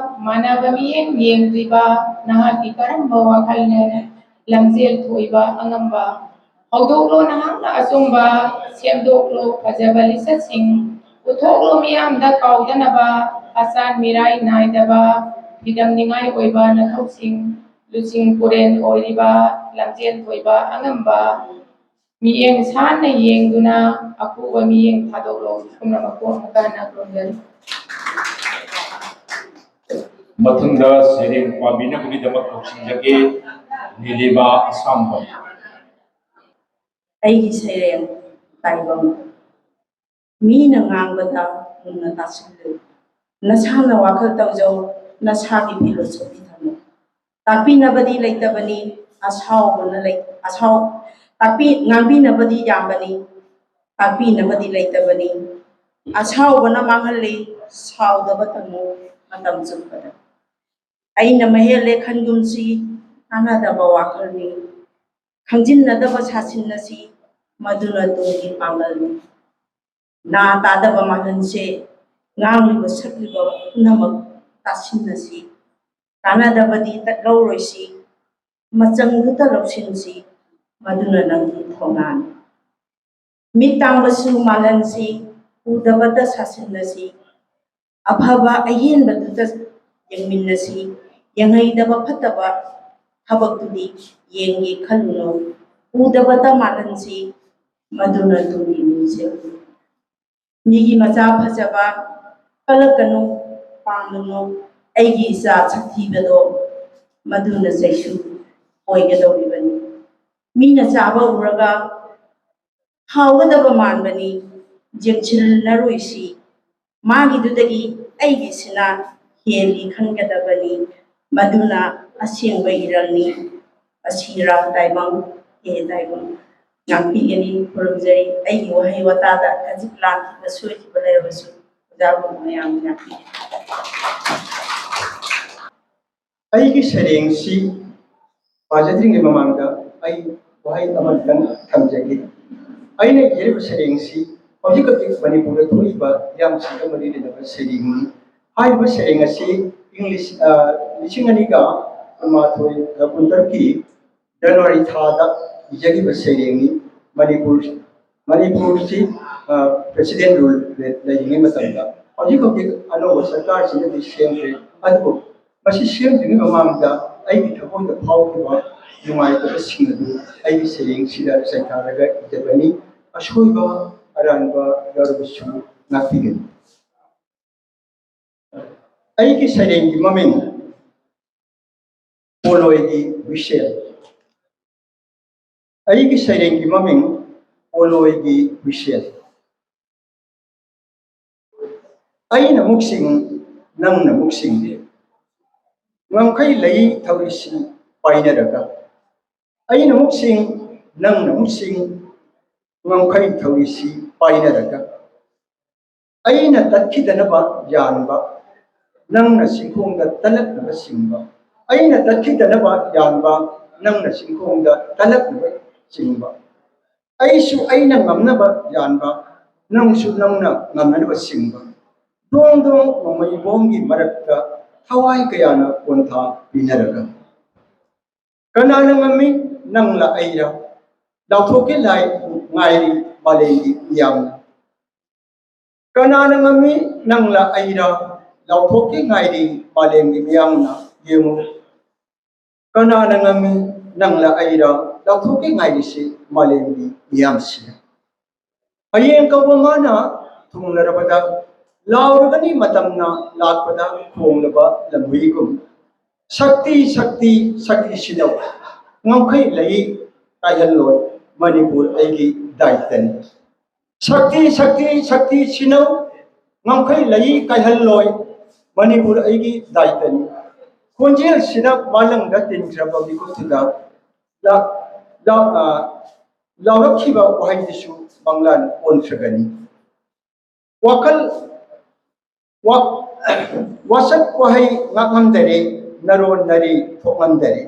ꯃꯥꯟꯅꯕ ꯃꯤꯠꯌꯦꯡ ꯌꯦꯡꯗ꯭ꯔꯤꯕ ꯅꯍꯥꯛꯀꯤ ꯀꯔꯝꯕ ꯋꯥꯈꯜꯅꯣ? ꯂꯝꯖꯦꯜ ꯊꯣꯛꯏꯕ ꯑꯉꯝꯕ ꯍꯧꯗꯣꯛꯂꯣ ꯅꯍꯥꯛꯅ ꯑꯆꯨꯝꯕ, ꯁꯦꯝꯗꯣꯛꯂꯣ ꯐꯖꯕ ꯂꯤꯆꯠꯁꯤꯡ, ꯎꯠꯊꯣꯛꯂꯣ ꯃꯤꯌꯥꯝꯗ ꯀꯥꯎꯗꯅꯕ, ꯑꯆꯥꯟ ꯃꯤꯔꯥꯏ ꯅꯥꯏꯗꯕ, ꯐꯤꯗꯝꯅꯤꯡꯉꯥꯏ ꯑꯣꯏꯕ ꯅꯊꯧꯁꯤꯡ, ꯂꯨꯆꯤꯡ ꯄꯨꯔꯦꯟ ꯑꯣꯏꯔꯤꯕ, ꯂꯝꯖꯦꯜ ꯊꯣꯏꯕ ꯑꯉꯝꯕ, ꯃꯤꯠꯌꯦꯡ ꯁꯥꯟꯅ ꯌꯦꯡꯗꯨꯅ ꯑꯀꯨꯕ ꯃꯤꯠꯌꯦꯡ ꯊꯥꯗꯣꯛꯂꯣ꯫ ꯄꯨꯝꯅꯃꯛꯄꯨ ꯑꯃꯨꯛꯀ ꯍꯟꯅ ꯈꯨꯔꯨꯝꯖꯔꯤ꯫ ꯃꯊꯪꯗ ꯁꯩꯔꯦꯡ ꯄꯥꯕꯤꯅꯕꯒꯤꯗꯃꯛ ꯀꯧꯁꯤꯟꯖꯒꯦ ꯅꯤꯂꯤꯃꯥ ꯑꯁꯥꯝꯕꯝ꯫ ꯑꯩꯒꯤ ꯁꯩꯔꯦꯡ ꯇꯥꯏꯕꯪ꯫ ꯃꯤꯅ ꯉꯥꯡꯕꯗ ꯃꯨꯟꯅ ꯇꯥꯁꯤꯜꯂꯨ꯫ ꯅꯁꯥꯅ ꯋꯥꯈꯜ ꯇꯧꯖꯧ, ꯅꯁꯥꯒꯤ philosophy ꯊꯝꯃꯨ꯫ ꯇꯥꯛꯄꯤꯅꯕꯗꯤ ꯂꯩꯇꯕꯅꯤ, ꯑꯁꯥꯎꯕꯅ ꯂꯩ, ꯑꯁꯥꯎ, ꯇꯥꯛꯄꯤ, ꯉꯥꯡꯕꯤꯅꯕꯗꯤ ꯌꯥꯝꯕꯅꯤ, ꯇꯥꯛꯄꯤꯅꯕꯗꯤ ꯂꯩꯇꯕꯅꯤ꯫ ꯑꯁꯥꯎꯕꯅ ꯃꯥꯡꯍꯜꯂꯤ, ꯁꯥꯎꯗꯕ ꯇꯝꯃꯨ ꯃꯇꯝ ꯆꯨꯞꯄꯗ꯫ ꯑꯩꯅ ꯃꯍꯦꯜꯂꯦ ꯈꯟꯒꯨꯝꯁꯤ, ꯀꯥꯟꯅꯗꯕ ꯋꯥꯈꯜꯅꯤ꯫ ꯈꯪꯖꯤꯟꯅꯗꯕ ꯁꯥꯁꯤꯟꯅꯁꯤ, ꯃꯗꯨꯅ ꯇꯨꯡꯒꯤ ꯄꯥꯡꯒꯜꯅꯤ꯫ ꯅꯥ ꯇꯥꯗꯕ ꯃꯥꯂꯪꯁꯦ, ꯉꯥꯡꯂꯤꯕ ꯁꯛꯂꯤꯕ ꯄꯨꯝꯅꯃꯛ ꯇꯥꯁꯤꯟꯅꯁꯤ꯫ ꯀꯥꯟꯅꯗꯕꯗꯤ ꯂꯧꯔꯣꯏꯁꯤ, ꯃꯆꯪꯗꯨꯇ ꯂꯧꯁꯤꯟꯁꯤ, ꯃꯗꯨꯅ ꯅꯪꯒꯤ ꯊꯧꯅꯥꯅꯤ꯫ ꯃꯤꯠ ꯇꯥꯡꯕꯁꯨ ꯃꯥꯂꯪꯁꯤ, ꯎꯗꯕꯇ ꯁꯥꯁꯤꯟꯅꯁꯤ꯫ ꯑꯐꯕ ꯑꯍꯦꯟꯕꯗꯨꯇ ꯌꯦꯡꯃꯤꯟꯅꯁꯤ, ꯌꯦꯡꯍꯩꯗꯕ ꯐꯠꯇꯕ ꯊꯕꯛꯇꯨꯗꯤ ꯌꯦꯡꯒꯦ ꯈꯜꯂꯨꯅꯨ꯫ ꯎꯗꯕꯇ ꯃꯥꯜꯍꯟꯁꯤ, ꯃꯗꯨꯅ ꯇꯨꯡꯒꯤ ꯃꯤꯡꯁꯦꯜ꯫ ꯃꯤꯒꯤ ꯃꯆꯥ ꯐꯖꯕ ꯀꯜꯂꯛꯀꯅꯨ, ꯄꯥꯝꯂꯨꯅꯨ, ꯑꯩꯒꯤ ꯏꯆꯥ ꯁꯛꯊꯤꯕꯗꯣ ꯃꯗꯨꯅ ꯆꯩꯁꯨ ꯑꯣꯏꯒꯗꯧꯔꯤꯕꯅꯤ꯫ ꯃꯤꯅ ꯆꯥꯕ ꯎꯔꯒ ꯍꯥꯎꯒꯗꯕ ꯃꯥꯟꯕꯅꯤ, ꯌꯦꯡꯁꯤꯟꯅꯔꯣꯏꯁꯤ꯫ ꯃꯥꯒꯤꯗꯨꯗꯒꯤ ꯑꯩꯒꯤꯁꯤꯅ ꯍꯦꯜꯂꯤ ꯈꯟꯒꯗꯕꯅꯤ, ꯃꯗꯨꯅ ꯑꯁꯦꯡꯕ ꯏꯔꯜꯅꯤ꯫ ꯑꯁꯤꯔꯥ ꯇꯥꯏꯕꯪ, ꯍꯦ ꯇꯥꯏꯕꯪ꯫ ꯉꯥꯛꯄꯤꯒꯅꯤ, ꯈꯨꯔꯨꯝꯖꯔꯤ꯫ ꯑꯩꯒꯤ ꯋꯥꯍꯩ ꯋꯥꯇꯥꯗ ꯈꯖꯤꯛ ꯂꯥꯟꯈꯤꯕ ꯁꯣꯏꯈꯤꯕ ꯂꯩꯔꯕꯁꯨ ꯑꯣꯖꯥ ꯒꯨꯔꯨ ꯃꯌꯥꯝꯅ ꯉꯥꯛꯄꯤꯒꯅꯤ꯫ ꯑꯩꯒꯤ ꯁꯩꯔꯦꯡꯁꯤ ꯄꯥꯖꯗ꯭ꯔꯤꯉꯩ ꯃꯃꯥꯡꯗ ꯑꯩ ꯋꯥꯍꯩ ꯑꯃꯇꯪ ꯊꯝꯖꯒꯦ꯫ ꯑꯩꯅ ꯏꯖꯔꯤꯕ ꯁꯩꯔꯦꯡꯁꯤ ꯍꯧꯖꯤꯛ ꯍꯧꯖꯤꯛ ꯃꯅꯤꯄꯨꯔꯗ ꯊꯣꯛꯏꯕ ꯏꯔꯥꯡꯁꯤꯡꯒ ꯃꯔꯤ ꯂꯩꯅꯕ ꯁꯩꯔꯦꯡꯅꯤ꯫ ꯍꯥꯏꯔꯤꯕ ꯁꯩꯔꯦꯡ ꯑꯁꯤ ꯏꯪ ꯂꯤꯁꯤꯡ, ꯑ, ꯂꯤꯁꯤꯡ ꯑꯅꯤꯒ ꯀꯨꯟꯃꯥꯊꯣꯏ, ꯑ, ꯀꯨꯟꯇꯔꯨꯛꯀꯤ ꯖꯅꯋꯥꯔꯤ ꯊꯥꯗ ꯏꯖꯈꯤꯕ ꯁꯩꯔꯦꯡꯅꯤ꯫ ꯃꯅꯤꯄꯨꯔ, ꯃꯅꯤꯄꯨꯔꯁꯤ, ꯑ, president rule ꯂꯩ-, ꯂꯩꯔꯤꯉꯩ ꯃꯇꯝꯗ, ꯍꯧꯖꯤꯛ ꯍꯧꯖꯤꯛ ꯑꯅꯧꯕ ꯁꯔꯀꯥꯔꯁꯤꯅꯗꯤ ꯁꯦꯝꯈ꯭ꯔꯦ, ꯑꯗꯨꯕꯨ ꯃꯁꯤ ꯁꯦꯝꯗ꯭ꯔꯤꯉꯩ ꯃꯃꯥꯡꯗ ꯑꯩꯒꯤ ꯊꯃꯣꯏꯗ ꯐꯥꯎꯈꯤꯕ ꯅꯨꯡꯉꯥꯏꯇꯕꯁꯤꯡ ꯑꯗꯨ ꯑꯩꯒꯤ ꯁꯩꯔꯦꯡꯁꯤꯗ ꯆꯩꯈꯥꯏꯔꯒ ꯏꯖꯕꯅꯤ꯫ ꯑꯁꯣꯏꯕ ꯑꯔꯥꯟꯕ ꯌꯥꯎꯔꯕꯁꯨ ꯉꯥꯛꯄꯤꯒꯅꯤ꯫ ꯑꯩꯒꯤ ꯁꯩꯔꯦꯡꯒꯤ ꯃꯃꯤꯡ ꯄꯣꯂꯣꯏꯒꯤ ꯍꯨꯏꯁꯦꯜ꯫ ꯑꯩꯒꯤ ꯁꯩꯔꯦꯡꯒꯤ ꯃꯃꯤꯡ ꯄꯣꯂꯣꯏꯒꯤ ꯍꯨꯏꯁꯦꯜ꯫ ꯑꯩꯅ ꯑꯃꯨꯛ ꯁꯤꯡ, ꯅꯪꯅ ꯑꯃꯨꯛ ꯁꯤꯡꯗꯦ꯫ ꯉꯝꯈꯩ ꯂꯩ ꯊꯧꯔꯤꯁꯤ ꯄꯥꯏꯅꯔꯒ꯫ ꯑꯩꯅ ꯑꯃꯨꯛ ꯁꯤꯡ, ꯅꯪꯅ ꯑꯃꯨꯛ ꯁꯤꯡ, ꯉꯝꯈꯩ ꯊꯧꯔꯤꯁꯤ ꯄꯥꯏꯅꯔꯒ꯫ ꯑꯩꯅ ꯇꯠꯈꯤꯗꯅꯕ ꯌꯥꯟꯕ, ꯅꯪꯅ ꯆꯤꯡꯈꯣꯡꯗ ꯇꯠꯂꯛꯅꯕ ꯆꯤꯡꯕ꯫ ꯑꯩꯅ ꯇꯠꯈꯤꯗꯅꯕ ꯌꯥꯟꯕ, ꯅꯪꯅ ꯆꯤꯡꯈꯣꯡꯗ ꯇꯠꯂꯛꯅꯕ ꯆꯤꯡꯕ꯫ ꯑꯩꯁꯨ ꯑꯩꯅ ꯉꯝꯅꯕ ꯌꯥꯟꯕ, ꯅꯪꯁꯨ ꯅꯪꯅ ꯉꯝꯅꯅꯕ ꯆꯤꯡꯕ꯫ ꯗꯣꯡ ꯗꯣꯡ ꯅꯣꯡꯃꯩ ꯕꯣꯝꯒꯤ ꯃꯔꯛꯇ ꯊꯋꯥꯏ ꯀꯌꯥꯅ ꯀꯣꯟꯊꯥ ꯄꯤꯅꯔꯒ꯫ ꯀꯅꯥꯅ ꯉꯝꯃꯤ, ꯅꯪꯂ ꯑꯩꯔ? ꯂꯥꯎꯊꯣꯛꯀꯦ ꯂꯥꯏ ꯉꯥꯏꯔꯤ ꯃꯥꯂꯦꯝꯒꯤ ꯃꯤꯌꯥꯝꯅ꯫ ꯀꯅꯥꯅ ꯉꯝꯃꯤ, ꯅꯪꯂ ꯑꯩꯔ? ꯂꯥꯎꯊꯣꯛꯀꯦ ꯉꯥꯏꯔꯤ ꯃꯥꯂꯦꯝꯒꯤ ꯃꯤꯌꯥꯝꯅ꯫ ꯌꯦꯡꯉꯨ, ꯀꯅꯥꯅ ꯉꯝꯃꯤ, ꯅꯪꯂ ꯑꯩꯔ? ꯂꯥꯎꯊꯣꯛꯀꯦ ꯉꯥꯏꯔꯤꯁꯤ ꯃꯥꯂꯦꯝꯒꯤ ꯃꯤꯌꯥꯝꯁꯤꯅ꯫ ꯍꯌꯦꯡ ꯀꯧꯕ ꯃꯥꯅ ꯊꯨꯡꯂꯔꯕꯗ, ꯂꯥꯎꯔꯒꯅꯤ ꯃꯇꯝꯅ ꯂꯥꯛꯄꯗ ꯈꯣꯡꯂꯕ ꯂꯝꯍꯨꯏꯒꯨꯝ꯫ ꯁꯛꯇꯤ, ꯁꯛꯇꯤ, ꯁꯛꯇꯤ ꯁꯤꯅꯧ, ꯉꯝꯈꯩ ꯂꯩ ꯀꯥꯏꯍꯜꯂꯣꯏ, ꯃꯅꯤꯄꯨꯔ ꯑꯩꯒꯤ ꯗꯥꯏꯇꯅꯤ꯫ ꯁꯛꯇꯤ, ꯁꯛꯇꯤ, ꯁꯛꯇꯤ ꯁꯤꯅꯧ, ꯉꯝꯈꯩ ꯂꯩ ꯀꯥꯏꯍꯜꯂꯣꯏ, ꯃꯅꯤꯄꯨꯔ ꯑꯩꯒꯤ ꯗꯥꯏꯇꯅꯤ꯫ ꯈꯣꯟꯖꯦꯜꯁꯤꯅ ꯃꯥꯂꯪꯗ ꯇꯤꯟꯈ꯭ꯔꯕ ꯃꯤꯀꯨꯞꯇꯨꯗ ꯂꯥ-, ꯂꯥ-, ꯑ, ꯂꯥꯎꯔꯛꯈꯤꯕ ꯋꯥꯍꯩꯗꯨꯁꯨ ꯃꯪꯂꯥꯟ ꯑꯣꯟꯈ꯭ꯔꯒꯅꯤ꯫ ꯋꯥꯈꯜ, ꯋꯥ-, ꯋꯥꯁꯛ ꯋꯥꯍꯩ ꯉꯥꯡꯉꯝꯗꯔꯦ, ꯅꯔꯣꯟ ꯅꯔꯤ ꯊꯣꯛꯉꯝꯗꯔꯦ,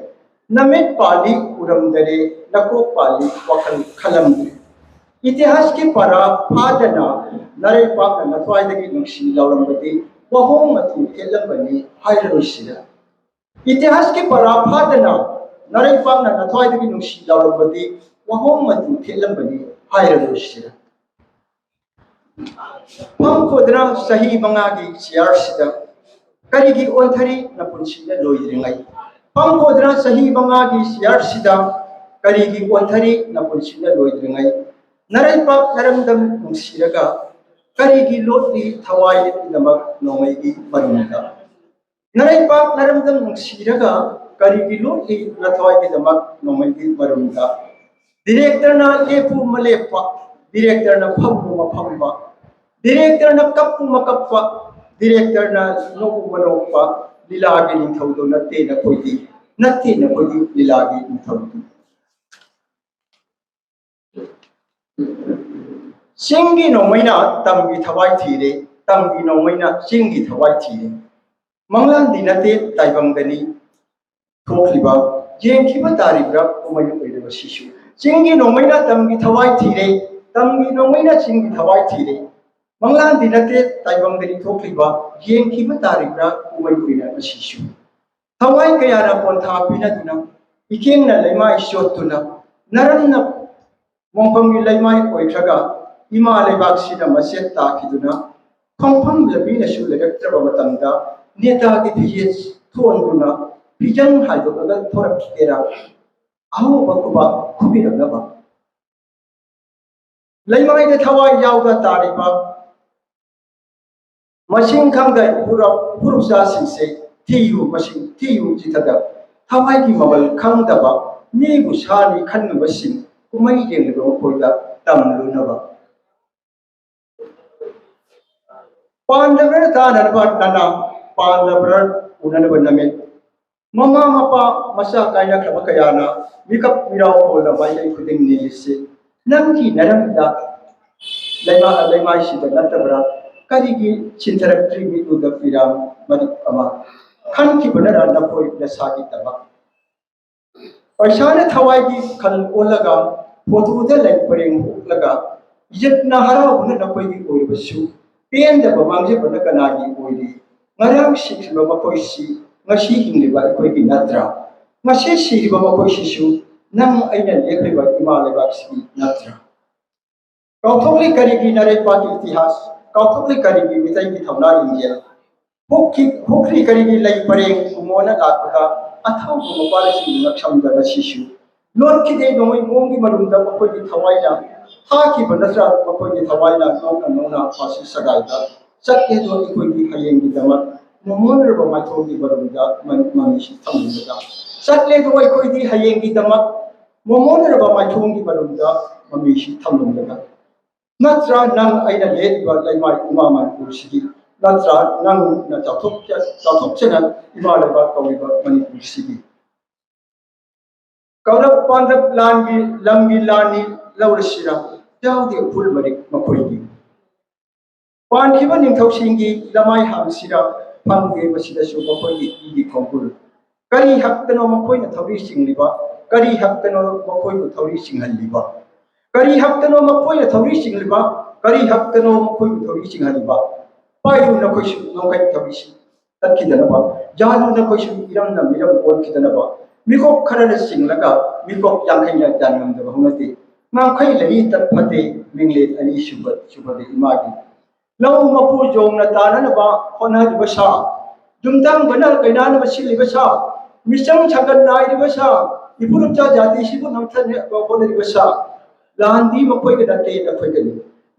ꯅꯃꯤꯠ ꯄꯥꯜꯂꯤ ꯎꯔꯝꯗꯔꯦ, ꯅꯀꯣꯛ ꯄꯥꯜꯂꯤ ꯋꯥꯈꯜ ꯈꯜꯂꯝꯗ꯭ꯔꯦ꯫ ꯏꯇꯤꯍꯥꯁꯀꯤ ꯄꯔꯥ ꯐꯥꯗꯅ ꯅꯔꯩꯄꯥꯛꯅ ꯅꯊ꯭ꯋꯥꯏꯗꯒꯤ ꯅꯨꯡꯁꯤ ꯂꯥꯎꯔꯝꯕꯗꯤ ꯋꯥꯍꯣꯡ ꯃꯇꯨ ꯊꯦꯠꯂꯝꯕꯅꯤ ꯍꯥꯏꯔꯔꯣꯏꯁꯤꯔ? ꯏꯇꯤꯍꯥꯁꯀꯤ ꯄꯔꯥ ꯐꯥꯗꯅ ꯅꯔꯩꯄꯥꯛꯅ ꯅꯊ꯭ꯋꯥꯏꯗꯒꯤ ꯅꯨꯡꯁꯤ ꯂꯥꯎꯔꯝꯕꯗꯤ ꯋꯥꯍꯣꯡ ꯃꯇꯨ ꯊꯦꯠꯂꯝꯕꯅꯤ ꯍꯥꯏꯔꯔꯣꯏꯁꯤꯔ? ꯐꯝꯈꯣꯗꯅ ꯆꯍꯤ ꯃꯉꯥꯒꯤ ꯆꯤꯌꯥꯔꯁꯤꯗ ꯀꯔꯤꯒꯤ ꯑꯣꯟꯊꯔꯤ ꯅꯄꯨꯟꯁꯤꯅ ꯂꯣꯏꯗ꯭ꯔꯤꯉꯩ? ꯐꯝꯈꯣꯗꯅ ꯆꯍꯤ ꯃꯉꯥꯒꯤ ꯆꯤꯌꯥꯔꯁꯤꯗ ꯀꯔꯤꯒꯤ ꯑꯣꯟꯊꯔꯤ ꯅꯄꯨꯟꯁꯤꯅ ꯂꯣꯏꯗ꯭ꯔꯤꯉꯩ? ꯅꯔꯩꯄꯥꯛ ꯅꯔꯝꯗꯝ ꯅꯨꯡꯁꯤꯔꯒ ꯀꯔꯤꯒꯤ ꯂꯣꯠꯂꯤ ꯊꯋꯥꯏꯗꯃꯛ ꯅꯣꯡꯃꯩꯒꯤ ꯃꯔꯨꯝꯗ? ꯅꯔꯩꯄꯥꯛ ꯅꯔꯝꯗꯝ ꯅꯨꯡꯁꯤꯔꯒ ꯀꯔꯤꯒꯤ ꯂꯣꯠꯂꯤ ꯅꯊꯋꯥꯏꯒꯤꯗꯃꯛ ꯅꯣꯡꯃꯩꯒꯤ ꯃꯔꯨꯝꯗ? ꯗꯤꯔꯦꯛꯇꯔꯅ ꯂꯦꯞꯄꯨ ꯃꯂꯦꯞꯄ, ꯗꯤꯔꯦꯛꯇꯔꯅ ꯐꯝꯃꯨ ꯃꯐꯝꯕ, ꯗꯤꯔꯦꯛꯇꯔꯅ ꯀꯞꯄꯨ ꯃꯀꯞꯄ, ꯗꯤꯔꯦꯛꯇꯔꯅ ꯅꯣꯛꯎ ꯃꯅꯣꯛꯄ, ꯂꯤꯂꯥꯒꯤ ꯅꯤꯡꯊꯧꯗꯣ ꯅꯠꯇꯦ ꯅꯈꯣꯏꯗꯤ, ꯅꯠꯇꯦ ꯅꯈꯣꯏꯗꯤ ꯂꯤꯂꯥꯒꯤ ꯅꯤꯡꯊꯧꯗꯤ꯫ ꯆꯤꯡꯒꯤ ꯅꯣꯡꯃꯩꯅ ꯇꯝꯒꯤ ꯊꯋꯥꯏ ꯊꯤꯔꯦ, ꯇꯝꯒꯤ ꯅꯣꯡꯃꯩꯅ ꯆꯤꯡꯒꯤ ꯊꯋꯥꯏ ꯊꯤꯔꯦ꯫ ꯃꯪꯂꯥꯟꯗꯤ ꯅꯠꯇꯦ ꯇꯥꯏꯕꯪꯗꯅꯤ ꯊꯣꯛꯂꯤꯕ, ꯌꯦꯡꯈꯤꯕ ꯇꯥꯔꯤꯕ꯭ꯔꯥ ꯀꯨꯝꯍꯩ ꯑꯣꯏꯔꯤꯕ ꯁꯤꯁꯨ꯫ ꯆꯤꯡꯒꯤ ꯅꯣꯡꯃꯩꯅ ꯇꯝꯒꯤ ꯊꯋꯥꯏ ꯊꯤꯔꯦ, ꯇꯝꯒꯤ ꯅꯣꯡꯃꯩꯅ ꯆꯤꯡꯒꯤ ꯊꯋꯥꯏ ꯊꯤꯔꯦ꯫ ꯃꯪꯂꯥꯟꯗꯤ ꯅꯠꯇꯦ ꯇꯥꯏꯕꯪꯗꯅꯤ ꯊꯣꯛꯂꯤꯕ, ꯌꯦꯡꯈꯤꯕ ꯇꯥꯔꯤꯕ꯭ꯔꯥ ꯀꯨꯝꯍꯩ ꯑꯣꯏꯔꯤꯕ ꯁꯤꯁꯨ꯫ ꯊꯋꯥꯏ ꯀꯌꯥꯅ ꯄꯣꯟꯊꯥ ꯄꯤꯅꯗꯨꯅ, ꯏꯀꯦꯡꯅ ꯂꯩꯃꯥꯏ ꯆꯣꯠꯇꯨꯅ, ꯅꯔꯝꯅ ꯃꯣꯡꯐꯝꯒꯤ ꯂꯩꯃꯥꯏ ꯑꯣꯏꯈ꯭ꯔꯒ, ꯏꯃꯥ ꯂꯩꯕꯥꯛꯁꯤꯅ ꯃꯆꯦꯠ ꯇꯥꯈꯤꯗꯨꯅ, ꯈꯣꯡꯐꯝ ꯂꯝꯕꯤꯅꯁꯨ ꯂꯩꯔꯛꯇ꯭ꯔꯕ ꯃꯇꯝꯗ, ꯅꯦꯇꯥꯒꯤ ꯐꯤꯖꯦꯠ ꯊꯣꯟꯗꯨꯅ ꯐꯤꯖꯪ ꯍꯥꯏꯗꯣꯛꯂꯒ ꯊꯣꯔꯛꯈꯤꯒꯦꯔꯥ? ꯑꯍꯧꯕ ꯈꯨꯕꯥꯛ ꯈꯨꯕꯤꯔꯛꯅꯕ꯫ ꯂꯩꯃꯥꯏꯗ ꯊꯋꯥꯏ ꯌꯥꯎꯗ ꯇꯥꯔꯤꯕ ꯃꯁꯤꯡ ꯈꯪꯗ ꯏꯄꯨꯔꯞ ꯏꯄꯨꯔꯨꯞꯆꯥꯁꯤꯡꯁꯦ ꯊꯤꯌꯨ ꯃꯁꯤꯡ ꯊꯤꯌꯨ ꯆꯤꯊꯗ ꯊꯋꯥꯏꯒꯤ ꯃꯃꯜ ꯈꯪꯗꯕ ꯃꯤꯕꯨ ꯁꯥꯅꯤ ꯈꯟꯅꯕꯁꯤꯡ ꯀꯨꯝꯍꯩ ꯌꯦꯡꯂꯤꯕ ꯃꯈꯣꯏꯗ ꯇꯝꯂꯨꯅꯕ꯫ ꯄꯥꯟꯗꯕ꯭ꯔꯥ ꯇꯥꯅꯅꯕ ꯅꯅꯥ, ꯄꯥꯟꯗꯕ꯭ꯔꯥ ꯎꯅꯅꯕ ꯅꯃꯤꯠ꯫ ꯃꯃꯥ ꯃꯄꯥ ꯃꯆꯥ ꯀꯥꯏꯅꯈ꯭ꯔꯕ ꯀꯌꯥꯅ ꯃꯤꯀꯞ ꯃꯤꯔꯥꯎ ꯍꯣꯜꯅ ꯃꯥꯏꯀꯩ ꯈꯨꯗꯤꯡ ꯅꯤꯜꯂꯤꯁꯤ ꯅꯪꯒꯤ ꯅꯔꯝꯗ ꯂꯩꯃꯥ-, ꯂꯩꯃꯥꯏꯁꯤꯗ ꯅꯠꯇꯕ꯭ꯔꯥ? ꯀꯔꯤꯒꯤ ꯁꯤꯟꯊꯔꯛꯇ꯭ꯔꯤ ꯃꯤꯠꯂꯨꯗ ꯄꯤꯔꯥꯡ ꯃꯔꯤꯛ ꯑꯃ? ꯈꯟꯈꯤꯕꯅꯔ ꯅꯈꯣꯏ ꯅꯁꯥꯒꯤꯗꯃꯛ? ꯄꯩꯁꯥꯅ ꯊꯋꯥꯏꯒꯤ ꯈꯜ ꯑꯣꯜꯂꯒ, ꯐꯣꯇꯣꯗ ꯂꯩ ꯄꯔꯦꯡ ꯍꯨꯛꯂꯒ, ꯌꯦꯠꯅ ꯍꯔꯥꯎꯕꯅ ꯅꯈꯣꯏꯒꯤ ꯑꯣꯏꯔꯕꯁꯨ, ꯄꯦꯟꯗꯕ ꯃꯥꯡꯖꯕꯅ ꯀꯅꯥꯒꯤ ꯑꯣꯏꯔꯤ? ꯉꯔꯥꯡ ꯁꯤꯈ꯭ꯔꯤꯕ ꯃꯈꯣꯏꯁꯤ ꯉꯁꯤ ꯍꯤꯡꯂꯤꯕ ꯑꯩꯈꯣꯏꯒꯤ ꯅꯠꯇ꯭ꯔꯥ? ꯉꯁꯤ ꯁꯤꯔꯤꯕ ꯃꯈꯣꯏꯁꯤꯁꯨ ꯅꯪ ꯑꯩꯅ ꯂꯦꯞꯂꯤꯕ ꯏꯃꯥ ꯂꯩꯕꯥꯛꯁꯤꯒꯤ ꯅꯠꯇ꯭ꯔꯥ? ꯀꯥꯎꯊꯣꯛꯂꯤ ꯀꯔꯤꯒꯤ ꯅꯔꯩꯄꯥꯛꯀꯤ ꯏꯇꯤꯍꯥꯁ? ꯀꯥꯎꯊꯣꯛꯂꯤ ꯀꯔꯤꯒꯤ ꯃꯤꯇꯩꯒꯤ ꯊꯧꯅꯥ ꯂꯤꯡꯖꯦꯜ? ꯍꯨꯛꯈꯤ-, ꯍꯨꯛꯈ꯭ꯔꯤ ꯀꯔꯤꯒꯤ ꯂꯩ ꯄꯔꯦꯡ ꯎꯃꯣꯅ ꯂꯥꯛꯄꯗ ꯑꯊꯧꯕ ꯃꯄꯥꯜꯁꯤꯡꯒꯤ ꯉꯛꯁꯝꯗ ꯉꯁꯤꯁꯨ ꯂꯣꯠꯈꯤꯗꯦ ꯅꯣꯡꯃꯩ ꯃꯣꯡꯒꯤ ꯃꯔꯨꯝꯗ ꯃꯈꯣꯏꯒꯤ ꯊꯋꯥꯏꯅ ꯊꯥꯈꯤꯕ ꯅꯠꯇ꯭ꯔꯥ? ꯃꯈꯣꯏꯒꯤ ꯊꯋꯥꯏꯅ ꯅꯣꯛꯅ ꯅꯣꯛꯅ ꯐꯥꯁꯤ ꯁꯒꯥꯏꯗ ꯆꯠꯂꯦꯗꯣ ꯑꯩꯈꯣꯏꯒꯤ ꯍꯌꯦꯡꯒꯤꯗꯃꯛ ꯃꯃꯣꯟꯔꯕ ꯃꯥꯏꯊꯣꯡꯒꯤ ꯃꯔꯨꯝꯗ ꯃ-, ꯃꯃꯤꯁꯤ ꯊꯝꯂꯝꯂꯒ ꯆꯠꯂꯦꯗꯣ ꯑꯩꯈꯣꯏꯗꯤ ꯍꯌꯦꯡꯒꯤꯗꯃꯛ ꯃꯃꯣꯟꯔꯕ ꯃꯥꯏꯊꯣꯡꯒꯤ ꯃꯔꯨꯝꯗ ꯃꯃꯤꯁꯤ ꯊꯝꯂꯝꯂꯒ ꯅꯠꯇ꯭ꯔꯥ ꯅꯪ ꯑꯩꯅ ꯂꯦꯞꯂꯤꯕ ꯂꯩꯃꯥꯏ ꯏꯃꯥ ꯃꯅꯤꯄꯨꯔꯁꯤꯒꯤ ꯅꯠꯇ꯭ꯔꯥ ꯅꯪꯅ ꯆꯥꯎꯊꯣꯛꯆ-, ꯆꯥꯎꯊꯣꯛꯆꯅ ꯏꯃꯥ ꯂꯩꯕꯥꯛ ꯀꯧꯔꯤꯕ ꯃꯅꯤꯄꯨꯔꯁꯤꯒꯤ ꯀꯧꯔꯛ ꯄꯥꯟꯗꯛ ꯂꯥꯟꯒꯤ ꯂꯝꯒꯤ ꯂꯥꯟꯅꯤ ꯂꯧꯔꯁꯤꯔ ꯌꯥꯎꯗꯦ ꯎꯐꯨꯜ ꯃꯔꯤꯛ ꯃꯈꯣꯏꯒꯤ ꯄꯥꯟꯈꯤꯕ ꯅꯤꯡꯊꯧꯁꯤꯡꯒꯤ ꯂꯃꯥꯏ ꯍꯥꯡꯁꯤꯔ ꯐꯪꯗꯦ ꯃꯁꯤꯗꯁꯨ ꯃꯈꯣꯏꯒꯤ ꯏꯒꯤ ꯈꯣꯡꯒꯨꯜ꯫ ꯀꯔꯤ ꯍꯛꯇꯅꯣ ꯃꯈꯣꯏꯅ ꯊꯧꯔꯤ ꯆꯤꯡꯂꯤꯕ? ꯀꯔꯤ ꯍꯛꯇꯅꯣ ꯃꯈꯣꯏꯕꯨ ꯊꯧꯔꯤ ꯆꯤꯡꯍꯜꯂꯤꯕ? ꯀꯔꯤ ꯍꯛꯇꯅꯣ ꯃꯈꯣꯏꯅ ꯊꯧꯔꯤ ꯆꯤꯡꯂꯤꯕ? ꯀꯔꯤ ꯍꯛꯇꯅꯣ ꯃꯈꯣꯏꯕꯨ ꯊꯧꯔꯤ ꯆꯤꯡꯍꯜꯂꯤꯕ? ꯄꯥꯏꯌꯨ ꯅꯈꯣꯏꯁꯨ ꯉꯝꯈꯩ ꯊꯧꯔꯤꯁꯤꯡ ꯇꯠꯈꯤꯗꯅꯕ, ꯌꯥꯜꯂꯨ ꯅꯈꯣꯏꯁꯨ ꯏꯔꯝꯅ ꯃꯤꯔꯝ ꯑꯣꯟꯈꯤꯗꯅꯕ꯫ ꯃꯤꯀꯣꯛ ꯈꯔꯅ ꯆꯤꯡꯂꯒ ꯃꯤꯀꯣꯛ ꯌꯥꯡꯈꯩꯅ ꯌꯥꯟꯉꯝꯗꯕ ꯍꯧꯅꯗꯦ꯫ ꯉꯝꯈꯩ ꯂꯩꯏ ꯇꯠ ꯐꯠꯇꯦ, ꯃꯤꯡꯂꯦꯟ ꯑꯅꯤ ꯁꯨꯕ ꯁꯨꯕꯗ ꯏꯃꯥꯒꯤ ꯂꯧ ꯃꯄꯨ ꯌꯣꯡꯅ ꯇꯥꯅꯅꯕ ꯍꯣꯠꯅꯔꯤꯕ ꯁꯥ, ꯌꯨꯝꯊꯪꯕꯅ ꯀꯩꯅꯥꯅꯕ ꯁꯤꯜꯂꯤꯕ ꯁꯥ, ꯃꯤꯆꯪ ꯁꯪꯒꯠ ꯅꯥꯏꯔꯤꯕ ꯁꯥ, ꯏꯄꯨꯔꯨꯞꯆꯥ ꯖꯥꯇꯤꯁꯤꯕꯨ ꯅꯝꯊꯅꯕ ꯍꯣꯠꯅꯔꯤꯕ ꯁꯥ, ꯂꯥꯟꯗꯤ ꯃꯈꯣꯏꯒ ꯅꯠꯇꯦ ꯅꯈꯣꯏꯒꯅꯤ,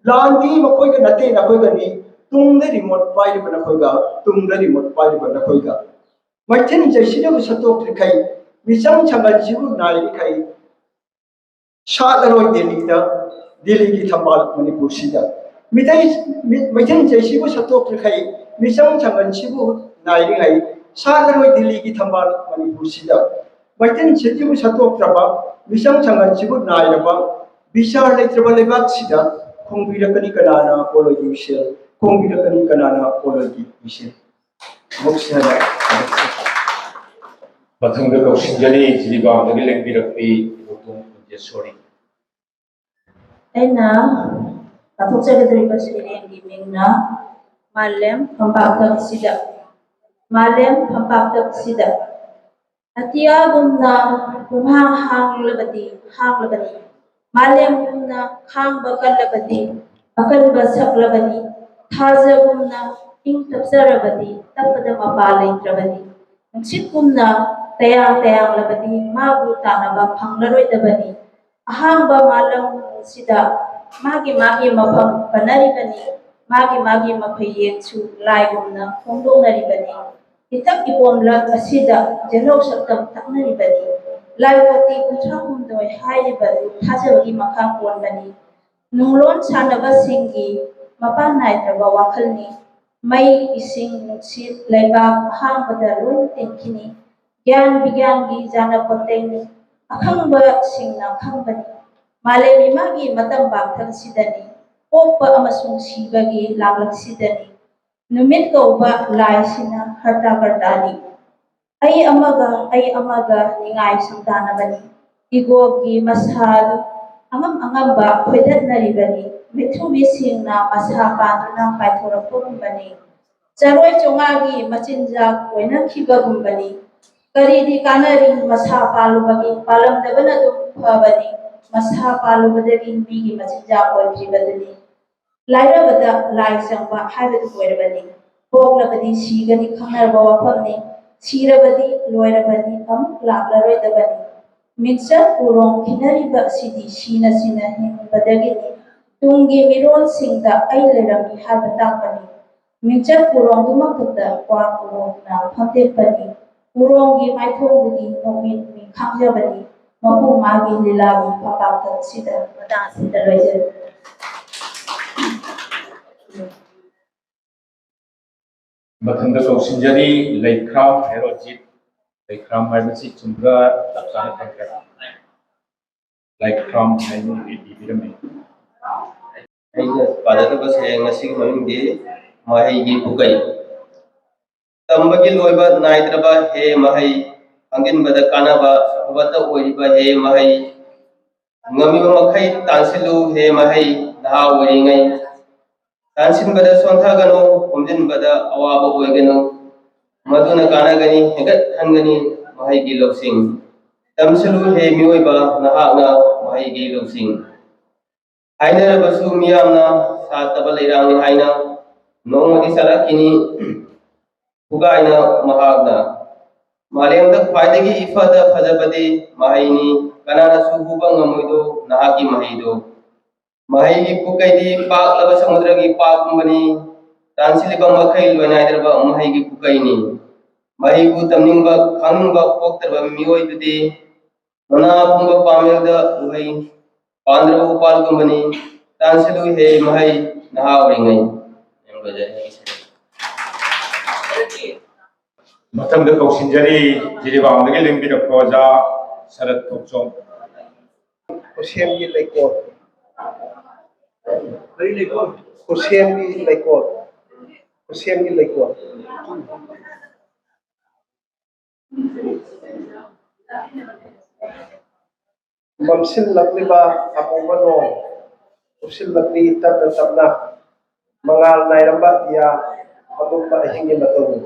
ꯂꯥꯟꯗꯤ ꯃꯈꯣꯏꯒ ꯅꯠꯇꯦ ꯅꯈꯣꯏꯒꯅꯤ, ꯇꯨꯡꯗ ꯔꯤꯃꯣꯠ ꯄꯥꯏꯔꯤꯕ ꯅꯈꯣꯏꯒ, ꯇꯨꯡꯗ ꯔꯤꯃꯣꯠ ꯄꯥꯏꯔꯤꯕ ꯅꯈꯣꯏꯒ꯫ ꯃꯩꯊꯤꯟ ꯆꯩꯁꯤꯅꯕꯨ ꯁꯠꯇꯣꯛꯇ꯭ꯔꯤꯈꯩ, ꯃꯤꯆꯪ ꯁꯪꯒꯟꯁꯤꯕꯨ ꯅꯥꯏꯔꯤꯈꯩ, ꯁꯥꯠꯂꯔꯣꯏ ꯗꯦꯜꯂꯤꯗ, ꯗꯦꯜꯂꯤꯒꯤ ꯊꯝꯕꯥꯜ ꯃꯅꯤꯄꯨꯔꯁꯤꯗ꯫ ꯃꯤꯇꯩ, ꯃꯤ-, ꯃꯩꯊꯤꯟ ꯆꯩꯁꯤꯕꯨ ꯁꯠꯇꯣꯛꯇ꯭ꯔꯤꯈꯩ, ꯃꯤꯆꯪ ꯁꯪꯒꯟꯁꯤꯕꯨ ꯅꯥꯏꯔꯤꯉꯩ, ꯁꯥꯠꯂꯔꯣꯏ ꯗꯦꯜꯂꯤꯒꯤ ꯊꯝꯕꯥꯜ ꯃꯅꯤꯄꯨꯔꯁꯤꯗ꯫ ꯃꯩꯊꯤꯟ ꯆꯩꯁꯤꯕꯨ ꯁꯠꯇꯣꯛꯇ꯭ꯔꯕ, ꯃꯤꯆꯪ ꯁꯪꯒꯟꯁꯤꯕꯨ ꯅꯥꯏꯔꯕ, ꯕꯤꯆꯥꯔ ꯂꯩꯇ꯭ꯔꯕ ꯂꯩꯕꯥꯛꯁꯤꯗ ꯈꯣꯡꯕꯤꯔꯛꯀꯅꯤ ꯀꯅꯥꯅ ꯄꯣꯂꯣꯏꯒꯤ ꯃꯤꯁꯦꯜ? ꯈꯣꯡꯕꯤꯔꯛꯀꯅꯤ ꯀꯅꯥꯅ ꯄꯣꯂꯣꯏꯒꯤ ꯃꯤꯁꯦꯜ? ꯃꯊꯪꯗ ꯀꯧꯁꯤꯟꯖꯔꯤ ꯖꯤꯔꯤꯕꯥꯝꯗꯒꯤ ꯂꯦꯡꯕꯤꯔꯛꯄꯤ ꯏꯕꯣꯇꯣꯝ ꯀꯨꯟꯖꯦꯁꯣꯔꯤ꯫ ꯑꯩꯅ ꯂꯥꯎꯊꯣꯛꯆꯒꯗꯧꯔꯤꯕ ꯁꯩꯔꯦꯡꯒꯤ ꯃꯤꯡꯅ ꯃꯥꯂꯦꯝ ꯐꯝꯄꯥꯛꯇ ꯑꯁꯤꯗ꯫ ꯃꯥꯂꯦꯝ ꯐꯝꯄꯥꯛꯇ ꯑꯁꯤꯗ꯫ ꯑꯇꯤꯌꯥꯒꯨꯝꯅ ꯄꯨꯡꯍꯥꯡ ꯍꯥꯡꯂꯕꯗꯤ ꯍꯥꯡꯂꯕꯅꯤ꯫ ꯃꯥꯂꯦꯝꯒꯨꯝꯅ ꯈꯥꯡꯕ ꯀꯜꯂꯕꯗꯤ ꯑꯀꯟꯕ ꯁꯛꯂꯕꯅꯤ꯫ ꯊꯥꯖꯒꯨꯝꯅ ꯏꯪ ꯇꯞꯆꯔꯕꯗꯤ ꯇꯞꯄꯗ ꯃꯄꯥ ꯂꯩꯇ꯭ꯔꯕꯅꯤ꯫ ꯅꯨꯡꯁꯤꯠꯀꯨꯝꯅ ꯇꯌꯥꯡ ꯇꯌꯥꯡꯂꯕꯗꯤ ꯃꯥꯕꯨ ꯇꯥꯟꯅꯕ ꯐꯪꯂꯔꯣꯏꯗꯕꯅꯤ꯫ ꯑꯍꯥꯡꯕ ꯃꯥꯂꯪꯁꯤꯗ ꯃꯥꯒꯤ ꯃꯥꯒꯤ ꯃꯐꯝ ꯀꯟꯅꯔꯤꯕꯅꯤ꯫ ꯃꯥꯒꯤ ꯃꯥꯒꯤ ꯃꯈꯩ ꯌꯦꯡꯁꯨ ꯂꯥꯏꯒꯨꯝꯅ ꯐꯣꯡꯗꯣꯛꯅꯔꯤꯕꯅꯤ꯫ ꯏꯊꯛ ꯏꯄꯣꯝꯂꯛ ꯑꯁꯤꯗ ꯖꯦꯅꯧ ꯁꯛꯇꯝ ꯇꯛꯅꯔꯤꯕꯅꯤ꯫ ꯂꯥꯏ ꯀꯣꯇꯤ ꯀꯨꯟꯊ꯭ꯔꯥ ꯍꯨꯝꯗꯣꯏ ꯍꯥꯏꯔꯤꯕꯗꯨ ꯊꯥꯖꯕꯒꯤ ꯃꯈꯥ ꯄꯣꯟꯕꯅꯤ꯫ ꯅꯨꯡꯂꯣꯟ ꯁꯥꯟꯅꯕꯁꯤꯡꯒꯤ ꯃꯄꯥꯟ ꯅꯥꯏꯗ꯭ꯔꯕ ꯋꯥꯈꯜꯅꯤ꯫ ꯃꯩ, ꯏꯁꯤꯡ, ꯅꯨꯡꯁꯤꯠ, ꯂꯩꯕꯥꯛ ꯑꯍꯥꯡꯕꯗ ꯂꯣꯏꯅ ꯇꯤꯟꯈꯤꯅꯤ꯫ ꯒ꯭ꯌꯥꯟ ꯕꯤꯒ꯭ꯌꯥꯟꯒꯤ ꯌꯥꯅꯄꯣꯠꯇꯩꯅꯤ꯫ ꯑꯈꯪꯕꯁꯤꯡꯅ ꯈꯪꯕꯅꯤ꯫ ꯃꯥꯂꯦꯝ ꯏꯃꯥꯒꯤ ꯃꯇꯝ ꯄꯥꯡꯊꯛꯁꯤꯗꯅꯤ꯫ ꯄꯣꯛꯄ ꯑꯃꯁꯨꯡ ꯁꯤꯕꯒꯤ ꯂꯥꯡꯂꯛꯁꯤꯗꯅꯤ꯫ ꯅꯨꯃꯤꯠ ꯀꯧꯕ ꯂꯥꯏꯁꯤꯅ ꯍꯔꯇꯥ ꯀꯔꯇꯥꯅꯤ꯫ ꯑꯩ ꯑꯃꯒ ꯑꯩ ꯑꯃꯒ ꯅꯤꯡꯉꯥꯏ ꯁꯪꯗꯥꯅꯕꯅꯤ꯫ Egoꯒꯤ ꯃꯁꯥꯗꯨ ꯑꯉꯝ ꯑꯉꯝꯕ ꯈꯣꯏꯗꯠꯅꯔꯤꯕꯅꯤ꯫ ꯃꯤꯊꯨꯕꯤꯁꯤꯡꯅ ꯃꯁꯥ ꯄꯥꯟꯗꯨꯅ ꯄꯥꯏꯊꯣꯔꯛꯄꯒꯨꯝꯕꯅꯤ꯫ ꯆꯔꯣꯏ ꯆꯣꯉꯥꯒꯤ ꯃꯆꯤꯟꯖꯥꯛ ꯑꯣꯏꯅꯈꯤꯕꯒꯨꯝꯕꯅꯤ꯫ ꯀꯔꯤꯗꯤ ꯀꯥꯟꯅꯔꯤ ꯃꯁꯥ ꯄꯥꯜꯂꯨꯕꯒꯤ? ꯄꯥꯜꯂꯝꯗꯕꯅ ꯑꯗꯨꯝ ꯐꯕꯅꯤ꯫ ꯃꯁꯥ ꯄꯥꯜꯂꯨꯕꯗꯒꯤ ꯃꯤꯒꯤ ꯃꯆꯤꯟꯖꯥꯛ ꯑꯣꯏꯈꯤꯕꯗꯨꯅꯤ꯫ ꯂꯥꯏꯔꯕꯗ ꯂꯥꯏ ꯆꯪꯕ ꯍꯥꯏꯕꯗꯨ ꯑꯣꯏꯔꯕꯅꯤ꯫ ꯄꯣꯛꯂꯕꯗꯤ ꯁꯤꯒꯅꯤ ꯈꯪꯅꯔꯕ ꯋꯥꯐꯝꯅꯤ꯫ ꯁꯤꯔꯕꯗꯤ ꯂꯣꯏꯔꯕꯅꯤ, ꯑꯃꯨꯛ ꯂꯥꯛꯂꯔꯣꯏꯗꯕꯅꯤ꯫ ꯃꯤꯡꯆꯠ ꯎꯔꯣꯡ ꯈꯤꯅꯔꯤꯕ ꯑꯁꯤꯗꯤ ꯁꯤꯅ ꯁꯤꯅ ꯍꯤꯡꯕꯗꯒꯤꯅꯤ꯫ ꯇꯨꯡꯒꯤ ꯃꯤꯔꯣꯜꯁꯤꯡꯗ ꯑꯩ ꯂꯩꯔꯝꯃꯤ ꯍꯥꯏꯕ ꯇꯥꯛꯄꯅꯤ꯫ ꯃꯤꯡꯆꯠ ꯎꯔꯣꯡꯗꯨꯃꯛꯇꯗ ꯀ꯭ꯋꯥꯛ ꯎꯔꯣꯡꯅ ꯐꯝꯇꯦꯛꯄꯅꯤ꯫ ꯎꯔꯣꯡꯒꯤ ꯃꯥꯏꯊꯣꯡꯗꯨꯗꯤ ꯅꯣꯡꯃꯩ ꯅꯣꯡꯃꯩ ꯈꯥꯡꯖꯕꯅꯤ꯫ ꯃꯄꯨ ꯃꯥꯒꯤ ꯂꯤꯂꯥꯒꯤ ꯐꯝꯄꯥꯛꯇ ꯁꯤꯗ ꯃꯇꯥꯡ ꯑꯁꯤꯗ ꯂꯣꯏꯖꯔꯦ꯫ ꯃꯊꯪꯗ ꯀꯧꯁꯤꯟꯖꯔꯤ ꯂꯩꯈ꯭ꯔꯥꯝ ꯍꯦꯔꯣꯖꯤꯠ꯫ ꯂꯩꯈ꯭ꯔꯥꯝ ꯍꯥꯏꯕꯁꯤ ꯆꯨꯝꯕ꯭ꯔꯥ, ꯆꯞ ꯆꯥꯅ ꯈꯪꯕ꯭ꯔꯥ? ꯂꯩꯈ꯭ꯔꯥꯝ ꯍꯥꯏꯅ ꯏꯕꯤꯔꯝꯃꯤ꯫ ꯑꯩꯅ ꯄꯥꯖꯗꯕ ꯁꯩꯔꯦꯡ ꯑꯁꯤꯒꯤ ꯃꯃꯤꯡꯗꯤ ꯃꯍꯩꯒꯤ ꯄꯨꯀꯩ꯫ ꯇꯝꯕꯒꯤ ꯂꯣꯏꯕ ꯅꯥꯏꯗ꯭ꯔꯕ ꯍꯦ ꯃꯍꯩ, ꯈꯪꯖꯤꯟꯕꯗ ꯀꯥꯟꯅꯕ ꯑꯐꯕꯇ ꯑꯣꯏꯔꯤꯕ ꯍꯦ ꯃꯍꯩ, ꯉꯝꯃꯤꯕ ꯃꯈꯩ ꯇꯥꯟꯁꯤꯜꯂꯨ ꯍꯦ ꯃꯍꯩ, ꯅꯍꯥ ꯑꯣꯏꯔꯤꯉꯩ꯫ ꯇꯥꯟꯁꯤꯟꯕꯗ ꯁꯣꯟꯊꯒꯅꯨ, ꯈꯣꯝꯖꯤꯟꯕꯗ ꯑꯋꯥꯕ ꯑꯣꯏꯒꯅꯨ, ꯃꯗꯨꯅ ꯀꯥꯟꯅꯒꯅꯤ, ꯍꯦꯟꯒꯠꯍꯟꯒꯅꯤ ꯃꯍꯩꯒꯤ ꯂꯧꯁꯤꯡ꯫ ꯇꯝꯁꯤꯜꯂꯨ ꯍꯦ ꯃꯤꯑꯣꯏꯕ, ꯅꯍꯥꯛꯅ ꯃꯍꯩꯒꯤ ꯂꯧꯁꯤꯡ꯫ ꯍꯥꯏꯅꯔꯕꯁꯨ ꯃꯤꯌꯥꯝꯅ ꯁꯥꯠꯇꯕ ꯂꯩꯔꯥꯡꯅꯤ ꯍꯥꯏꯅ ꯅꯣꯡꯃꯗꯤ ꯆꯠꯂꯛꯈꯤꯅꯤ꯫ ꯐꯨꯒꯥꯏꯅ ꯃꯍꯥꯛꯅ ꯃꯥꯂꯦꯝꯗ ꯈ꯭ꯋꯥꯏꯗꯒꯤ ꯏꯐꯗ ꯐꯖꯕꯗꯤ ꯃꯍꯩꯅꯤ, ꯀꯅꯥꯅꯁꯨ ꯍꯨꯕ ꯉꯝꯃꯣꯏꯗꯣ ꯅꯍꯥꯛꯀꯤ ꯃꯍꯩꯗꯣ꯫ ꯃꯍꯩꯒꯤ ꯄꯨꯀꯩꯗꯤ ꯄꯥꯛꯂꯕ ꯁꯃꯨꯗ꯭ꯔꯒꯤ ꯄꯥꯛꯀꯨꯝꯕꯅꯤ, ꯇꯥꯟꯁꯤꯜꯂꯤꯕ ꯃꯈꯩ ꯂꯣꯏꯅꯥꯏꯗ꯭ꯔꯕ ꯃꯍꯩꯒꯤ ꯄꯨꯀꯩꯅꯤ꯫ ꯃꯍꯩꯕꯨ ꯇꯝꯅꯤꯡꯕ ꯈꯪꯅꯤꯡꯕ ꯄꯣꯛꯇ꯭ꯔꯕ ꯃꯤꯑꯣꯏꯗꯨꯗꯤ ꯃꯅꯥ ꯄꯨꯝꯕ ꯄꯥꯃꯦꯜꯗ ꯎꯍꯩ ꯄꯥꯟꯗ꯭ꯔꯕ ꯎꯄꯥꯜꯒꯨꯝꯕꯅꯤ꯫ ꯇꯥꯟꯁꯤꯜꯂꯨ ꯍꯦ ꯃꯍꯩ ꯅꯍꯥ ꯑꯣꯏꯔꯤꯉꯩ꯫ ꯃꯊꯪꯗ ꯀꯧꯁꯤꯟꯖꯔꯤ ꯖꯤꯔꯤꯕꯥꯝꯗꯒꯤ ꯂꯦꯡꯕꯤꯔꯛꯄ ꯑꯣꯖꯥ ꯁꯔꯠ ꯊꯣꯛꯆꯣꯝ꯫ ꯈꯨꯠꯁꯦꯝꯒꯤ ꯂꯩꯀꯣꯜ꯫ ꯈꯨꯠꯁꯦꯝꯒꯤ ꯂꯩꯀꯣꯜ꯫ ꯈꯨꯠꯁꯦꯝꯒꯤ ꯂꯩꯀꯣꯜ꯫ ꯃꯝꯁꯤꯜꯂꯛꯂꯤꯕ ꯑꯃꯨꯕ ꯅꯣꯡ ꯎꯞꯁꯤꯜꯂꯛꯂꯤ ꯇꯞꯅ ꯇꯞꯅ꯫ ꯃꯉꯥꯜ ꯅꯥꯏꯔꯝꯕ ꯑꯇꯤꯌꯥ ꯑꯃꯝꯕ ꯑꯍꯤꯡꯒꯤ ꯃꯇꯧꯅꯤ꯫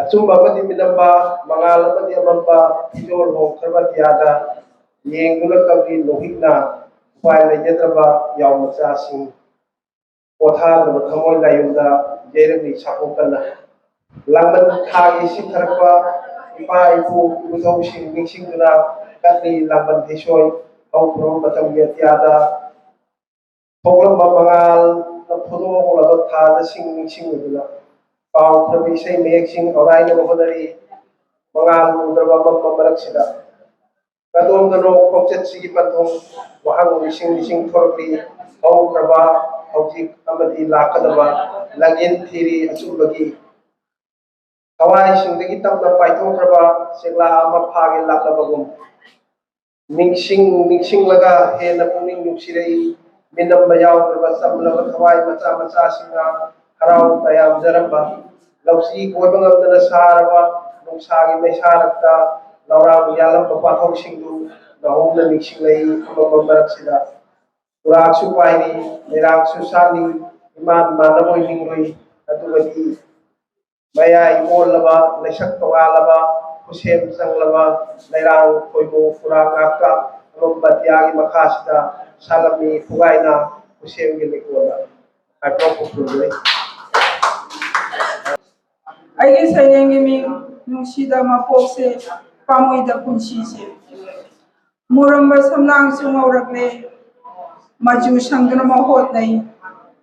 ꯑꯆꯨꯝꯕ ꯑꯃꯗꯤ ꯃꯤꯅꯝꯕ, ꯃꯉꯥꯜ ꯑꯃꯗꯤ ꯑꯃꯝꯕ, ꯐꯤꯖꯣꯜ ꯍꯣꯡꯈ꯭ꯔꯕ ꯑꯇꯤꯌꯥꯗ ꯌꯦꯡꯗꯨꯅ ꯀꯞꯂꯤ ꯂꯣꯍꯤꯛꯅ ꯎꯄꯥꯏ ꯂꯩꯖꯗ꯭ꯔꯕ ꯌꯥꯎ ꯃꯆꯥꯁꯤꯡ꯫ ꯄꯣꯊꯥꯗ꯭ꯔꯕ ꯊꯃꯣꯏ ꯂꯥꯏꯌꯨꯝꯗ ꯌꯩꯔꯛꯂꯤ ꯁꯥꯐꯨ ꯀꯟꯅ꯫ ꯂꯥꯡꯕꯟ ꯊꯥꯒꯤ ꯁꯤꯡꯊꯔꯛꯄ ꯏꯄꯥ ꯏꯄꯨ ꯏꯕꯨꯙꯧꯁꯤꯡ ꯅꯤꯡꯁꯤꯡꯗꯨꯅ ꯀꯠꯂꯤ ꯂꯥꯡꯕꯟ ꯊꯩꯁꯣꯏ ꯍꯧꯈ꯭ꯔꯕ ꯃꯇꯝꯒꯤ ꯑꯇꯤꯌꯥꯗ ꯊꯣꯛꯂꯝꯕ ꯃꯉꯥꯜꯅ ꯐꯨꯗꯣꯛꯂꯕ ꯊꯥꯗꯁꯤꯡ ꯅꯤꯡꯁꯤꯡꯂꯗꯨꯅ ꯄꯥꯎꯈ꯭ꯔꯕ ꯏꯁꯩ ꯃꯌꯦꯛꯁꯤꯡ ꯍꯧꯔꯥꯏꯅꯕ ꯍꯣꯠꯅꯔꯤ꯫ ꯃꯉꯥꯜ ꯎꯗ꯭ꯔꯕ ꯑꯃꯝꯕ ꯃꯔꯛꯁꯤꯗ ꯀꯗꯣꯝꯗꯅꯣ ꯈꯣꯡꯆꯠꯁꯤꯒꯤ ꯄꯟꯊꯨꯡ ꯋꯥꯍꯪ ꯂꯤꯁꯤꯡ ꯂꯤꯁꯤꯡ ꯊꯣꯔꯛꯂꯤ꯫ ꯍꯧꯈ꯭ꯔꯕ, ꯍꯧꯖꯤꯛ ꯑꯃꯗꯤ ꯂꯥꯛꯀꯗꯕ ꯂꯥꯡꯖꯦꯜ ꯊꯤꯔꯤ ꯑꯆꯨꯝꯕꯒꯤ꯫ ꯊꯋꯥꯏꯁꯤꯡꯗꯒꯤ ꯇꯞꯅ ꯄꯥꯏꯊꯣꯛꯈ꯭ꯔꯕ ꯆꯦꯛꯂꯥ ꯑꯃ ꯐꯥꯒꯦ ꯂꯥꯛꯂꯕꯒꯨꯝ꯫ ꯅꯤꯡꯁꯤꯡ ꯅꯤꯡꯁꯤꯡꯂꯒ ꯍꯦꯟꯅ ꯄꯨꯛꯅꯤꯡ ꯅꯨꯡꯁꯤꯔꯛꯏ꯫ ꯃꯤꯅꯝꯕ ꯌꯥꯎꯗ꯭ꯔꯕ ꯆꯝꯂꯕ ꯊꯋꯥꯏ ꯃꯆꯥ ꯃꯆꯥꯁꯤꯡꯅ ꯍꯔꯥꯎ ꯇꯌꯥꯝꯖꯔꯝꯕ꯫ ꯂꯧꯁꯤ ꯀꯣꯏꯕ ꯉꯝꯗꯅ ꯁꯥꯔꯕ ꯅꯨꯡꯁꯥꯒꯤ ꯃꯩꯁꯥꯔꯛꯇ ꯂꯧꯔꯥꯡ ꯌꯥꯜꯂꯝꯕ ꯄꯥꯊꯧꯁꯤꯡꯗꯨ ꯅꯧꯍꯧꯅ ꯅꯤꯡꯁꯤꯡꯂꯛꯏ꯫ ꯑꯃꯝꯕ ꯃꯔꯛꯁꯤꯗ ꯈꯨꯔꯥꯛꯁꯨ ꯄꯥꯏꯔꯤ, ꯂꯩꯔꯥꯛꯁꯨ ꯁꯥꯠꯂꯤ, ꯏꯃꯥꯟ ꯃꯥꯟꯅꯕꯣꯏ ꯅꯤꯡꯂꯨꯏ꯫ ꯑꯗꯨꯒꯗꯤ ꯃꯌꯥꯏ ꯑꯣꯜꯂꯕ, ꯂꯩꯁꯛ ꯇꯣꯉꯥꯜꯂꯕ, ꯈꯨꯠꯁꯦꯝ ꯆꯪꯂꯕ ꯂꯩꯔꯥꯡ ꯈꯣꯏꯃꯨ ꯈꯨꯔꯥꯛ ꯉꯥꯛꯇ ꯑꯃꯝꯕ ꯑꯇꯤꯌꯥꯒꯤ ꯃꯈꯥꯁꯤꯗ ꯁꯥꯠꯂꯝꯃꯤ ꯐꯨꯒꯥꯏꯅ ꯈꯨꯠꯁꯦꯝꯒꯤ ꯂꯩꯀꯣꯜꯗ ꯍꯥꯏꯕ ꯄꯨꯊꯣꯛꯂꯤ꯫ ꯑꯩꯒꯤ ꯁꯩꯔꯦꯡꯒꯤ ꯃꯤꯡ ꯅꯨꯡꯁꯤꯗ ꯃꯄꯣꯛꯁꯦ, ꯄꯥꯝꯃꯨꯏꯗ ꯄꯨꯟꯁꯤꯁꯦ꯫ ꯃꯨꯔꯝꯕ ꯁꯝꯂꯥꯡꯁꯨ ꯉꯧꯔꯛꯂꯦ, ꯃꯆꯨ ꯁꯪꯗꯨꯅ ꯃꯍꯣꯠꯅꯩ,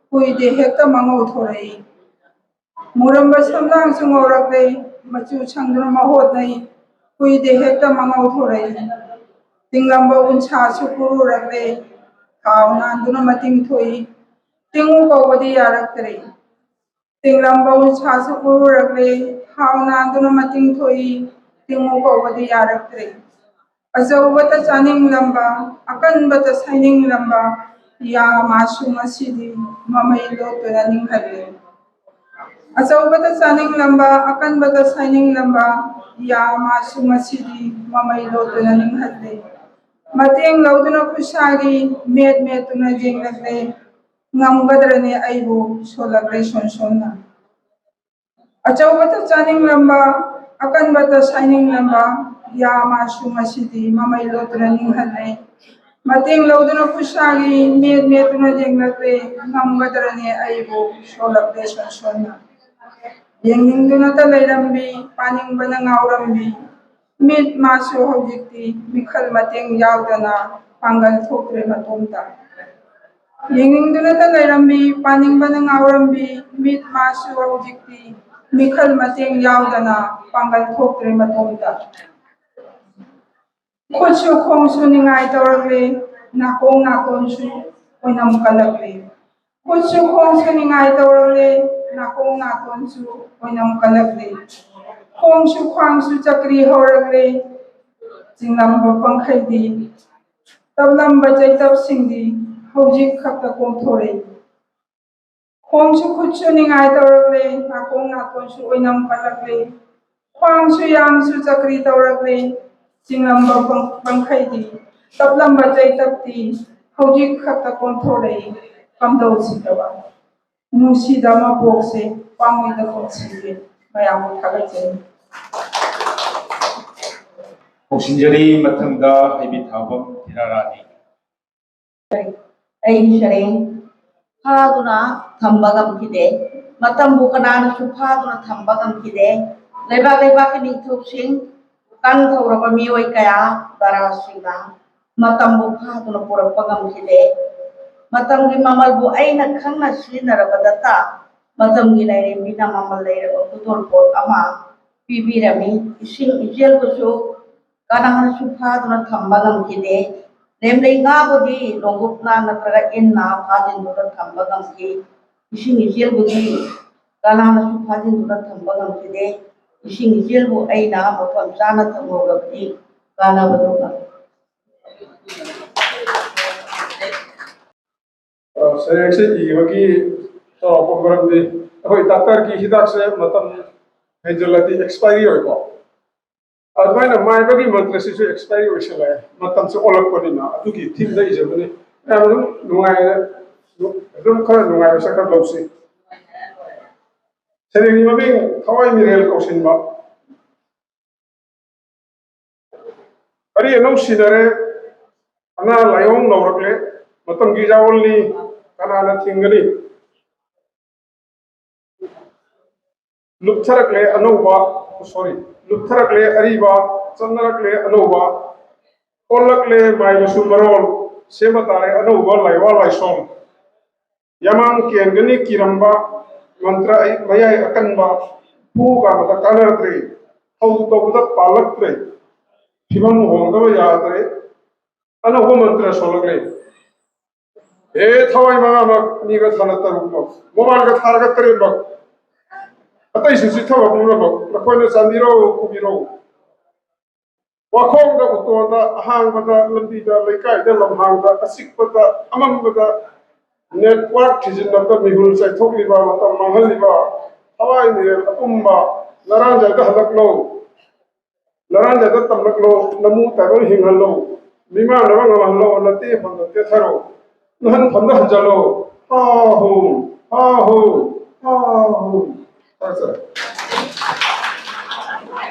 ꯀꯨꯏꯗꯦ ꯍꯦꯛꯇ ꯃꯉꯧ ꯊꯣꯔꯛꯏ꯫ ꯃꯨꯔꯝꯕ ꯁꯝꯂꯥꯡꯁꯨ ꯉꯧꯔꯛꯂꯦ, ꯃꯆꯨ ꯁꯪꯗꯨꯅ ꯃꯍꯣꯠꯅꯩ, ꯀꯨꯏꯗꯦ ꯍꯦꯛꯇ ꯃꯉꯧ ꯊꯣꯔꯛꯏ꯫ ꯇꯤꯡꯂꯝꯕ ꯎꯟꯁꯥꯁꯨ ꯀꯨꯔꯨꯔꯛꯂꯦ, ꯊꯥꯎ ꯅꯥꯟꯗꯨꯅ ꯃꯇꯤꯡ ꯊꯣꯛꯏ, ꯇꯤꯡꯉꯨ ꯀꯧꯕꯗꯤ ꯌꯥꯔꯛꯇ꯭ꯔꯦ꯫ ꯇꯤꯡꯂꯝꯕ ꯎꯟꯁꯥꯁꯨ ꯀꯨꯔꯨꯔꯛꯂꯦ, ꯊꯥꯎ ꯅꯥꯟꯗꯨꯅ ꯃꯇꯤꯡ ꯊꯣꯛꯏ, ꯇꯤꯡꯉꯨ ꯀꯧꯕꯗꯤ ꯌꯥꯔꯛꯇ꯭ꯔꯦ꯫ ꯑꯆꯧꯕꯇ ꯆꯥꯅꯤꯡꯂꯝꯕ, ꯑꯀꯟꯕꯇ ꯁꯥꯏꯅꯤꯡꯂꯝꯕ ꯌꯥ ꯃꯥꯁꯨ ꯉꯁꯤꯗꯤ ꯃꯃꯩ ꯂꯣꯠꯇꯨꯅ ꯅꯤꯡꯍꯜꯂꯦ꯫ ꯑꯆꯧꯕꯇ ꯆꯥꯅꯤꯡꯂꯝꯕ, ꯑꯀꯟꯕꯇ ꯁꯥꯏꯅꯤꯡꯂꯝꯕ ꯌꯥ ꯃꯥꯁꯨ ꯉꯁꯤꯗꯤ ꯃꯃꯩ ꯂꯣꯠꯇꯨꯅ ꯅꯤꯡꯍꯜꯂꯦ꯫ ꯃꯇꯦꯡ ꯂꯧꯗꯨꯅ ꯈꯨꯠꯁꯥꯒꯤ ꯃꯦꯠ ꯃꯦꯠꯇꯨꯅ ꯌꯦꯡꯂꯛꯂꯦ꯫ ꯉꯝꯒꯗ꯭ꯔꯅꯦ ꯑꯩꯕꯨ ꯁꯣꯜꯂꯛꯂꯦ ꯁꯣꯟ ꯁꯣꯟꯅ꯫ ꯑꯆꯧꯕꯇ ꯆꯥꯅꯤꯡꯂꯝꯕ, ꯑꯀꯟꯕꯇ ꯁꯥꯏꯅꯤꯡꯂꯝꯕ ꯌꯥ ꯃꯥꯁꯨ ꯉꯁꯤꯗꯤ ꯃꯃꯩ ꯂꯣꯠꯇꯨꯅ ꯅꯤꯡꯍꯜꯂꯦ꯫ ꯃꯇꯦꯡ ꯂꯧꯗꯨꯅ ꯈꯨꯠꯁꯥꯒꯤ ꯃꯦꯠ ꯃꯦꯠꯇꯨꯅ ꯌꯦꯡꯂꯛꯂꯦ꯫ ꯉꯝꯒꯗ꯭ꯔꯅꯦ ꯑꯩꯕꯨ ꯁꯣꯜꯂꯛꯂꯦ ꯁꯣꯟ ꯁꯣꯟꯅ꯫ ꯌꯦꯡꯅꯤꯡꯗꯨꯅꯇ ꯂꯩꯔꯝꯕꯤ, ꯄꯥꯅꯤꯡꯕꯅ ꯉꯥꯎꯔꯝꯕꯤ, ꯃꯤꯠ ꯃꯥꯁꯨ ꯍꯧꯖꯤꯛꯇꯤ ꯃꯤꯈꯜ ꯃꯇꯦꯡ ꯌꯥꯎꯗꯅ ꯄꯥꯡꯒꯜ ꯊꯣꯛꯇ꯭ꯔꯦ ꯃꯇꯣꯝꯇ꯫ ꯌꯦꯡꯅꯤꯡꯗꯨꯅꯇ ꯂꯩꯔꯝꯃꯤ, ꯄꯥꯅꯤꯡꯕꯅ ꯉꯥꯎꯔꯝꯃꯤ, ꯃꯤꯠ ꯃꯥꯁꯨ ꯍꯧꯖꯤꯛꯇꯤ ꯃꯤꯈꯜ ꯃꯇꯦꯡ ꯌꯥꯎꯗꯅ ꯄꯥꯡꯒꯜ ꯊꯣꯛꯇ꯭ꯔꯦ ꯃꯇꯣꯝꯇ꯫ ꯈꯨꯠꯁꯨ ꯈꯣꯡꯁꯨ ꯅꯤꯡꯉꯥꯏ ꯇꯧꯔꯛꯂꯦ, ꯅꯥꯀꯣꯡ ꯅꯥꯇꯣꯟꯁꯨ ꯑꯣꯏꯅꯝ ꯀꯜꯂꯛꯂꯦ꯫ ꯈꯨꯠꯁꯨ ꯈꯣꯡꯁꯨ ꯅꯤꯡꯉꯥꯏ ꯇꯧꯔꯛꯂꯦ, ꯅꯥꯀꯣꯡ ꯅꯥꯇꯣꯟꯁꯨ ꯑꯣꯏꯅꯝ ꯀꯜꯂꯛꯂꯦ꯫ ꯈꯣꯡꯁꯨ ꯈ꯭ꯋꯥꯡꯁꯨ ꯆꯀ꯭ꯔꯤ ꯍꯧꯔꯛꯂꯦ, ꯆꯤꯡꯂꯝꯕ ꯄꯪꯈꯩꯗꯤ, ꯇꯞꯂꯝꯕ ꯆꯩꯇꯞꯁꯤꯡꯗꯤ ꯍꯧꯖꯤꯛ ꯈꯛꯇ ꯀꯣꯝꯊꯣꯔꯛꯏ꯫ ꯈꯣꯡꯁꯨ ꯈꯨꯠꯁꯨ ꯅꯤꯡꯉꯥꯏ ꯇꯧꯔꯛꯂꯦ, ꯅꯥꯀꯣꯡ ꯅꯥꯇꯣꯟꯁꯨ ꯑꯣꯏꯅꯝ ꯀꯜꯂꯛꯂꯦ, ꯈ꯭ꯋꯥꯡꯁꯨ ꯌꯥꯡꯁꯨ ꯆꯀ꯭ꯔꯤ ꯇꯧꯔꯛꯂꯦ, ꯆꯤꯡꯂꯝꯕ ꯄꯪ-, ꯄꯪꯈꯩꯗꯤ, ꯇꯞꯂꯝꯕ ꯆꯩꯇꯞꯇꯤ ꯍꯧꯖꯤꯛ ꯈꯛꯇ ꯀꯣꯝꯊꯣꯔꯛꯏ꯫ ꯀꯝꯗꯧꯁꯤꯒꯕ? ꯅꯨꯡꯁꯤꯗ ꯃꯄꯣꯛꯁꯦ, ꯄꯥꯝꯃꯨꯏꯗ ꯄꯨꯟꯁꯤꯁꯦ꯫ ꯃꯌꯥꯝꯕꯨ ꯊꯥꯒꯠꯆꯔꯤ꯫ ꯀꯧꯁꯤꯟꯖꯔꯤ ꯃꯊꯪꯗ ꯍꯩꯕꯤꯊꯥꯕꯝ ꯊꯤꯔꯥꯔꯥꯅꯤ꯫ ꯑꯩꯒꯤ ꯁꯔꯦꯡ ꯐꯥꯗꯨꯅ ꯊꯝꯕ ꯉꯝꯈꯤꯗꯦ꯫ ꯃꯇꯝꯕꯨ ꯀꯅꯥꯅꯁꯨ ꯐꯥꯗꯨꯅ ꯊꯝꯕ ꯉꯝꯈꯤꯗꯦ꯫ ꯂꯩꯕꯥꯛ ꯂꯩꯕꯥꯛꯀꯤ ꯅꯤꯡꯊꯧꯁꯤꯡ, ꯀꯟꯊꯧꯔꯕ ꯃꯤꯑꯣꯏ ꯀꯌꯥ, ꯗꯔꯥꯁꯤꯡꯅ ꯃꯇꯝꯕꯨ ꯐꯥꯗꯨꯅ ꯄꯨꯔꯛꯄ ꯉꯝꯈꯤꯗꯦ꯫ ꯃꯇꯝꯒꯤ ꯃꯃꯜꯕꯨ ꯑꯩꯅ ꯈꯪꯅ ꯁꯤꯖꯤꯟꯅꯔꯕꯗꯇ ꯃꯇꯝꯒꯤ ꯂꯥꯏꯔꯦꯝꯕꯤꯅ ꯃꯃꯜ ꯂꯩꯔꯕ ꯈꯨꯗꯣꯜꯄꯣꯠ ꯑꯃ ꯄꯤꯕꯤꯔꯝꯃꯤ꯫ ꯏꯁꯤꯡ ꯏꯆꯦꯜꯕꯨꯁꯨ ꯀꯅꯥꯅꯁꯨ ꯐꯥꯗꯨꯅ ꯊꯝꯕ ꯉꯝꯈꯤꯗꯦ꯫ ꯂꯦꯝꯂꯩ ꯉꯥꯕꯨꯗꯤ ꯂꯣꯡꯒꯨꯞꯅ ꯅꯠꯇ꯭ꯔꯒ ꯏꯟꯅ ꯐꯥꯖꯤꯟꯗꯨꯅ ꯊꯝꯕ ꯉꯝꯈꯤ꯫ ꯏꯁꯤꯡ ꯏꯆꯦꯜꯕꯨꯗꯤ ꯀꯅꯥꯅꯁꯨ ꯐꯥꯖꯤꯟꯗꯨꯅ ꯊꯝꯕ ꯉꯝꯈꯤꯗꯦ꯫ ꯏꯁꯤꯡ ꯏꯆꯦꯜꯕꯨ ꯑꯩꯅ ꯃꯐꯝ ꯆꯥꯅ ꯊꯝꯍꯧꯔꯕꯗꯤ ꯀꯥꯟꯅꯕꯗꯨ ꯉꯝꯃꯤ꯫ ꯑ, ꯁꯩꯔꯦꯡꯁꯦ ꯏꯕꯒꯤ ꯆꯥꯎꯔꯥꯛꯄ ꯃꯔꯝꯗꯤ ꯑꯩꯈꯣꯏ ꯗꯥꯛꯇꯔꯒꯤ ꯍꯤꯗꯥꯛꯁꯦ ꯃꯇꯝ ꯍꯦꯟꯖꯜꯂꯗꯤ ꯑꯦꯛꯁꯄꯥꯏꯔꯤ ꯑꯣꯏꯀꯣ꯫ ꯑꯗꯨꯃꯥꯏꯅ ꯃꯥꯏꯕꯒꯤ ꯃꯟꯇ꯭ꯔꯁꯤꯁꯨ ꯑꯦꯛꯁꯄꯥꯏꯔꯤ ꯑꯣꯏꯁꯜꯂꯛꯑꯦ, ꯃꯇꯝꯁꯦ ꯑꯣꯜꯂꯛꯄꯅꯤꯅ꯫ ꯑꯗꯨꯒꯤ ꯊꯤꯝꯗ ꯏꯖꯕꯅꯤ꯫ ꯃꯌꯥꯝ ꯑꯗꯨꯝ ꯅꯨꯡꯉꯥꯏꯅ, ꯑꯗꯨꯝ ꯈꯔ ꯅꯨꯡꯉꯥꯏꯕ ꯁꯛ ꯈꯔ ꯂꯧꯁꯤ꯫ ꯁꯩꯔꯦꯡꯒꯤ ꯃꯃꯤꯡ ꯊꯋꯥꯏ ꯃꯤꯔꯦꯜ ꯀꯧꯁꯤꯟꯕ꯫ ꯑꯔꯤ ꯑꯅꯧ ꯁꯤꯗꯔꯦ, ꯑꯅꯥ ꯂꯥꯏꯑꯣꯡ ꯂꯧꯔꯛꯂꯦ, ꯃꯇꯝꯒꯤ ꯌꯥꯑꯣꯜꯅꯤ, ꯀꯅꯥꯅ ꯊꯤꯡꯒꯅꯤ? ꯂꯨꯞꯊꯔꯛꯂꯦ ꯑꯅꯧꯕ ꯁꯣꯔꯤ, ꯂꯨꯞꯊꯔꯛꯂꯦ ꯑꯔꯤꯕ, ꯆꯠꯅꯔꯛꯂꯦ ꯑꯅꯧꯕ, ꯑꯣꯜꯂꯛꯂꯦ ꯃꯥꯏꯕꯁꯨ ꯃꯔꯣꯜ, ꯁꯦꯝꯕ ꯇꯥꯔꯦ ꯑꯅꯧꯕ ꯂꯥꯏꯋꯥ ꯂꯥꯏꯁꯣꯜ꯫ ꯌꯥꯃꯥꯡ ꯀꯦꯟꯒꯅꯤ ꯀꯤꯔꯝꯕ, ꯃꯟꯇ꯭ꯔ ꯑꯩ ꯃꯌꯥꯏ ꯑꯀꯟꯕ, ꯐꯨ ꯀꯥꯟꯕꯗ ꯀꯥꯟꯅꯔꯛꯇ꯭ꯔꯦ, ꯍꯧ ꯇꯧꯕꯗ ꯄꯥꯜꯂꯛꯇ꯭ꯔꯦ, ꯐꯤꯕꯝ ꯍꯣꯡꯗꯕ ꯌꯥꯗ꯭ꯔꯦ, ꯑꯅꯧꯕ ꯃꯟꯇ꯭ꯔ ꯁꯣꯜꯂꯛꯂꯦ꯫ ꯍꯦ ꯊꯋꯥꯏ ꯃꯉꯥꯃꯛ, ꯅꯤꯒ ꯊꯥꯅ ꯇꯔꯨꯛꯃꯛ, ꯃꯣꯕꯥꯏꯜꯒ ꯊꯥꯔꯒ ꯇꯔꯦꯠꯃꯛ, ꯑꯇꯩꯁꯤꯡꯁꯤ ꯊꯕꯛ ꯄꯨꯝꯅꯃꯛ ꯅꯈꯣꯏꯅ ꯆꯥꯟꯕꯤꯔꯣ, ꯄꯨꯕꯤꯔꯣ꯫ ꯋꯥꯈꯣꯡꯗ, ꯎꯇꯣꯟꯗ, ꯑꯍꯥꯡꯕꯗ, ꯂꯝꯕꯤꯗ, ꯂꯩꯀꯥꯏꯗ, ꯂꯝꯍꯥꯡꯗ, ꯑꯆꯤꯛꯄꯗ, ꯑꯃꯝꯕꯗ, ꯅꯦꯠꯋꯥꯔꯛ ꯊꯤꯖꯤꯟꯅꯕꯗ ꯃꯤꯍꯨꯜ ꯆꯥꯏꯊꯣꯛꯂꯤꯕ, ꯃꯇꯝ ꯃꯥꯡꯍꯜꯂꯤꯕ ꯊꯋꯥꯏ ꯃꯤꯔꯦꯜ ꯑꯄꯨꯝꯕ ꯅꯔꯥꯟꯖꯥꯏꯗ ꯍꯜꯂꯛꯂꯣ, ꯅꯔꯥꯟꯖꯥꯏꯗ ꯇꯝꯂꯛꯂꯣ, ꯅꯃꯨ ꯇꯥꯏꯕꯪ ꯍꯤꯡꯍꯜꯂꯣ, ꯃꯤꯃꯥꯟꯅꯕ ꯉꯝꯍꯜꯂꯣ, ꯅꯇꯦ ꯐꯝꯗ ꯇꯦꯊꯔꯣ, ꯅꯍꯟ ꯐꯝꯗ ꯍꯟꯖꯜꯂꯣ꯫ ꯍꯥ ꯍꯨꯝ, ꯍꯥ ꯍꯨꯝ, ꯍꯥ ꯍꯨꯝ꯫ ꯐꯔꯦ, ꯐꯔꯦ꯫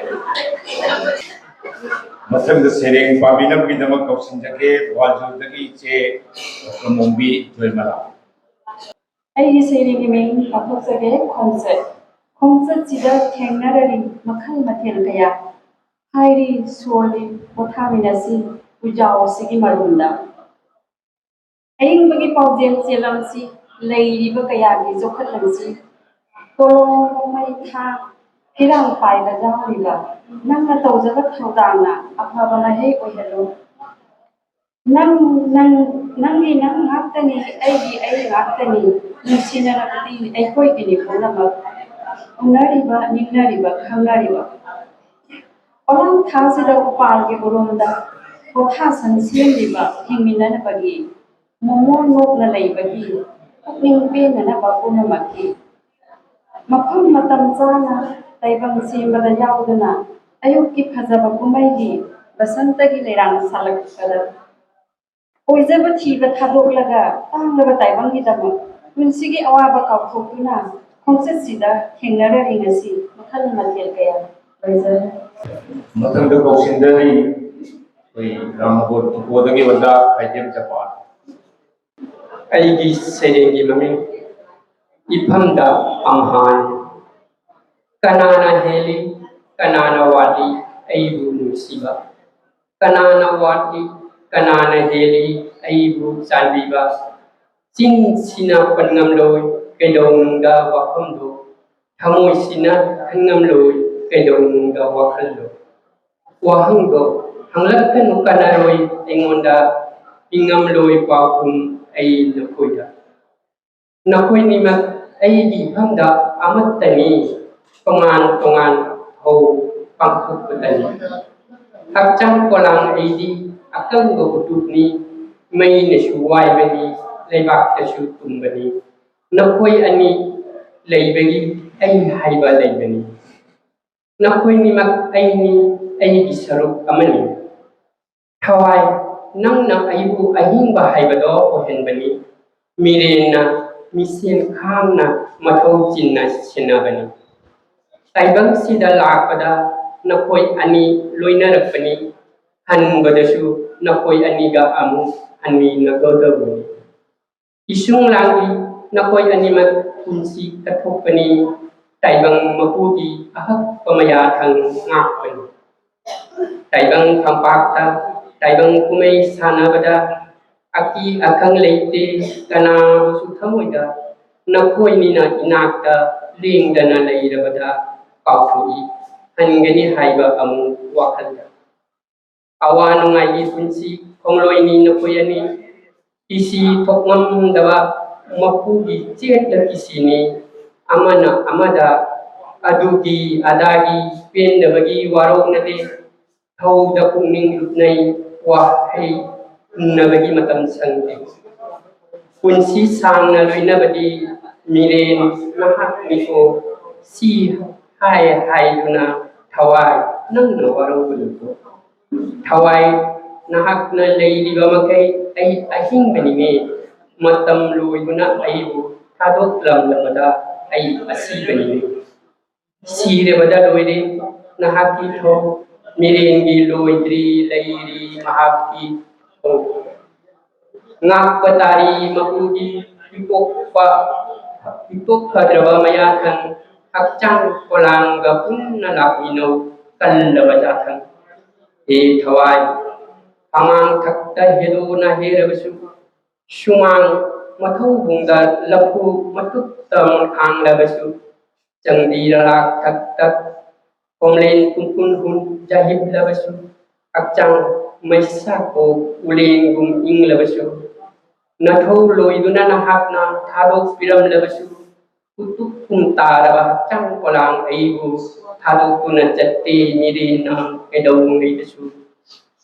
ꯃꯊꯪꯗ ꯁꯩꯔꯦꯡ ꯄꯥꯕꯤꯅꯕꯒꯤꯗꯃꯛ ꯀꯧꯁꯤꯟꯖꯒꯦ, ꯒ꯭ꯋꯥꯜꯖꯨꯔꯗꯒꯤ ꯏꯆꯦ ꯗꯣꯛꯇꯔ ꯃꯣꯝꯕꯤ ꯖꯣꯏꯃꯂꯥ꯫ ꯑꯩꯒꯤ ꯁꯩꯔꯦꯡꯒꯤ ꯃꯤꯡ ꯄꯥꯊꯣꯛꯆꯒꯦ, ꯈꯣꯡꯆꯠ꯫ ꯈꯣꯡꯆꯠꯁꯤꯗ ꯊꯦꯡꯅꯔꯔꯤ ꯃꯈꯜ ꯃꯊꯦꯜ ꯀꯌꯥ꯫ ꯍꯥꯏꯔꯤ ꯁꯣꯜꯂꯤ ꯄꯣꯊꯥꯃꯤꯟꯅꯁꯤ ꯎꯖꯥꯎꯁꯤꯒꯤ ꯃꯔꯨꯝꯗ꯫ ꯑꯏꯪꯕꯒꯤ ꯄꯥꯎꯖꯦꯜ ꯆꯦꯜꯂꯝꯁꯤ, ꯂꯩꯔꯤꯕ ꯀꯌꯥꯒꯤ ꯆꯥꯎꯈꯠꯂꯝꯁꯤ꯫ ꯇꯣꯂꯣꯝ ꯃꯩ ꯊꯥ, ꯐꯤꯔꯥꯡ ꯄꯥꯏꯕ ꯌꯥꯎꯔꯤꯕ ꯅꯪꯅ ꯇꯧꯖꯕ ꯊꯧꯗꯥꯡꯅ ꯑꯐꯕ ꯃꯍꯩ ꯑꯣꯏꯍꯜꯂꯨ꯫ ꯅꯪ, ꯅꯪ, ꯅꯪꯒꯤ ꯅꯪ ꯉꯥꯛꯇꯅꯤ, ꯑꯩꯒꯤ ꯑꯩ ꯉꯥꯛꯇꯅꯤ, ꯅꯨꯡꯁꯤꯅꯔꯕꯗꯤ ꯑꯩꯈꯣꯏꯒꯤꯅꯤ ꯄꯨꯝꯅꯃꯛ꯫ ꯎꯅꯔꯤꯕ, ꯅꯤꯡꯅꯔꯤꯕ, ꯈꯪꯅꯔꯤꯕ꯫ ꯄꯣꯂꯥꯡ ꯊꯥꯁꯤꯗ ꯎꯄꯥꯜꯒꯤ ꯎꯔꯨꯝꯗ ꯄꯣꯊꯥꯁꯪ ꯁꯦꯝꯂꯤꯕ ꯍꯤꯡꯃꯤꯟꯅꯅꯕꯒꯤ, ꯃꯣꯃꯣꯟ ꯅꯣꯛꯅ ꯂꯩꯕꯒꯤ, ꯄꯨꯛꯅꯤꯡ ꯄꯦꯟꯅꯅꯕ ꯄꯨꯝꯅꯃꯛꯀꯤ꯫ ꯃꯐꯝ ꯃꯇꯝ ꯆꯥꯅ ꯇꯥꯏꯕꯪ ꯁꯦꯝꯕꯗ ꯌꯥꯎꯗꯨꯅ ꯑꯌꯨꯛꯀꯤ ꯐꯖꯕ ꯀꯨꯝꯍꯩꯒꯤ ꯕꯁꯟꯇꯒꯤ ꯂꯩꯔꯥꯡ ꯁꯥꯠꯂꯛꯄꯗ ꯑꯣꯏꯖꯕ ꯊꯤꯕ ꯊꯥꯗꯣꯛꯂꯒ ꯇꯥꯡꯂꯕ ꯇꯥꯏꯕꯪꯒꯤꯗꯃꯛ ꯄꯨꯟꯁꯤꯒꯤ ꯑꯋꯥꯕ ꯀꯥꯎꯊꯣꯛꯇꯨꯅ ꯈꯣꯡꯆꯠꯁꯤꯗ ꯊꯦꯡꯅꯔꯔꯤ ꯉꯁꯤ ꯃꯈꯜ ꯃꯊꯦꯜ ꯀꯌꯥ꯫ ꯂꯣꯏꯖꯔꯦ꯫ ꯃꯊꯪꯗ ꯀꯧꯁꯤꯟꯖꯔꯤ ꯑꯩꯈꯣꯏ ꯔꯥꯃꯒꯣꯟ ꯇꯨꯀꯣꯗꯒꯤ ꯑꯣꯖꯥ ꯈꯥꯏꯗꯦꯝ ꯆꯄꯥ꯫ ꯑꯩꯒꯤ ꯁꯩꯔꯦꯡꯒꯤ ꯃꯃꯤꯡ ꯏꯐꯝꯗ ꯑꯝꯍꯥꯟ꯫ ꯀꯅꯥꯅ ꯍꯦꯜꯂꯤ? ꯀꯅꯥꯅ ꯋꯥꯠꯂꯤ ꯑꯩꯕꯨ ꯅꯨꯡꯁꯤꯕ? ꯀꯅꯥꯅ ꯋꯥꯠꯂꯤ, ꯀꯅꯥꯅ ꯍꯦꯜꯂꯤ ꯑꯩꯕꯨ ꯆꯥꯟꯕꯤꯕ? ꯆꯤꯟꯁꯤꯅ ꯄꯟꯉꯝꯂꯣꯏ ꯀꯩꯗꯧꯅꯨꯡꯗ ꯋꯥꯐꯝꯗꯣ, ꯊꯃꯣꯏꯁꯤꯅ ꯈꯟꯉꯝꯂꯣꯏ ꯀꯩꯗꯧꯅꯨꯡꯗ ꯋꯥꯈꯜꯗꯣ꯫ ꯋꯥꯍꯪꯗꯣ ꯍꯪꯂꯛꯀꯅꯨ ꯀꯥꯟꯅꯔꯣꯏ ꯑꯩꯉꯣꯟꯗ, ꯄꯤꯉꯝꯂꯣꯏ ꯄꯥꯎꯈꯨꯝ ꯑꯩ ꯅꯈꯣꯏꯗ꯫ ꯅꯈꯣꯏꯅꯤꯃꯛ ꯑꯩꯒꯤ ꯏꯐꯝꯗ ꯑꯃꯠꯇꯅꯤ, ꯇꯣꯉꯥꯟ ꯇꯣꯉꯥꯟ ꯐꯧ ꯄꯥꯡꯊꯣꯛꯄꯇꯅꯤ꯫ ꯍꯛꯆꯥꯡ ꯄꯣꯂꯥꯡ ꯑꯩꯗꯤ ꯑꯀꯪꯕ ꯎꯇꯨꯞꯅꯤ, ꯃꯩꯅꯁꯨ ꯋꯥꯏꯕꯅꯤ, ꯂꯩꯕꯥꯛꯇꯁꯨ ꯇꯨꯝꯕꯅꯤ꯫ ꯅꯈꯣꯏ ꯑꯅꯤ ꯂꯩꯕꯒꯤ ꯑꯩ ꯍꯥꯏꯕ ꯂꯩꯕꯅꯤ꯫ ꯅꯈꯣꯏꯅꯤꯃꯛ ꯑꯩꯅꯤ, ꯑꯩꯒꯤ ꯁꯔꯨꯛ ꯑꯃꯅꯤ꯫ ꯊꯋꯥꯏ, ꯅꯪꯅ ꯑꯩꯕꯨ ꯑꯍꯤꯡꯕ ꯍꯥꯏꯕꯗꯣ ꯑꯣꯏꯍꯟꯕꯅꯤ꯫ ꯃꯤꯔꯦꯟꯅ ꯃꯤꯁꯦꯟ ꯈꯥꯡꯅ ꯃꯊꯧ ꯆꯤꯟꯅ ꯁꯦꯟꯅꯕꯅꯤ꯫ ꯇꯥꯏꯕꯪꯁꯤꯗ ꯂꯥꯛꯄꯗ ꯅꯈꯣꯏ ꯑꯅꯤ ꯂꯣꯏꯅꯔꯛꯄꯅꯤ꯫ ꯍꯟꯕꯗꯁꯨ ꯅꯈꯣꯏ ꯑꯅꯤꯒ ꯑꯃꯨꯛ ꯍꯟꯃꯤꯟꯅꯒꯗꯧꯕꯅꯤ꯫ ꯏꯁꯨꯡ ꯂꯥꯡꯕꯤ, ꯅꯈꯣꯏ ꯑꯅꯤꯃꯛ ꯄꯨꯟꯁꯤ ꯀꯠꯊꯣꯛꯄꯅꯤ꯫ ꯇꯥꯏꯕꯪ ꯃꯄꯨꯒꯤ ꯑꯍꯛꯄ ꯃꯌꯥꯊꯪ ꯉꯥꯛꯄꯅꯤ꯫ ꯇꯥꯏꯕꯪ ꯐꯝꯄꯥꯛꯇ ꯇꯥꯏꯕꯪ ꯀꯨꯝꯍꯩ ꯁꯥꯟꯅꯕꯗ ꯑꯀꯤ ꯑꯈꯪ ꯂꯩꯇꯦ ꯀꯅꯥꯕꯨꯁꯨ ꯊꯃꯣꯏꯗ꯫ ꯅꯈꯣꯏꯅꯤꯅ ꯏꯅꯥꯛꯇ ꯂꯦꯡꯗꯅ ꯂꯩꯔꯕꯗ ꯀꯥꯎꯊꯣꯛꯏ ꯍꯟꯒꯅꯤ ꯍꯥꯏꯕ ꯑꯃꯨꯛ ꯋꯥꯈꯜꯗ꯫ ꯑꯋꯥ ꯅꯨꯡꯉꯥꯏꯒꯤ ꯄꯨꯟꯁꯤ ꯈꯣꯡꯂꯣꯏꯅꯤ ꯅꯈꯣꯏ ꯑꯅꯤ꯫ ꯏꯁꯤ ꯊꯣꯛꯉꯝꯗꯕ ꯃꯄꯨꯒꯤ ꯆꯦꯠꯅ ꯏꯁꯤꯅꯤ꯫ ꯑꯃꯅ ꯑꯃꯗ ꯑꯗꯨꯒꯤ ꯑꯗꯥꯒꯤ ꯄꯦꯟꯗꯕꯒꯤ ꯋꯥꯔꯧꯅꯗꯦ꯫ ꯊꯧꯗ ꯄꯨꯛꯅꯤꯡ ꯂꯨꯞꯅꯩ, ꯋꯥꯍꯩ ꯍꯨꯟꯅꯕꯒꯤ ꯃꯇꯝ ꯁꯪꯗꯦ꯫ ꯄꯨꯟꯁꯤ ꯁꯥꯡꯅ ꯂꯣꯏꯅꯕꯗꯤ ꯃꯤꯔꯦꯟ ꯅꯍꯥꯛꯅꯤꯀꯣ꯫ ꯁꯤ ꯍꯥꯏ ꯍꯥꯏꯗꯨꯅ ꯊꯋꯥꯏ ꯅꯪꯅ ꯋꯥꯔꯧꯒꯅꯨꯀꯣ꯫ ꯊꯋꯥꯏ ꯅꯍꯥꯛꯅ ꯂꯩꯔꯤꯕ ꯃꯈꯩ ꯑꯩ ꯑꯍꯤꯡꯕꯅꯤꯅꯦ꯫ ꯃꯇꯝ ꯂꯣꯏꯗꯨꯅ ꯑꯩꯕꯨ ꯊꯥꯗꯣꯛꯂꯝꯂꯕꯗ ꯑꯩ ꯑꯁꯤꯕꯅꯤꯅꯦ꯫ ꯁꯤꯔꯕꯗ ꯂꯣꯏꯔꯦ ꯅꯍꯥꯛꯀꯤ ꯊꯧ꯫ ꯃꯤꯔꯦꯟꯒꯤ ꯂꯣꯏꯗ꯭ꯔꯤ ꯂꯩꯔꯤ ꯃꯍꯥꯛꯀꯤ ꯊꯧ꯫ ꯉꯥꯛꯄ ꯇꯥꯔꯤ ꯃꯄꯨꯒꯤ ꯄꯤꯄꯣꯛꯄ, ꯄꯤꯄꯣꯛ ꯐꯗ꯭ꯔꯕ ꯃꯌꯥꯊꯪ꯫ ꯍꯛꯆꯥꯡ ꯄꯣꯂꯥꯡꯒ ꯄꯨꯟꯅ ꯂꯥꯛꯃꯤꯟꯅꯧ ꯀꯜꯂꯕ ꯆꯥꯊꯪ꯫ ꯍꯦ ꯊꯋꯥꯏ, ꯑꯃꯥꯡ ꯊꯛꯇ ꯍꯦꯗꯣꯛꯅ ꯍꯦꯔꯕꯁꯨ, ꯁꯨꯃꯥꯡ ꯃꯊꯧꯕꯨꯡꯗ ꯂꯐꯨ ꯃꯇꯨꯞꯇ ꯃꯨꯟꯈꯥꯡꯂꯕꯁꯨ, ꯆꯪꯗꯤ ꯂꯥꯛ ꯊꯛꯇ ꯀꯣꯝꯂꯦꯟ ꯀꯨꯝꯀꯨꯟ ꯍꯨꯟ ꯌꯥꯍꯤꯞꯂꯕꯁꯨ, ꯍꯛꯆꯥꯡ ꯃꯩꯁꯥ ꯀꯣꯛ ꯎꯂꯦꯟꯒꯨꯝ ꯏꯪꯂꯕꯁꯨ, ꯅꯊꯧ ꯂꯣꯏꯗꯨꯅ ꯅꯍꯥꯛꯅ ꯊꯥꯗꯣꯛꯄꯤꯔꯝꯂꯕꯁꯨ, ꯎꯇꯨꯞ ꯀꯨꯝ ꯇꯥꯔꯕ ꯍꯛꯆꯥꯡ ꯄꯣꯂꯥꯡ ꯑꯩꯕꯨ ꯊꯥꯗꯣꯛꯇꯨꯅ ꯆꯠꯇꯦ ꯃꯤꯔꯦꯅ ꯀꯩꯗꯧꯉꯩꯗꯁꯨ꯫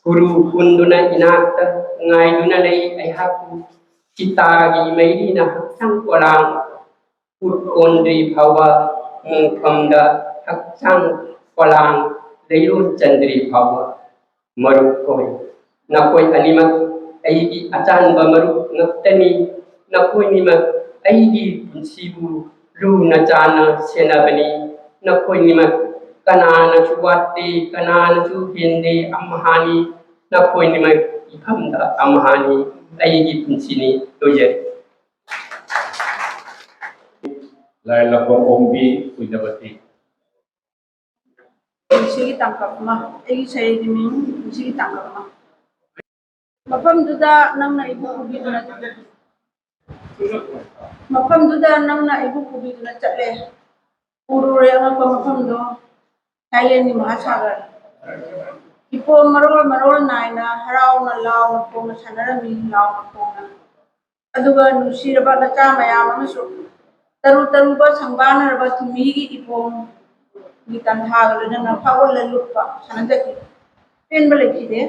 ꯍꯨꯔꯨ ꯍꯨꯟꯗꯨꯅ ꯏꯅꯥꯛꯇ ꯉꯥꯏꯗꯨꯅ ꯂꯩ ꯑꯩꯍꯥꯛꯄꯨ, ꯆꯤꯇꯥꯒꯤ ꯃꯩꯔꯤꯅ ꯍꯛꯆꯥꯡ ꯄꯣꯂꯥꯡ ꯎꯠ ꯑꯣꯟꯗ꯭ꯔꯤ ꯐꯥꯎꯕ, ꯃꯣꯡꯐꯝꯗ ꯍꯛꯆꯥꯡ ꯄꯣꯂꯥꯡ ꯂꯩꯔꯣꯟ ꯆꯟꯗ꯭ꯔꯤ ꯐꯥꯎꯕ꯫ ꯃꯔꯨꯞ ꯈꯣꯏ, ꯅꯈꯣꯏ ꯑꯅꯤꯃꯛ ꯑꯩꯒꯤ ꯑꯆꯥꯟꯕ ꯃꯔꯨꯞ ꯉꯛꯇꯅꯤ꯫ ꯅꯈꯣꯏꯅꯤꯃꯛ ꯑꯩꯒꯤ ꯄꯨꯟꯁꯤꯕꯨ ꯂꯨꯅ ꯆꯥꯟꯅ ꯁꯦꯟꯅꯕꯅꯤ꯫ ꯅꯈꯣꯏꯅꯤꯃꯛ ꯀꯅꯥꯅꯁꯨ ꯋꯥꯠꯇꯦ, ꯀꯅꯥꯅꯁꯨ ꯍꯦꯟꯗꯦ, ꯑꯃꯍꯥꯅꯤ꯫ ꯅꯈꯣꯏꯅꯤꯃꯛ ꯏꯐꯝꯗ ꯑꯃꯍꯥꯅꯤ꯫ ꯑꯩꯒꯤ ꯄꯨꯟꯁꯤꯅꯤ꯫ ꯂꯣꯏꯖꯔꯦ꯫ ꯂꯥꯏ ꯂꯥꯛꯄꯝ ꯑꯣꯡꯕꯤ ꯀꯨꯏꯅꯕꯗꯤ꯫ ꯄꯨꯟꯁꯤꯒꯤ ꯇꯥꯡꯀꯛ ꯑꯃ꯫ ꯑꯩꯒꯤ ꯁꯩꯔꯦꯡꯒꯤ ꯃꯤꯡ ꯄꯨꯟꯁꯤꯒꯤ ꯇꯥꯡꯀꯛ ꯑꯃ꯫ ꯃꯐꯝꯗꯨꯗ ꯅꯪꯅ ꯑꯩꯕꯨ ꯄꯨꯕꯤꯗꯨꯅ, ꯃꯐꯝꯗꯨꯗ ꯅꯪꯅ ꯑꯩꯕꯨ ꯄꯨꯕꯤꯗꯨꯅ ꯆꯠꯂꯦ꯫ ꯎꯔꯨꯔꯦ ꯑꯉꯛꯄ ꯃꯐꯝꯗꯣ, ꯊꯥꯏꯂꯦꯟꯒꯤ ꯃꯍꯥꯁꯥꯒꯔ꯫ ꯏꯄꯣꯝ ꯃꯔꯣꯜ ꯃꯔꯣꯜ ꯅꯥꯏꯅ ꯍꯔꯥꯎꯅ ꯂꯥꯎꯅ ꯈꯣꯡꯅ ꯁꯥꯟꯅꯔꯝꯃꯤ, ꯂꯥꯎꯅ ꯈꯣꯡꯅ꯫ ꯑꯗꯨꯒ ꯅꯨꯡꯁꯤꯔꯕ ꯅꯆꯥ ꯃꯌꯥꯝ ꯑꯃꯁꯨ ꯇꯔꯨ ꯇꯔꯨꯕ ꯁꯪꯕꯥꯅꯔꯕ ꯊꯨꯝꯃꯤꯒꯤ ꯏꯄꯣꯝꯒꯤ ꯇꯟꯊꯥꯒ ꯂꯣꯏꯅꯅ ꯐꯥꯎꯒꯜꯂ ꯂꯨꯞꯄ ꯁꯥꯟꯅꯖꯈꯤ꯫ ꯄꯦꯟꯕ ꯂꯩꯈꯤꯗꯦ꯫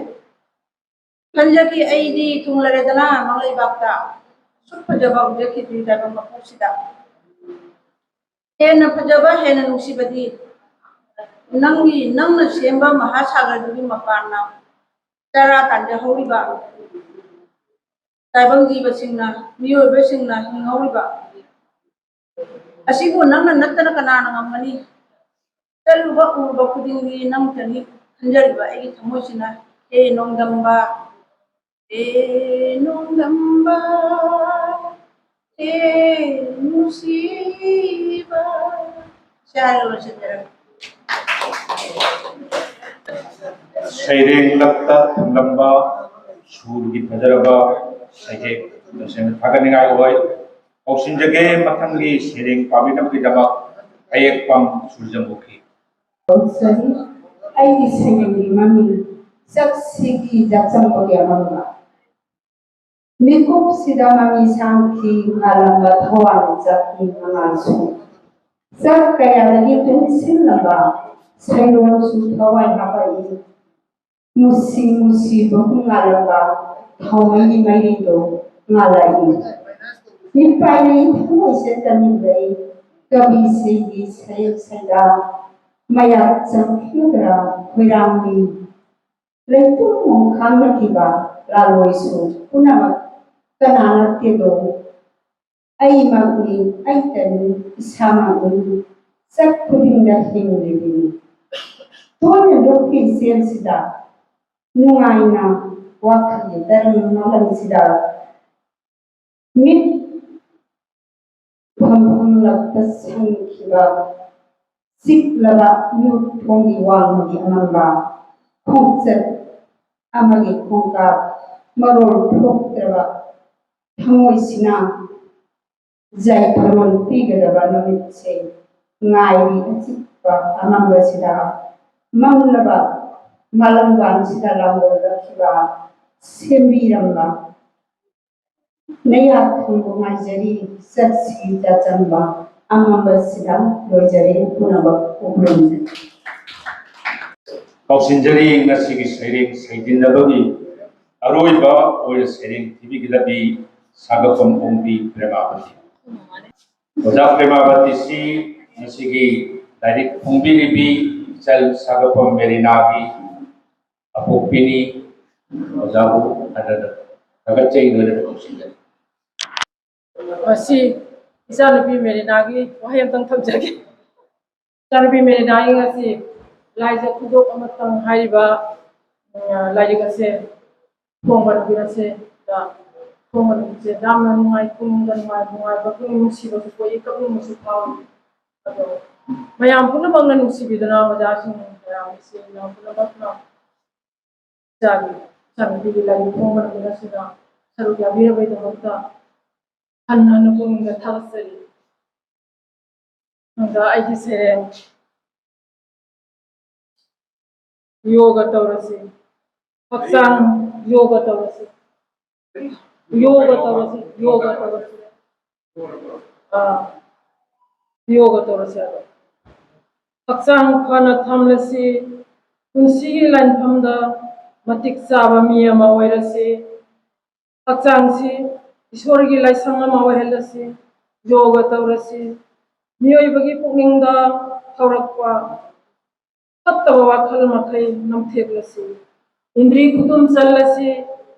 ꯈꯟꯖꯈꯤ ꯑꯩꯗꯤ ꯊꯨꯡꯂꯔꯦꯗꯅ ꯃꯪꯂꯩꯕꯥꯛꯇ꯫ ꯑꯁꯨꯛ ꯐꯖꯕ ꯎꯖꯈꯤꯗ꯭ꯔꯤ ꯇꯥꯏꯕꯪ ꯃꯄꯣꯛꯁꯤꯗ꯫ ꯍꯦꯟꯅ ꯐꯖꯕ, ꯍꯦꯟꯅ ꯅꯨꯡꯁꯤꯕꯗꯤ ꯅꯪꯒꯤ, ꯅꯪꯅ ꯁꯦꯝꯕ ꯃꯍꯥꯁꯥꯒꯔꯗꯨꯒꯤ ꯃꯄꯥꯟꯅ ꯆꯔꯥ ꯇꯥꯟꯖꯍꯧꯔꯤꯕ ꯇꯥꯏꯕꯪ ꯖꯤꯕꯁꯤꯡꯅ, ꯃꯤꯑꯣꯏꯕꯁꯤꯡꯅ ꯍꯤꯡꯍꯧꯔꯤꯕ ꯑꯁꯤꯕꯨ ꯅꯪꯅ ꯅꯠꯇꯅ ꯀꯅꯥꯅ ꯉꯝꯒꯅꯤ? ꯆꯠꯂꯨꯕ ꯎꯔꯨꯕ ꯈꯨꯗꯤꯡꯒꯤ ꯅꯪꯇꯅꯤ ꯈꯟꯖꯔꯤꯕ ꯑꯩꯒꯤ ꯊꯃꯣꯏꯁꯤꯅ꯫ ꯍꯦ ꯅꯣꯡꯗꯝꯕ, ꯍꯦ ꯅꯣꯡꯗꯝꯕ, ꯍꯦ ꯅꯨꯡꯁꯤꯕ, ꯍꯥꯏꯔꯒ ꯂꯣꯏꯁꯤꯟꯖꯔꯒꯦ꯫ ꯁꯩꯔꯦꯡ ꯂꯛꯇ ꯊꯝꯂꯝꯕ ꯁꯨꯔꯒꯤ ꯐꯖꯔꯕ ꯁꯩꯍꯦꯛ ꯇꯁꯦꯡꯅ ꯊꯥꯒꯠꯅꯤꯡꯉꯥꯏ ꯑꯣꯏ꯫ ꯀꯧꯁꯤꯟꯖꯒꯦ ꯃꯊꯪꯒꯤ ꯁꯩꯔꯦꯡ ꯄꯥꯕꯤꯅꯕꯒꯤꯗꯃꯛ ꯑꯌꯦꯛꯄꯝ ꯁꯨꯔꯖꯝꯕꯨꯈꯤ꯫ ꯀꯧꯁꯜꯂꯤ꯫ ꯑꯩꯒꯤ ꯁꯩꯔꯦꯡꯒꯤ ꯃꯃꯤꯡ ꯆꯥꯛꯁꯤꯒꯤ ꯆꯥꯛꯆꯝꯕꯒꯤ ꯑꯃꯝꯕ꯫ ꯃꯤꯀꯨꯞꯁꯤꯗ ꯃꯃꯤ ꯁꯥꯡꯈꯤ ꯉꯥꯜꯂꯝꯕ ꯊꯋꯥꯟꯃꯤꯆꯥꯛꯀꯤ ꯃꯉꯥꯜꯁꯨ꯫ ꯆꯥꯛ ꯀꯌꯥꯗꯒꯤ ꯄꯨꯟꯁꯤꯜꯂꯕ ꯁꯩꯔꯣꯜꯁꯨ ꯊꯋꯥꯏ ꯍꯥꯞꯄꯛꯏ꯫ ꯃꯨꯁꯤ ꯃꯨꯁꯤꯕꯒꯨꯝ ꯉꯥꯜꯂꯝꯕ ꯊꯥꯎꯃꯩꯒꯤ ꯃꯩꯔꯤꯗꯣ ꯉꯥꯜꯂꯛꯏ꯫ ꯃꯤꯄꯥꯏꯅꯤ ꯊꯃꯣꯏꯁꯦ ꯇꯝꯂꯤꯕꯩ ꯀꯕꯤꯁꯤꯡꯒꯤ ꯁꯌꯦꯛ ꯁꯩꯗꯥ ꯃꯌꯥꯝ ꯆꯪꯈꯤꯗ꯭ꯔꯥ ꯍꯨꯏꯔꯥꯡꯂꯤ꯫ ꯂꯩꯄꯨꯡ ꯈꯥꯡꯅꯈꯤꯕ ꯂꯥꯂꯣꯏꯁꯨ ꯄꯨꯝꯅꯃꯛ ꯀꯅꯥ ꯅꯠꯇꯦꯗꯣ? ꯑꯩꯃꯛꯅꯤ, ꯑꯩꯇꯅꯤ, ꯏꯁꯥꯃꯛꯅꯤ, ꯁꯛ ꯈꯨꯗꯤꯡꯗ ꯍꯤꯡꯂꯤꯕꯤꯅꯤ꯫ ꯇꯣꯏꯅ ꯂꯨꯞꯈꯤ ꯏꯆꯦꯜꯁꯤꯗ, ꯅꯨꯡꯉꯥꯏꯅ ꯋꯥꯈꯜꯒꯤ ꯇꯔꯪ ꯃꯥꯂꯪꯁꯤꯗ ꯃꯤꯠ ꯐꯝꯐꯝꯂꯛꯇ ꯁꯪꯈꯤꯕ ꯆꯤꯛꯂꯕ ꯌꯨ ꯊꯣꯡꯒꯤ ꯋꯥꯡꯃꯒꯤ ꯑꯃꯝꯕ ꯈꯣꯡꯆꯠ ꯑꯃꯒꯤ ꯈꯣꯡꯀꯥꯞ ꯃꯔꯣꯜ ꯊꯣꯛꯇ꯭ꯔꯕ ꯊꯃꯣꯏꯁꯤꯅ ꯌꯥꯏꯐꯔꯣꯜ ꯄꯤꯒꯗꯕ ꯅꯨꯃꯤꯠꯁꯦ ꯉꯥꯏꯔꯤ꯫ ꯑꯆꯤꯛꯄ ꯑꯃꯝꯕꯁꯤꯗ ꯃꯝꯂꯕ ꯃꯥꯂꯪꯕꯥꯟꯁꯤꯗ ꯂꯥꯡꯒꯣꯜꯂꯛꯈꯤꯕ ꯁꯦꯝꯕꯤꯔꯝꯕ ꯅꯌꯥ ꯈꯪꯕ ꯉꯥꯏꯖꯔꯤ꯫ ꯆꯠꯁꯤ ꯆꯥꯆꯝꯕ ꯑꯃꯝꯕꯁꯤꯗ ꯂꯣꯏꯖꯔꯦ꯫ ꯄꯨꯝꯅꯃꯛ ꯄꯨꯛꯅꯤꯡ ꯀꯧꯁꯤꯟꯖꯔꯤ ꯉꯁꯤꯒꯤ ꯁꯩꯔꯦꯡ ꯁꯩꯗꯤꯟꯅꯕꯒꯤ ꯑꯔꯣꯏꯕ ꯑꯣꯏꯅ ꯁꯩꯔꯦꯡ ꯊꯤꯕꯤꯒꯗꯕꯤ ꯁꯥꯒꯠꯐꯝ ꯑꯣꯡꯕꯤ ꯄ꯭ꯔꯦꯃꯥꯕꯇꯤ꯫ ꯑꯣꯖꯥ ꯄ꯭ꯔꯦꯃꯥꯕꯇꯤꯁꯤ ꯉꯁꯤꯒꯤ ꯂꯥꯏꯔꯤꯛ ꯐꯣꯡꯕꯤꯔꯤꯕꯤ ꯏꯆꯜ ꯁꯥꯒꯠꯐꯝ ꯃꯦꯔꯤꯅꯥꯒꯤ ꯑꯄꯣꯛꯄꯤꯅꯤ꯫ ꯑꯣꯖꯥꯕꯨ ꯍꯟꯅ ꯊꯥꯒꯠꯆꯩ, ꯂꯣꯏꯅꯅ ꯀꯧꯁꯤꯟꯖꯔꯤ꯫ ꯉꯁꯤ ꯏꯆꯥꯅꯨꯄꯤ ꯃꯦꯔꯤꯅꯥꯒꯤ ꯋꯥꯍꯩ ꯑꯝꯇꯪ ꯊꯝꯖꯒꯦ꯫ ꯏꯆꯥꯅꯨꯄꯤ ꯃꯦꯔꯤꯅꯥꯒꯤ ꯉꯁꯤ ꯂꯥꯏꯖ ꯈꯨꯗꯣꯞ ꯑꯃꯇꯪ ꯍꯥꯏꯔꯤꯕ, ꯎꯝ, ꯂꯥꯏꯔꯤꯛ ꯑꯁꯦ ꯐꯣꯡꯕ ꯅꯨꯃꯤꯠ ꯑꯁꯤꯗ, ꯐꯣꯡꯕ ꯅꯨꯃꯤꯠꯁꯦ ꯌꯥꯝꯅ ꯅꯨꯡꯉꯥꯏ, ꯄꯨꯛꯅꯤꯡꯗ ꯅꯨꯡꯉꯥꯏ, ꯅꯨꯡꯉꯥꯏꯕ, ꯄꯨꯛꯅꯤꯡ ꯅꯨꯡꯁꯤꯕꯁꯨ ꯄꯣꯛꯏ, ꯀꯞꯅꯤꯡꯕꯁꯨ ꯐꯥꯎꯏ꯫ ꯑꯗꯣ ꯃꯌꯥꯝ ꯄꯨꯝꯅꯃꯛꯅ ꯅꯨꯡꯁꯤꯕꯤꯗꯨꯅ ꯑꯣꯖꯥꯁꯤꯡ, ꯃꯌꯥꯝ ꯏꯆꯤꯟ ꯏꯅꯥꯎ ꯄꯨꯝꯅꯃꯛꯅ ꯏꯆꯥꯒꯤ, ꯏꯆꯥꯅꯨꯄꯤꯒꯤ ꯂꯥꯏꯔꯤꯛ ꯐꯣꯡꯕ ꯅꯨꯃꯤꯠ ꯑꯁꯤꯗ ꯁꯔꯨꯛ ꯌꯥꯕꯤꯔꯕꯒꯤꯗꯃꯛꯇ ꯍꯟꯅ ꯍꯟꯅ ꯄꯨꯛꯅꯤꯡꯗ ꯊꯥꯒꯠꯆꯔꯤ꯫ ꯑꯗ ꯑꯩꯒꯤ ꯁꯩꯔꯦꯡ, ꯌꯣꯒ ꯇꯧꯔꯁꯤ, ꯍꯛꯆꯥꯡ ꯌꯣꯒ ꯇꯧꯔꯁꯤ, ꯌꯣꯒ ꯇꯧꯔꯁꯤ, ꯌꯣꯒ ꯇꯧꯔꯁꯤ꯫ ꯑꯥ, ꯌꯣꯒ ꯇꯧꯔꯁꯦ ꯍꯥꯏꯕ꯫ ꯍꯛꯆꯥꯡ ꯐꯅ ꯊꯝꯂꯁꯤ, ꯄꯨꯟꯁꯤꯒꯤ ꯂꯥꯟꯐꯝꯗ ꯃꯇꯤꯛ ꯆꯥꯕ ꯃꯤ ꯑꯃ ꯑꯣꯏꯔꯁꯤ꯫ ꯍꯛꯆꯥꯡꯁꯤ ꯏꯁꯣꯔꯒꯤ ꯂꯥꯏꯁꯪ ꯑꯃ ꯑꯣꯏꯍꯜꯂꯁꯤ, ꯌꯣꯒ ꯇꯧꯔꯁꯤ꯫ ꯃꯤꯑꯣꯏꯕꯒꯤ ꯄꯨꯛꯅꯤꯡꯗ ꯊꯧꯔꯛꯄ ꯐꯠꯇꯕ ꯋꯥꯈꯜ ꯃꯈꯩ ꯅꯝꯊꯦꯛꯂꯁꯤ꯫ ꯏꯟꯗ꯭ꯔꯤ ꯈꯨꯗꯨꯝ ꯆꯜꯂꯁꯤ꯫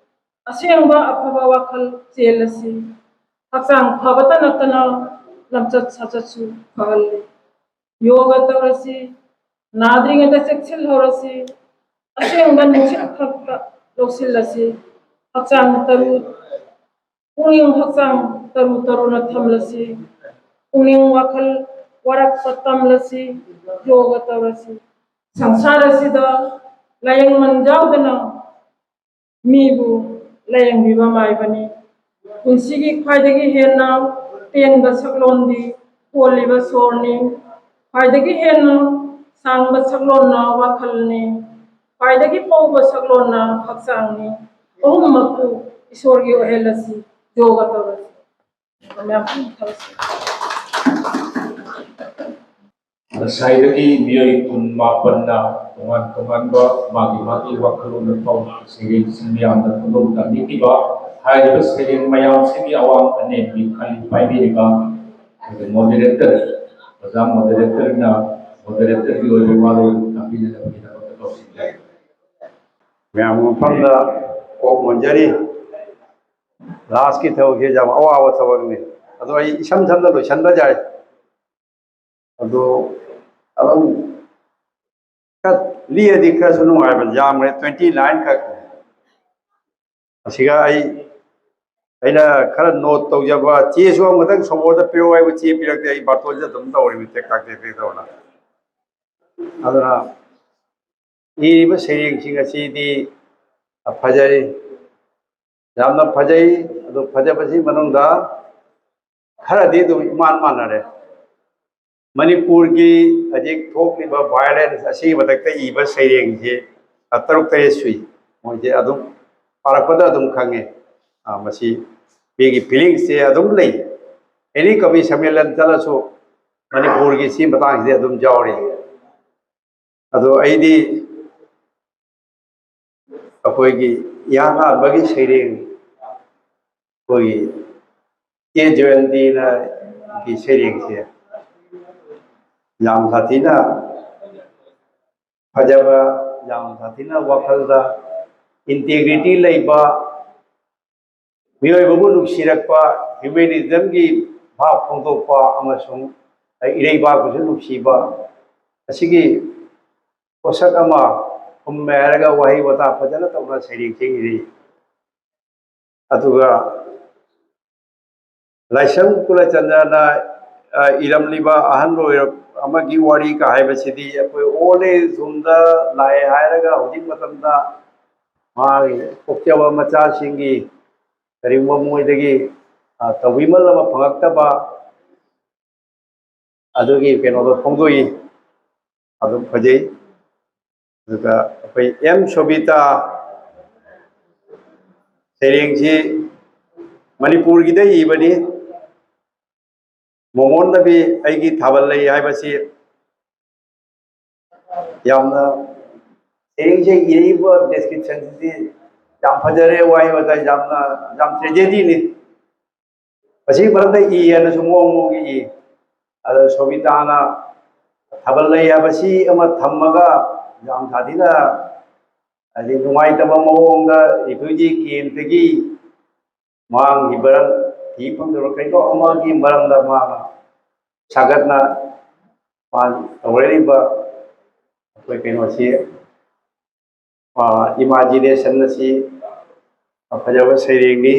ꯑꯁꯦꯡꯕ ꯑꯐꯕ ꯋꯥꯈꯜ ꯆꯦꯜꯂꯁꯤ꯫ ꯍꯛꯆꯥꯡ ꯐꯕꯇ ꯅꯠꯇꯅ ꯂꯝꯆꯠ ꯁꯥꯖꯠꯁꯨ ꯐꯍꯜꯂꯤ꯫ ꯌꯣꯒ ꯇꯧꯔꯁꯤ꯫ ꯅꯥꯗ꯭ꯔꯤꯉꯩꯗ ꯆꯦꯛꯁꯤꯜꯍꯧꯔꯁꯤ꯫ ꯑꯁꯦꯡꯕ ꯅꯨꯡꯁꯤꯠ ꯈꯛꯇ ꯂꯧꯁꯤꯜꯂꯁꯤ꯫ ꯍꯛꯆꯥꯡ ꯇꯔꯨ ꯄꯨꯛꯅꯤꯡ ꯍꯛꯆꯥꯡ ꯇꯔꯨ ꯇꯔꯨꯅ ꯊꯝꯂꯁꯤ꯫ ꯄꯨꯛꯅꯤꯡ ꯋꯥꯈꯜ ꯋꯥꯔꯛꯄ ꯇꯝꯂꯁꯤ꯫ ꯌꯣꯒ ꯇꯧꯔꯁꯤ꯫ ꯁꯪꯁꯥꯔ ꯑꯁꯤꯗ ꯂꯥꯏꯌꯦꯡꯃꯟ ꯌꯥꯎꯗꯅ ꯃꯤꯕꯨ ꯂꯥꯏꯌꯦꯡꯕꯤꯕ ꯃꯥꯏꯕꯅꯤ꯫ ꯄꯨꯟꯁꯤꯒꯤ ꯈ꯭ꯋꯥꯏꯗꯒꯤ ꯍꯦꯟꯅ ꯇꯦꯟꯕ ꯁꯛꯂꯣꯟꯗꯤ ꯍꯣꯜꯂꯤꯕ ꯁꯣꯔꯅꯤ꯫ ꯈ꯭ꯋꯥꯏꯗꯒꯤ ꯍꯦꯟꯅ ꯁꯥꯡꯕ ꯁꯛꯂꯣꯟꯅ ꯋꯥꯈꯜꯅꯤ꯫ ꯈ꯭ꯋꯥꯏꯗꯒꯤ ꯄꯧꯕ ꯁꯛꯂꯣꯟꯅ ꯍꯛꯆꯥꯡꯅꯤ꯫ ꯑꯍꯨꯝꯃꯛꯄꯨ ꯏꯁꯣꯔꯒꯤ ꯑꯣꯏꯍꯜꯂꯁꯤ꯫ ꯌꯣꯒ ꯇꯧꯔꯁꯤ꯫ ꯃꯌꯥꯝ ꯄꯨꯟꯅ ꯊꯕꯛ ꯁꯨ꯫ ꯉꯁꯥꯏꯗꯒꯤ ꯃꯤꯑꯣꯏ ꯀꯨꯟ ꯃꯥꯄꯟꯅ ꯇꯣꯉꯥꯟ ꯇꯣꯉꯥꯟꯕ ꯃꯥꯒꯤ ꯃꯥꯒꯤ ꯋꯥꯈꯜꯂꯣꯟꯗ ꯐꯥꯎ ꯁꯩꯔꯦꯡꯁꯤꯡ ꯃꯌꯥꯝꯅ ꯐꯣꯡꯗꯣꯛ ꯇꯝꯕꯤꯈꯤꯕ ꯍꯥꯏꯔꯤꯕ ꯁꯩꯔꯦꯡ ꯃꯌꯥꯝꯁꯤꯒꯤ ꯑꯋꯥꯡ ꯑꯅꯦꯝꯒꯤ ꯈꯜ ꯄꯥꯏꯕꯤꯔꯤꯕ ꯑꯩꯈꯣꯏꯒꯤ moderator, ꯑꯣꯖꯥ moderatorꯅ moderatorꯒꯤ ꯑꯣꯏꯕ ꯋꯥꯔꯣꯜ ꯇꯝꯕꯤꯅꯅꯕꯒꯤꯗꯃꯛꯇ ꯀꯧꯁꯤꯟꯖꯔꯤ꯫ ꯃꯌꯥꯝꯒꯤ ꯃꯐꯝꯗ ꯀꯣꯛ ꯅꯣꯟꯖꯔꯤ꯫ ꯂꯥꯁꯀꯤ ꯊꯕꯛꯁꯦ ꯌꯥꯝ ꯑꯋꯥꯕ ꯊꯕꯛꯅꯤ꯫ ꯑꯗꯣ ꯑꯩ ꯏꯁꯝ ꯁꯝꯅ ꯂꯣꯏꯁꯟꯕ ꯌꯥꯏ꯫ ꯑꯗꯣ ꯑꯗꯨꯝ ꯈꯔ ꯂꯤꯔꯗꯤ ꯈꯔꯁꯨ ꯅꯨꯡꯉꯥꯏꯕ, ꯌꯥꯝꯈ꯭ꯔꯦ, twenty line ꯈꯛ꯫ ꯑꯁꯤꯒ ꯑꯩ ꯑꯩꯅ ꯈꯔ ꯅꯣꯠ ꯇꯧꯖꯕ ꯆꯦꯁꯨ ꯑꯃꯨꯛꯇꯪ ꯁꯣꯃꯣꯔꯗ ꯄꯤꯔꯛꯑꯣ ꯍꯥꯏꯕ ꯆꯦ ꯄꯤꯔꯛꯇꯦ꯫ ꯑꯩ ꯕꯥꯔꯇꯣꯟꯁꯦ ꯑꯗꯨꯝ ꯇꯧꯔꯤꯃꯤ, ꯇꯦꯛ ꯇꯥꯛ ꯇꯦꯛ ꯇꯦꯛ ꯇꯧꯔ꯫ ꯑꯗꯨꯅ ꯏꯔꯤꯕ ꯁꯩꯔꯦꯡꯁꯤꯡ ꯑꯁꯤꯗꯤ ꯐꯖꯔꯤ, ꯌꯥꯝꯅ ꯐꯖꯩ꯫ ꯑꯗꯨ ꯐꯖꯕꯁꯤ ꯃꯅꯨꯡꯗ ꯈꯔꯗꯤ ꯑꯗꯨꯝ ꯏꯃꯥꯟ ꯃꯥꯟꯅꯔꯦ꯫ ꯃꯅꯤꯄꯨꯔꯒꯤ ꯍꯧꯖꯤꯛ ꯊꯣꯛꯂꯤꯕ ꯚꯥꯏꯑꯣꯂꯦꯟꯁ ꯑꯁꯤꯒꯤ ꯃꯊꯛꯇ ꯏꯕ ꯁꯩꯔꯦꯡꯁꯦ ꯇꯔꯨꯛ ꯇꯔꯦꯠ ꯁꯨꯏ꯫ ꯃꯣꯏꯁꯦ ꯑꯗꯨꯝ ꯄꯥꯔꯛꯄꯗ ꯑꯗꯨꯝ ꯈꯪꯉꯦ꯫ ꯑ, ꯃꯁꯤ ꯃꯤꯒꯤ ꯐꯤꯂꯤꯡꯁꯁꯦ ꯑꯗꯨꯝ ꯂꯩ꯫ ꯑꯦꯅꯤ ꯀꯕꯤ ꯁꯝꯃꯦꯂꯟ ꯆꯠꯂꯁꯨ ꯃꯅꯤꯄꯨꯔꯒꯤ ꯁꯤ ꯃꯇꯥꯡꯁꯤꯗꯤ ꯑꯗꯨꯝ ꯌꯥꯎꯔꯤ꯫ ꯑꯗꯣ ꯑꯩꯗꯤ ꯑꯩꯈꯣꯏꯒꯤ ꯏꯍꯥꯟ ꯍꯥꯟꯕꯒꯤ ꯁꯩꯔꯦꯡ, ꯑꯩꯈꯣꯏꯒꯤ ꯀꯦ ꯖꯌꯟꯇꯤꯅ ꯒꯤ ꯁꯩꯔꯦꯡꯁꯦ ꯌꯥꯝ ꯁꯥꯊꯤꯅ ꯐꯖꯕ, ꯌꯥꯝ ꯁꯥꯊꯤꯅ ꯋꯥꯈꯜꯗ ꯏꯟꯇꯦꯒ꯭ꯔꯤꯇꯤ ꯂꯩꯕ, ꯃꯤꯑꯣꯏꯕꯕꯨ ꯅꯨꯡꯁꯤꯔꯛꯄ, ꯍ꯭ꯌꯨꯃꯦꯅꯤꯖꯝꯒꯤ ꯚꯥꯕ ꯐꯣꯡꯗꯣꯛꯄ ꯑꯃꯁꯨꯡ ꯏꯔꯩꯕꯥꯛꯄꯨꯁꯨ ꯅꯨꯡꯁꯤꯕ, ꯑꯁꯤꯒꯤ ꯄꯣꯠꯁꯛ ꯑꯃ ꯍꯨꯝꯃꯦ ꯍꯥꯏꯔꯒ ꯋꯥꯍꯩ ꯋꯥꯇꯥ ꯐꯖꯅ ꯇꯧꯅ ꯁꯩꯔꯦꯡꯁꯤꯡ ꯏꯔꯤ꯫ ꯑꯗꯨꯒ ꯂꯥꯏꯁ꯭ꯔꯝ ꯀꯨꯂꯆꯟꯗ꯭ꯔꯅ, ꯑ, ꯏꯔꯝꯂꯤꯕ ꯑꯍꯜ ꯑꯣꯏꯔꯕ ꯑꯃꯒꯤ ꯋꯥꯔꯤꯒ ꯍꯥꯏꯕꯁꯤꯗꯤ ꯑꯩꯈꯣꯏ ꯑꯣꯜ ꯑꯦꯖ ꯍꯣꯝꯗ ꯂꯥꯛꯑꯦ ꯍꯥꯏꯔꯒ ꯍꯧꯖꯤꯛ ꯃꯇꯝꯗ ꯃꯥꯒꯤ ꯄꯣꯛꯆꯕ ꯃꯆꯥꯁꯤꯡꯒꯤ ꯀꯔꯤꯒꯨꯝꯕ ꯃꯣꯏꯗꯒꯤ, ꯑ, ꯇꯧꯕꯤꯃꯜ ꯑꯃ ꯐꯪꯉꯛꯇꯕ ꯑꯗꯨꯒꯤ ꯀꯩꯅꯣꯗꯣ ꯐꯣꯡꯗꯣꯛꯏ꯫ ꯑꯗꯨꯝ ꯐꯖꯩ꯫ ꯑꯗꯨꯒ ꯑꯩꯈꯣꯏ ꯑꯦꯝ ꯁꯣꯕꯤꯇꯥ ꯁꯩꯔꯦꯡꯁꯤ ꯃꯅꯤꯄꯨꯔꯒꯤꯗ ꯏꯕꯅꯤ꯫ ꯃꯣꯃꯣꯟꯗꯕꯤ ꯑꯩꯒꯤ ꯊꯥꯕꯜ ꯂꯩ ꯍꯥꯏꯕꯁꯤ ꯌꯥꯝꯅ, ꯁꯩꯔꯦꯡꯁꯦ ꯏꯔꯤꯕ ꯗꯦꯁꯀ꯭ꯔꯤꯞꯁꯟꯁꯤꯗꯤ ꯌꯥꯝ ꯐꯖꯔꯦ, ꯋꯥꯍꯩ ꯋꯥꯇꯥ ꯌꯥꯝꯅ, ꯌꯥꯝ ꯇ꯭ꯔꯦꯖꯦꯗꯤꯅꯤ꯫ ꯃꯁꯤꯒꯤ ꯃꯔꯛꯇ ꯏ ꯍꯥꯏꯅꯁꯨ ꯃꯑꯣꯡ ꯃꯑꯣꯡꯒꯤ ꯏ꯫ ꯑꯗ ꯁꯣꯕꯤꯇꯥꯅ ꯊꯥꯕꯜ ꯂꯩ ꯍꯥꯏꯕꯁꯤ ꯑꯃ ꯊꯝꯃꯒ ꯌꯥꯝ ꯁꯥꯊꯤꯅ ꯍꯥꯏꯗꯤ ꯅꯨꯡꯉꯥꯏꯇꯕ ꯃꯑꯣꯡꯗ ꯔꯤꯐ꯭ꯌꯨꯖꯤ ꯀꯦꯝꯞꯇꯒꯤ ꯃꯥꯡꯈꯤꯕ, ꯊꯤ ꯐꯪꯗꯕ ꯀꯩꯅꯣ ꯑꯃꯒꯤ ꯃꯔꯝꯗ ꯃꯥꯅ ꯁꯥꯒꯠꯅ ꯃꯥꯅ ꯇꯧꯔꯛꯏꯕ ꯑꯩꯈꯣꯏ ꯀꯩꯅꯣꯁꯤ, ꯏꯃꯥꯖꯤꯅꯦꯁꯟ ꯑꯁꯤ ꯐꯖꯕ ꯁꯩꯔꯦꯡꯅꯤ꯫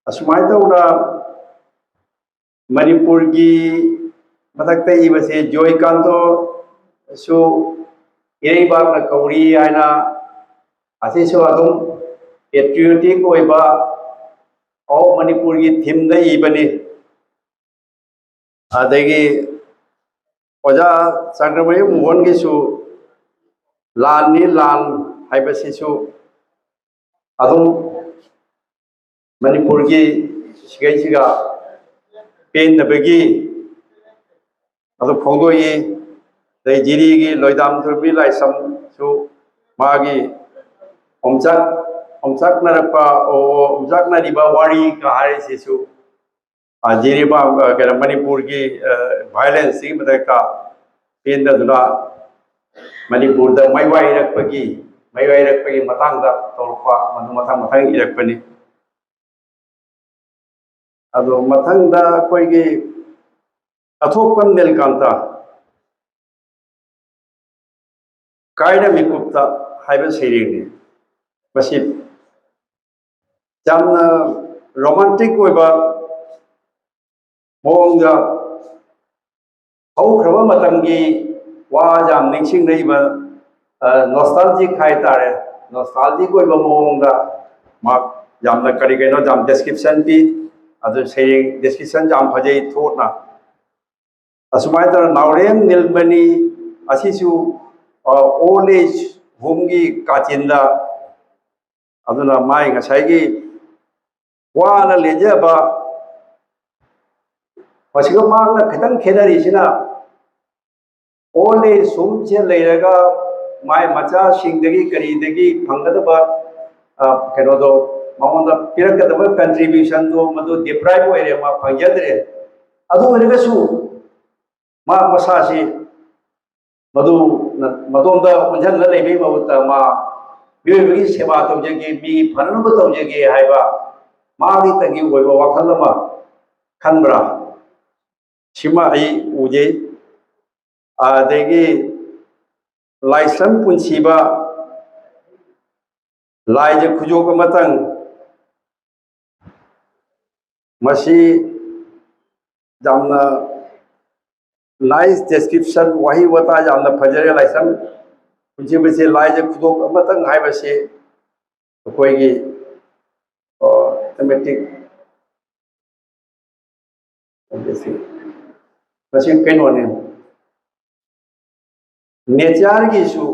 ꯑꯁꯨꯃꯥꯏꯅ ꯇꯧꯅ ꯃꯅꯤꯄꯨꯔꯒꯤ ꯃꯊꯛꯇ ꯏꯕꯁꯦ ꯖꯣꯏꯀꯥꯟꯇꯣꯁꯨ ꯏꯔꯩꯕꯥꯛꯅ ꯀꯧꯔꯤ ꯍꯥꯏꯅ, ꯑꯁꯤꯁꯨ ꯑꯗꯨꯝ ꯄꯦꯇ꯭ꯔꯤꯌꯣꯇꯤꯛ ꯑꯣꯏꯕ ꯑꯣ ꯃꯅꯤꯄꯨꯔꯒꯤ ꯊꯤꯝꯗ ꯏꯕꯅꯤ꯫ ꯑꯗꯒꯤ ꯑꯣꯖꯥ ꯆꯪꯗ꯭ꯔꯃꯌꯨꯝ ꯃꯣꯍꯟꯒꯤꯁꯨ ꯂꯥꯟꯅꯤ ꯂꯥꯟ ꯍꯥꯏꯕꯁꯤꯁꯨ ꯑꯗꯨꯝ ꯃꯅꯤꯄꯨꯔꯒꯤ ꯁꯤꯒꯩꯁꯤꯒ ꯄꯦꯟꯗꯕꯒꯤ ꯑꯗꯨ ꯐꯣꯡꯗꯣꯛꯏ꯫ ꯑꯗꯩ ꯖꯤꯔꯤꯒꯤ ꯂꯣꯏꯗꯥꯝ ꯊꯣꯏꯕꯤ ꯂꯥꯏꯁ꯭ꯔꯝꯁꯨ ꯃꯥꯒꯤ ꯑꯣꯝꯆꯥꯛ ꯑꯣꯝꯆꯥꯛꯅꯔꯛꯄ ꯑꯣ ꯑꯣꯝꯆꯥꯛꯅꯔꯤꯕ ꯋꯥꯔꯤꯒ ꯍꯥꯏꯔꯤꯁꯤꯁꯨ ꯖꯤꯔꯤꯕꯥꯝ ꯀꯩꯅꯣ ꯃꯅꯤꯄꯨꯔꯒꯤ ꯚꯥꯏꯂꯦꯟꯁꯁꯤꯒꯤ ꯃꯊꯛꯇ ꯄꯦꯟꯗꯗꯨꯅ ꯃꯅꯤꯄꯨꯔꯗ ꯃꯩꯋꯥꯏꯔꯛꯄꯒꯤ ꯃꯩꯋꯥꯏꯔꯛꯄꯒꯤ ꯃꯇꯥꯡꯗ ꯇꯧꯔꯛꯄ ꯃꯗꯨ ꯃꯊꯪ ꯃꯊꯪ ꯏꯔꯛꯄꯅꯤ꯫ ꯑꯗꯣ ꯃꯊꯪꯗ ꯑꯩꯈꯣꯏꯒꯤ ꯑꯊꯣꯛꯄꯝ ꯅꯤꯜꯀꯥꯟꯇ ꯀꯥꯏꯅ ꯃꯤꯀꯨꯞꯇ ꯍꯥꯏꯕ ꯁꯩꯔꯦꯡꯅꯤ꯫ ꯃꯁꯤ ꯌꯥꯝꯅ ꯔꯣꯃꯥꯟꯇꯤꯛ ꯑꯣꯏꯕ ꯃꯑꯣꯡꯗ ꯍꯧꯈ꯭ꯔꯕ ꯃꯇꯝꯒꯤ ꯋꯥ ꯌꯥꯝ ꯅꯤꯡꯁꯤꯡꯅ ꯏꯕ, ꯅꯣꯁꯇꯥꯜꯖꯤꯛ ꯍꯥꯏꯇꯥꯔꯦ, ꯅꯣꯁꯇꯥꯜꯖꯤꯛ ꯑꯣꯏꯕ ꯃꯑꯣꯡꯗ ꯃꯥ ꯌꯥꯝꯅ ꯀꯔꯤ ꯀꯩꯅꯣ ꯌꯥꯝ ꯗꯦꯁꯀ꯭ꯔꯤꯞꯁꯟ ꯄꯤ꯫ ꯑꯗꯨ ꯁꯩꯔꯦꯡ ꯗꯦꯁꯀ꯭ꯔꯤꯞꯁꯟ ꯌꯥꯝ ꯐꯖꯩ ꯊꯣꯠꯅ꯫ ꯑꯁꯨꯃꯥꯏꯅ ꯇꯧꯗꯅ ꯅꯥꯎꯔꯦꯝ ꯅꯤꯜꯃꯅꯤ ꯑꯁꯤꯁꯨ ꯑꯣꯜ ꯑꯦꯖ ꯍꯣꯝꯒꯤ ꯀꯥꯆꯤꯟꯗ, ꯑꯗꯨꯅ ꯃꯥꯏ ꯉꯁꯥꯏꯒꯤ ꯋꯥꯅ ꯂꯦꯟꯖꯕ ꯃꯁꯤꯒ ꯃꯍꯥꯛꯅ ꯈꯤꯇꯪ ꯈꯦꯠꯅꯔꯤꯁꯤꯅ ꯑꯣꯜ ꯑꯦꯖ ꯍꯣꯝꯁꯦ ꯂꯩꯔꯒ ꯃꯥꯏ ꯃꯆꯥꯁꯤꯡꯗꯒꯤ ꯀꯔꯤꯗꯒꯤ ꯐꯪꯒꯗꯕ ꯀꯩꯅꯣꯗꯣ, ꯃꯉꯣꯟꯗ ꯄꯤꯔꯛꯀꯗꯕ ꯀꯟꯇ꯭ꯔꯤꯕ꯭ꯌꯨꯁꯟꯗꯣ ꯃꯗꯨ ꯗꯤꯄ꯭ꯔꯥꯏꯚ ꯑꯣꯏꯔꯦ, ꯃꯥ ꯐꯪꯖꯗ꯭ꯔꯦ꯫ ꯑꯗꯨ ꯑꯣꯏꯔꯒꯁꯨ ꯃꯥ ꯃꯁꯥꯁꯤ ꯃꯗꯨ ꯃꯗꯣꯝꯗ ꯑꯣꯟꯁꯤꯟꯅ ꯂꯩꯕꯒꯤ ꯃꯍꯨꯠꯇ ꯃꯥ ꯃꯤꯑꯣꯏꯕꯒꯤ ꯁꯦꯕꯥ ꯇꯧꯖꯒꯦ, ꯃꯤ ꯐꯅꯅꯕ ꯇꯧꯖꯒꯦ ꯍꯥꯏꯕ ꯃꯥꯒꯤ ꯇꯪꯒꯤ ꯑꯣꯏꯕ ꯋꯥꯈꯜ ꯑꯃ ꯈꯟꯕ꯭ꯔꯥ? ꯁꯤꯃ ꯑꯩ ꯎꯖꯩ꯫ ꯑꯗꯒꯤ ꯂꯥꯏꯁ꯭ꯔꯝ ꯄꯨꯟꯁꯤꯕ, ꯂꯥꯏꯖ ꯈꯨꯖꯣꯞ ꯑꯃꯇꯪ, ꯃꯁꯤ ꯌꯥꯝꯅ nice description, ꯋꯥꯍꯩ ꯋꯥꯇꯥ ꯌꯥꯝꯅ ꯐꯖꯔꯦ꯫ ꯂꯥꯏꯁ꯭ꯔꯝ ꯄꯨꯟꯁꯤꯕꯁꯤ ꯂꯥꯏꯁꯦ ꯈꯨꯗꯣꯞ ꯑꯃꯇꯪ ꯍꯥꯏꯕꯁꯤ ꯑꯩꯈꯣꯏꯒꯤ ꯑꯣꯇꯣꯃꯦꯇꯤꯛ ꯃꯁꯤ ꯀꯩꯅꯣꯅꯤ, ꯅꯦꯆꯔꯒꯤꯁꯨ,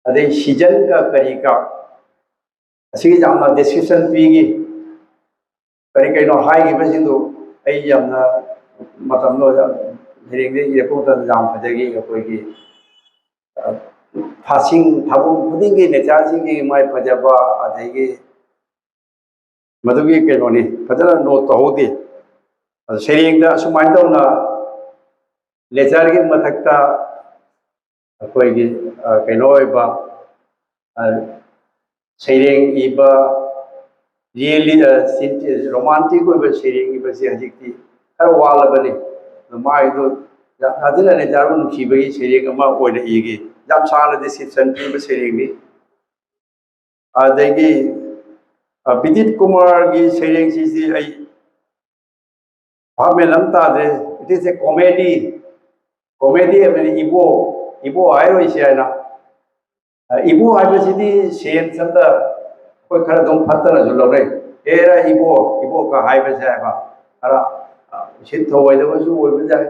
ꯑꯗꯩ ꯁꯤꯖꯟꯒ ꯀꯔꯤꯒ ꯑꯁꯤꯒꯤ ꯌꯥꯝꯅ ꯗꯤꯁꯀ꯭ꯔꯤꯞꯁꯟ ꯄꯤꯈꯤ꯫ ꯀꯔꯤ ꯀꯔꯤꯅꯣ ꯍꯥꯏꯈꯤꯕꯁꯤꯡꯗꯨ ꯑꯩ ꯌꯥꯝꯅ ꯃꯇꯝꯗꯣ ꯁꯩꯔꯦꯡꯗ ꯏꯔꯛꯄ ꯃꯇꯝꯗ ꯌꯥꯝ ꯐꯖꯈꯤ꯫ ꯑꯩꯈꯣꯏꯒꯤ ꯊꯥꯁꯤꯡ ꯊꯥꯕꯨꯡ ꯈꯨꯗꯤꯡꯒꯤ ꯅꯦꯆꯔꯁꯤꯡꯒꯤ ꯃꯥꯏ ꯐꯖꯕ, ꯑꯗꯒꯤ ꯃꯗꯨꯒꯤ ꯀꯩꯅꯣꯅꯤ, ꯐꯖꯅ ꯅꯣꯠ ꯇꯧꯍꯧꯗꯦ꯫ ꯑꯗꯨ ꯁꯩꯔꯦꯡꯗ ꯑꯁꯨꯃꯥꯏꯅ ꯇꯧꯅ ꯅꯦꯆꯔꯒꯤ ꯃꯊꯛꯇ ꯑꯩꯈꯣꯏꯒꯤ ꯀꯩꯅꯣ ꯑꯣꯏꯕ ꯁꯩꯔꯦꯡ ꯏꯕ, ꯔꯤꯌꯦꯂꯤ ꯔꯣꯃꯥꯟꯇꯤꯛ ꯑꯣꯏꯕ ꯁꯩꯔꯦꯡ ꯏꯕꯁꯦ ꯍꯧꯖꯤꯛꯇꯤ ꯈꯔ ꯋꯥꯠꯂꯕꯅꯤ꯫ ꯑꯗꯣ ꯃꯥꯒꯤꯗꯣ ꯌꯥꯝ ꯊꯥꯖꯅ ꯅꯦꯆꯔꯕꯨ ꯅꯨꯡꯁꯤꯕꯒꯤ ꯁꯩꯔꯦꯡ ꯑꯃ ꯑꯣꯏꯅ ꯏꯒꯦ꯫ ꯌꯥꯝ ꯁꯥꯡꯅ ꯗꯤꯁꯀ꯭ꯔꯤꯞꯁꯟ ꯄꯤꯕ ꯁꯩꯔꯦꯡꯅꯤ꯫ ꯑꯗꯒꯤ ꯕꯤꯗꯤꯠ ꯀꯨꯃꯥꯔꯒꯤ ꯁꯩꯔꯦꯡꯁꯤꯗꯤ ꯑꯩ ꯚꯥꯞ ꯃꯦꯟ ꯑꯃ ꯇꯥꯗ꯭ꯔꯦ꯫ It is a comedy. Comedy ꯍꯥꯏꯕꯅꯤ꯫ ꯏꯕꯣ, ꯏꯕꯣ ꯍꯥꯏꯔꯣꯏꯁꯦ ꯍꯥꯏꯅ꯫ ꯏꯕꯣ ꯍꯥꯏꯕꯁꯤꯗꯤ ꯁꯦꯟꯁ ꯑꯝꯇ ꯑꯩꯈꯣꯏ ꯈꯔ ꯑꯗꯨꯝ ꯐꯠꯇꯅꯁꯨ ꯂꯧꯅꯩ꯫ "ꯑꯦꯔꯥ ꯏꯕꯣ, ꯏꯕꯣꯒ" ꯍꯥꯏꯕꯁꯦ ꯍꯥꯏꯕ ꯈꯔ ꯎꯁꯤꯠ ꯊꯧꯑꯣꯏꯗꯕꯁꯨ ꯑꯣꯏꯕ ꯌꯥꯏ꯫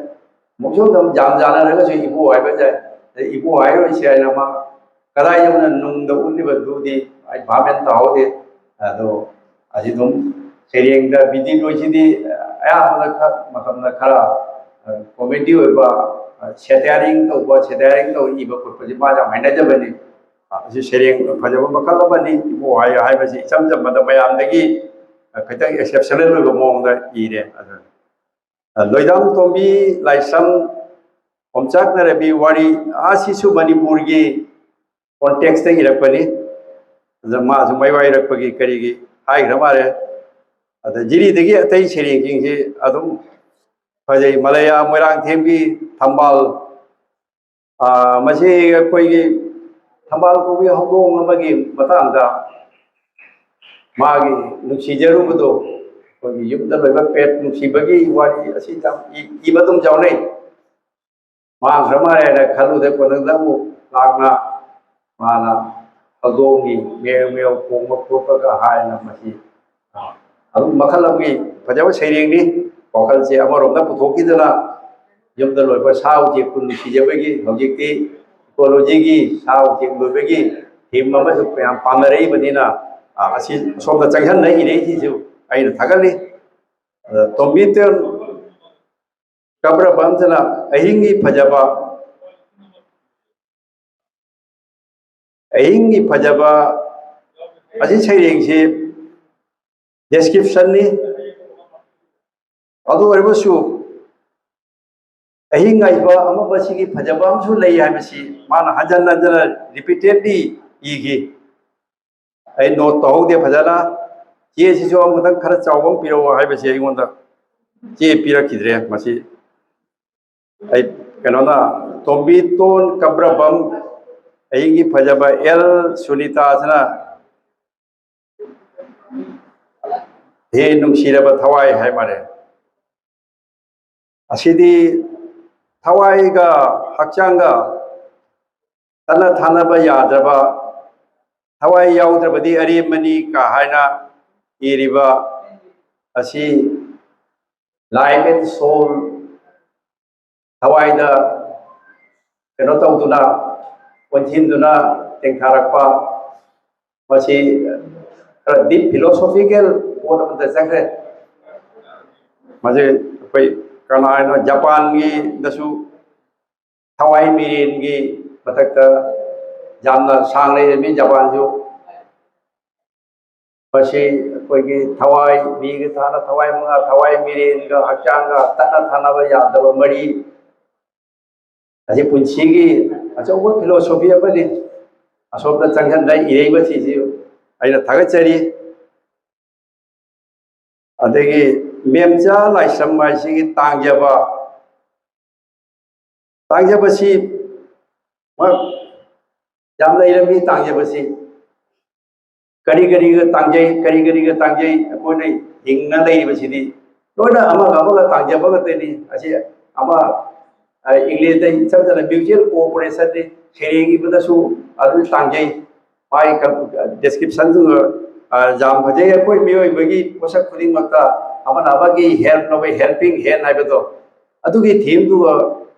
ꯑꯃꯨꯛꯁꯨ ꯑꯗꯨꯝ ꯖꯥꯝ ꯖꯥꯅꯔꯒꯁꯨ ꯏꯕꯣ ꯍꯥꯏꯕ ꯌꯥꯏ꯫ "ꯏꯕꯣ ꯍꯥꯏꯔꯣꯏꯁꯦ" ꯍꯥꯏꯅ ꯃꯥ ꯀꯗꯥꯏ ꯌꯧꯅ ꯅꯨꯡꯗ ꯎꯠꯂꯤꯕꯗꯨꯗꯤ ꯑꯩ ꯚꯥꯞ ꯃꯦꯟ ꯇꯥꯍꯧꯗꯦ꯫ ꯑꯗꯣ ꯑꯁꯤ ꯑꯗꯨꯝ ꯁꯩꯔꯦꯡꯗ ꯕꯤꯗꯤꯠ ꯍꯣꯏꯁꯤꯗꯤ ꯑꯌꯥꯝꯕꯅ ꯈꯔ ꯃꯇꯝꯗ ꯈꯔ ꯀꯣꯃꯦꯗꯤ ꯑꯣꯏꯕ, ꯁꯦꯇꯥꯏꯔꯤꯡ ꯇꯧꯕ, ꯁꯦꯇꯥꯏꯔꯤꯡ ꯇꯧꯕ ꯏꯕ ꯈꯣꯠꯄꯁꯤ ꯃꯥ ꯌꯥꯝ ꯍꯩꯅꯖꯕꯅꯤ꯫ ꯑꯁꯤ ꯁꯩꯔꯦꯡ ꯐꯖꯕ ꯃꯈꯜ ꯑꯃꯅꯤ꯫ ꯏꯕꯣ ꯍꯥꯏ ꯍꯥꯏꯕꯁꯤ ꯏꯆꯝ ꯆꯝꯕꯗ ꯃꯌꯥꯝꯗꯒꯤ ꯈꯤꯇꯪ ꯑꯦꯛꯁꯦꯞꯁꯅꯦꯜ ꯑꯣꯏꯕ ꯃꯑꯣꯡꯗ ꯏꯔꯦ꯫ ꯑꯗꯨ ꯂꯣꯏꯗꯥꯝ ꯇꯣꯝꯕꯤ ꯂꯥꯏꯁ꯭ꯔꯝ ꯑꯣꯝꯆꯥꯛꯅꯔꯕꯤ ꯋꯥꯔꯤ, ꯑꯁꯤꯁꯨ ꯃꯅꯤꯄꯨꯔꯒꯤ ꯀꯣꯟꯇꯦꯛꯁꯇ ꯏꯔꯛꯄꯅꯤ꯫ ꯑꯗ ꯃꯥꯁꯨ ꯃꯥꯏꯋꯥꯏꯔꯛꯄꯒꯤ ꯀꯔꯤꯒꯤ ꯍꯥꯏꯈ꯭ꯔ ꯃꯥꯜꯂꯦ꯫ ꯑꯗ ꯖꯤꯔꯤꯗꯒꯤ ꯑꯇꯩ ꯁꯩꯔꯦꯡꯁꯤꯡꯁꯤ ꯑꯗꯨꯝ ꯐꯖꯩ꯫ ꯃꯂꯩꯌꯥ ꯃꯣꯏꯔꯥꯡꯊꯦꯝꯒꯤ ꯊꯝꯕꯥꯜ, ꯑꯥ, ꯃꯁꯤ ꯑꯩꯈꯣꯏꯒꯤ ꯊꯝꯕꯥꯜ ꯀꯧꯕꯤ ꯍꯧꯗꯣꯡ ꯑꯃꯒꯤ ꯃꯇꯥꯡꯗ ꯃꯥꯒꯤ ꯅꯨꯡꯁꯤꯖꯔꯨꯕꯗꯣ ꯑꯩꯈꯣꯏꯒꯤ ꯌꯨꯝꯗ ꯂꯣꯏꯕ ꯄꯦꯠ ꯅꯨꯡꯁꯤꯕꯒꯤ ꯋꯥꯔꯤ ꯑꯁꯤ ꯌꯥꯝ ꯏ- ꯏꯕ ꯑꯗꯨꯝ ꯌꯥꯎꯅꯩ꯫ ꯃꯥꯡꯈ꯭ꯔ ꯃꯥꯜꯂꯦ ꯍꯥꯏꯅ ꯈꯜꯂꯨꯗꯦ, ꯀꯣꯟꯅꯗ ꯑꯃꯨꯛ ꯂꯥꯛꯅ ꯃꯥꯅ ꯍꯧꯗꯣꯡꯒꯤ ꯃꯦꯌꯧ ꯃꯦꯌꯧ ꯈꯣꯡꯕ ꯈꯣꯠꯄꯒ ꯍꯥꯏꯅ ꯃꯁꯤ, ꯑ, ꯑꯗꯨꯝ ꯃꯈꯜ ꯑꯃꯒꯤ ꯐꯖꯕ ꯁꯩꯔꯦꯡꯅꯤ꯫ ꯋꯥꯈꯜꯁꯦ ꯑꯃꯔꯣꯝꯗ ꯄꯨꯊꯣꯛꯈꯤꯗꯅ ꯌꯨꯝꯗ ꯂꯣꯏꯕ ꯁꯥ ꯎꯆꯦꯛꯄꯨ ꯅꯨꯡꯁꯤꯖꯕꯒꯤ, ꯍꯧꯖꯤꯛꯇꯤ ꯏꯀꯣꯂꯣꯖꯤꯒꯤ ꯁꯥ ꯎꯆꯦꯛ ꯂꯣꯏꯕꯒꯤ ꯊꯤꯝ ꯑꯃꯁꯨ ꯃꯌꯥꯝ ꯄꯥꯝꯅꯔꯛꯏꯕꯅꯤꯅ, ꯑ, ꯑꯁꯤ ꯑꯁꯣꯝꯗ ꯆꯪꯁꯤꯟꯅ ꯏꯔꯛꯏꯁꯤꯁꯨ ꯑꯩꯅ ꯊꯥꯒꯠꯂꯤ꯫ ꯑꯗ ꯇꯣꯝꯕꯤꯇꯣꯟ ꯀꯕ꯭ꯔꯕꯝꯁꯤꯅ ꯑꯍꯤꯡꯒꯤ ꯐꯖꯕ, ꯑꯍꯤꯡꯒꯤ ꯐꯖꯕ ꯑꯁꯤ ꯁꯩꯔꯦꯡꯁꯤ ꯗꯦꯁꯀ꯭ꯔꯤꯞꯁꯟꯅꯤ꯫ ꯑꯗꯨ ꯑꯣꯏꯔꯕꯁꯨ ꯑꯍꯤꯡ ꯉꯥꯏꯕ ꯑꯃꯝꯕꯁꯤꯒꯤ ꯐꯖꯕ ꯑꯃꯁꯨ ꯂꯩ ꯍꯥꯏꯕꯁꯤ ꯃꯥꯅ ꯍꯟꯖꯟ ꯍꯟꯖꯟꯅ ꯔꯤꯄꯤꯇꯦꯗꯂꯤ ꯏꯈꯤ꯫ ꯑꯩ ꯅꯣꯠ ꯇꯧꯍꯧꯗꯦ ꯐꯖꯅ꯫ ꯆꯦꯁꯤꯁꯨ ꯑꯃꯨꯛꯇꯪ ꯈꯔ ꯆꯥꯎꯕ ꯑꯃ ꯄꯤꯔꯛꯑꯣ ꯍꯥꯏꯕꯁꯤ ꯑꯩꯉꯣꯟꯗ ꯆꯦ ꯄꯤꯔꯛꯈꯤꯗ꯭ꯔꯦ꯫ ꯃꯁꯤ ꯑꯩ ꯀꯩꯅꯣꯅ, ꯇꯣꯝꯕꯤꯇꯣꯟ ꯀꯕ꯭ꯔꯕꯝ, ꯑꯍꯤꯡꯒꯤ ꯐꯖꯕ, ꯑꯦꯜ ꯁꯨꯅꯤꯇꯥꯁꯤꯅ ꯍꯦ ꯅꯨꯡꯁꯤꯔꯕ ꯊꯋꯥꯏ ꯍꯥꯏ ꯃꯥꯜꯂꯦ꯫ ꯑꯁꯤꯗꯤ ꯊꯋꯥꯏꯒ ꯍꯛꯆꯥꯡꯒ ꯇꯠꯅ ꯊꯥꯅꯕ ꯌꯥꯗ꯭ꯔꯕ, ꯊꯋꯥꯏ ꯌꯥꯎꯗ꯭ꯔꯕꯗꯤ ꯑꯔꯦꯝꯕꯅꯤ ꯀ ꯍꯥꯏꯅ ꯏꯔꯤꯕ ꯑꯁꯤ life and soul, ꯊꯋꯥꯏꯗ ꯀꯩꯅꯣ ꯇꯧꯗꯨꯅ, ꯑꯣꯟꯁꯤꯟꯗꯨꯅ ꯇꯦꯡꯊꯥꯔꯛꯄ, ꯃꯁꯤ ꯈꯔ ꯗꯤꯞ ꯐꯤꯂꯣꯁꯣꯐꯤꯀꯦꯜ ꯄꯣꯠ ꯑꯃꯗ ꯆꯠꯈ꯭ꯔꯦ꯫ ꯃꯁꯤ ꯑꯩꯈꯣꯏ ꯀꯅꯥ ꯍꯥꯏꯅꯣ, ꯖꯄꯥꯟꯒꯤꯗꯁꯨ ꯊꯋꯥꯏ ꯃꯤꯔꯦꯟꯒꯤ ꯃꯊꯛꯇ ꯌꯥꯝꯅ ꯁꯥꯡꯅ ꯏꯔꯝꯃꯤ꯫ ꯖꯄꯥꯟꯁꯨ ꯃꯁꯤ ꯑꯩꯈꯣꯏꯒꯤ ꯊꯋꯥꯏ, ꯃꯤꯒ ꯊꯥꯅ ꯊꯋꯥꯏ ꯃꯉꯥ, ꯊꯋꯥꯏ ꯃꯤꯔꯦꯟꯒ ꯍꯛꯆꯥꯡꯒ ꯇꯠꯅ ꯊꯥꯅꯕ ꯌꯥꯗꯕ ꯃꯔꯤ ꯑꯁꯤ ꯄꯨꯟꯁꯤꯒꯤ ꯑꯆꯧꯕ ꯐꯤꯂꯣꯁꯣꯐꯤ ꯑꯃꯅꯤ꯫ ꯑꯁꯣꯝꯗ ꯆꯪꯁꯤꯟꯗ ꯏꯔꯛꯏꯕꯁꯤꯡꯁꯤ ꯑꯩꯅ ꯊꯥꯒꯠꯆꯔꯤ꯫ ꯑꯗꯒꯤ ꯃꯦꯝꯆꯥ ꯂꯥꯏꯁ꯭ꯔꯝ ꯍꯥꯏꯁꯤꯒꯤ ꯇꯥꯡꯖꯕ, ꯇꯥꯡꯖꯕꯁꯤ ꯃ-, ꯌꯥꯝ ꯂꯩꯔꯝꯃꯤ꯫ ꯇꯥꯡꯖꯕꯁꯤ ꯀꯔꯤ ꯀꯔꯤꯒ ꯇꯥꯡꯖꯩ, ꯀꯔꯤ ꯀꯔꯤꯒ ꯇꯥꯡꯖꯩ, ꯑꯩꯈꯣꯏꯅ ꯍꯤꯡꯅ ꯂꯩꯔꯤꯕꯁꯤꯗꯤ ꯂꯣꯏꯅ ꯑꯃꯒ ꯑꯃꯒ ꯇꯥꯡꯖꯕ ꯉꯥꯛꯇꯅꯤ꯫ ꯑꯁꯤ ꯑꯃ, ꯑ, ꯏꯪꯂꯤꯁꯇ ꯏꯆꯝ ꯆꯝꯅ mutual cooperation ꯅꯤ꯫ ꯁꯩꯔꯦꯡ ꯏꯕꯗꯁꯨ ꯑꯗꯨ ꯇꯥꯡꯖꯩ꯫ ꯃꯥꯒꯤ ꯀ-, description ꯗꯨ, ꯑ, ꯌꯥꯝ ꯐꯖꯩ꯫ ꯑꯩꯈꯣꯏ ꯃꯤꯑꯣꯏꯕꯒꯤ ꯄꯣꯠꯁꯛ ꯈꯨꯗꯤꯡꯃꯛꯇ ꯑꯃꯅ ꯑꯃꯒꯤ help ꯂꯧꯕ, helping hand ꯍꯥꯏꯕꯗꯣ, ꯑꯗꯨꯒꯤ theme ꯗꯨꯒ,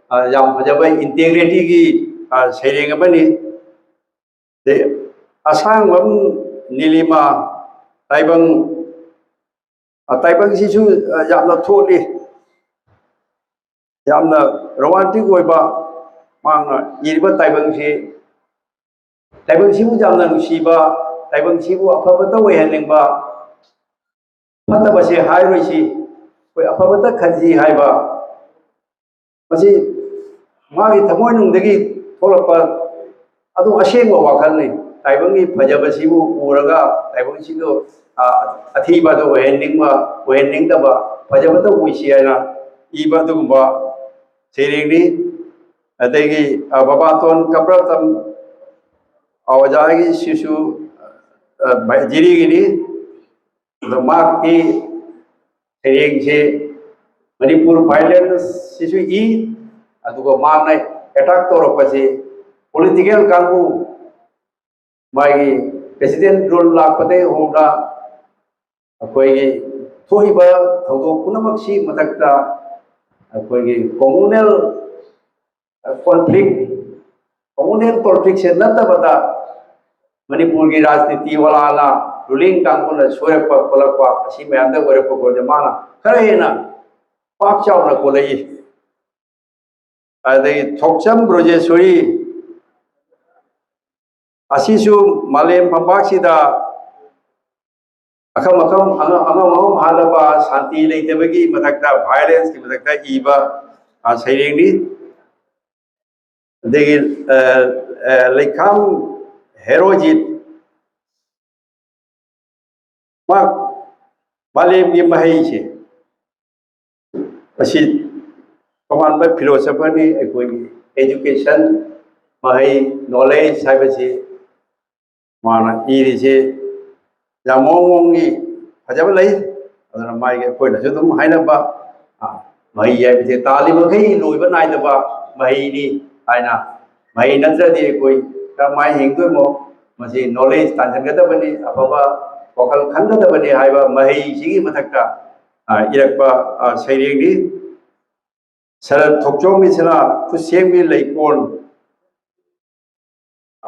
ꯑ, ꯌꯥꯝ ꯐꯖꯕ integrity ꯒꯤ, ꯑ, ꯁꯩꯔꯦꯡ ꯑꯃꯅꯤ꯫ ꯑꯗꯩ ꯑꯁꯥꯡꯕꯝ ꯅꯤꯂꯤꯃꯥ ꯇꯥꯏꯕꯪ, ꯑ, ꯇꯥꯏꯕꯪꯁꯤꯁꯨ, ꯑ, ꯌꯥꯝꯅ ꯊꯣꯠꯂꯤ, ꯌꯥꯝꯅ romantic ꯑꯣꯏꯕ꯫ ꯃꯥꯅ ꯏꯔꯤꯕ ꯇꯥꯏꯕꯪꯁꯤ, ꯇꯥꯏꯕꯪꯁꯤꯕꯨ ꯌꯥꯝꯅ ꯅꯨꯡꯁꯤꯕ, ꯇꯥꯏꯕꯪꯁꯤꯕꯨ ꯑꯐꯕꯇ ꯑꯣꯏꯍꯟꯅꯤꯡꯕ, ꯐꯠꯇꯕꯁꯦ ꯍꯥꯏꯔꯣꯏꯁꯤ, ꯑꯩꯈꯣꯏ ꯑꯐꯕꯇ ꯈꯟꯁꯤ ꯍꯥꯏꯕ, ꯃꯁꯤ ꯃꯥꯒꯤ ꯊꯃꯣꯏꯅꯨꯡꯗꯒꯤ ꯊꯣꯛꯂꯛꯄ ꯑꯗꯨ ꯑꯁꯦꯡꯕ ꯋꯥꯈꯜꯅꯤ꯫ ꯇꯥꯏꯕꯪꯒꯤ ꯐꯖꯕꯁꯤꯕꯨ ꯎꯔꯒ ꯇꯥꯏꯕꯪꯁꯤꯡꯗꯨ, ꯑ, ꯑꯊꯤꯕ ꯑꯗꯨ ꯑꯣꯏꯍꯟꯅꯤꯡꯕ, ꯑꯣꯏꯍꯟꯅꯤꯡꯗꯕ, ꯐꯖꯕꯇ ꯑꯣꯏꯁꯤ ꯍꯥꯏꯅ ꯏꯕ ꯑꯗꯨꯒꯨꯝꯕ ꯁꯩꯔꯦꯡꯅꯤ꯫ ꯑꯗꯒꯤ, ꯑ, ꯕꯕꯥꯇꯣꯟ ꯀꯝꯕ꯭ꯔꯇꯝ, ꯑ, ꯑꯣꯖꯥꯒꯤ ꯁꯤꯁꯨ, ꯑ, ꯖꯤꯔꯤꯒꯤꯅꯤ꯫ ꯑꯗꯣ ꯃꯍꯥꯛꯀꯤ ꯁꯩꯔꯦꯡꯁꯦ ꯃꯅꯤꯄꯨꯔ violence ꯁꯤꯁꯨ ꯏ, ꯑꯗꯨꯒ ꯃꯥꯅ attack ꯇꯧꯔꯛꯄꯁꯤ political ꯀꯥꯡꯕꯨ, ꯃꯥꯒꯤ president rule ꯂꯥꯛꯄꯗꯒꯤ ꯍꯧꯅ ꯑꯩꯈꯣꯏꯒꯤ ꯊꯣꯛꯏꯕ ꯊꯧꯗꯣꯛ ꯄꯨꯝꯅꯃꯛꯁꯤ ꯃꯊꯛꯇ ꯑꯩꯈꯣꯏꯒꯤ communal conflict, communal conflict ꯁꯦ ꯅꯠꯇꯕꯗ ꯃꯅꯤꯄꯨꯔꯒꯤ ꯔꯥꯖꯅꯤꯇꯤ ꯋꯥꯂꯥꯅ, ruling ꯀꯥꯡꯕꯨꯅ ꯁꯣꯏꯔꯛꯄ ꯈꯣꯠꯂꯛꯄ ꯑꯁꯤ ꯃꯌꯥꯝꯗ ꯑꯣꯏꯔꯛꯄ ꯈꯣꯠꯂꯛꯄ ꯃꯥꯅ ꯈꯔ ꯍꯦꯟꯅ ꯄꯥꯛ ꯆꯥꯎꯅ ꯀꯣꯜꯂꯛꯏ꯫ ꯑꯗꯒꯤ ꯊꯣꯛꯆꯝ ꯕ꯭ꯔꯣꯖꯦꯁꯣꯔꯤ, ꯑꯁꯤꯁꯨ ꯃꯥꯂꯦꯝ ꯐꯝꯄꯥꯛꯁꯤꯗ ꯑꯈꯪ ꯑꯈꯪ, ꯑꯉꯝ ꯑꯉꯝ ꯍꯥꯠꯂꯕ, ꯁꯥꯟꯇꯤ ꯂꯩꯇꯕꯒꯤ ꯃꯊꯛꯇ, violence ꯀꯤ ꯃꯊꯛꯇ ꯏꯕ, ꯑ, ꯁꯩꯔꯦꯡꯅꯤ꯫ ꯑꯗꯒꯤ, ꯑ, ꯑ, ꯂꯩꯈꯥꯝ ꯍꯦꯔꯣꯖꯤꯠ, ꯃꯥ ꯃꯥꯂꯦꯝꯒꯤ ꯃꯍꯩꯁꯦ, ꯃꯁꯤ ꯇꯣꯉꯥꯟꯕ philosopher ꯅꯤ꯫ ꯑꯩꯈꯣꯏꯒꯤ education, ꯃꯍꯩ, knowledge ꯍꯥꯏꯕꯁꯤ ꯃꯥꯅ ꯏꯔꯤꯁꯦ ꯌꯥꯝ ꯃꯑꯣꯡ ꯃꯑꯣꯡꯒꯤ ꯐꯖꯕ ꯂꯩ꯫ ꯑꯗꯨꯅ ꯃꯥꯒꯤ ꯑꯩꯈꯣꯏꯅꯁꯨ ꯑꯗꯨꯝ ꯍꯥꯏꯅꯕ, ꯑ, ꯃꯍꯩ ꯍꯥꯏꯕꯁꯦ ꯇꯥꯜꯂꯤꯕ ꯃꯈꯩ ꯂꯣꯏꯕ ꯅꯥꯏꯗꯕ ꯃꯍꯩꯅꯤ ꯍꯥꯏꯅ, ꯃꯍꯩ ꯅꯠꯇ꯭ꯔꯗꯤ ꯑꯩꯈꯣꯏ ꯀꯔꯝꯍꯥꯏꯅ ꯍꯤꯡꯗꯣꯏꯅꯣ? ꯃꯁꯤ ꯅꯣꯂꯦꯖ ꯇꯥꯟꯁꯤꯟꯒꯗꯕꯅꯤ, ꯑꯐꯕ ꯋꯥꯈꯜ ꯈꯟꯒꯗꯕꯅꯤ ꯍꯥꯏꯕ ꯃꯍꯩꯁꯤꯒꯤ ꯃꯊꯛꯇ, ꯑ, ꯏꯔꯛꯄ, ꯑ, ꯁꯩꯔꯦꯡꯅꯤ꯫ ꯁꯔꯠ ꯊꯣꯛꯆꯣꯝꯒꯤꯁꯤꯅ ꯈꯨꯠꯁꯦꯝꯒꯤ ꯂꯩꯀꯣꯜ,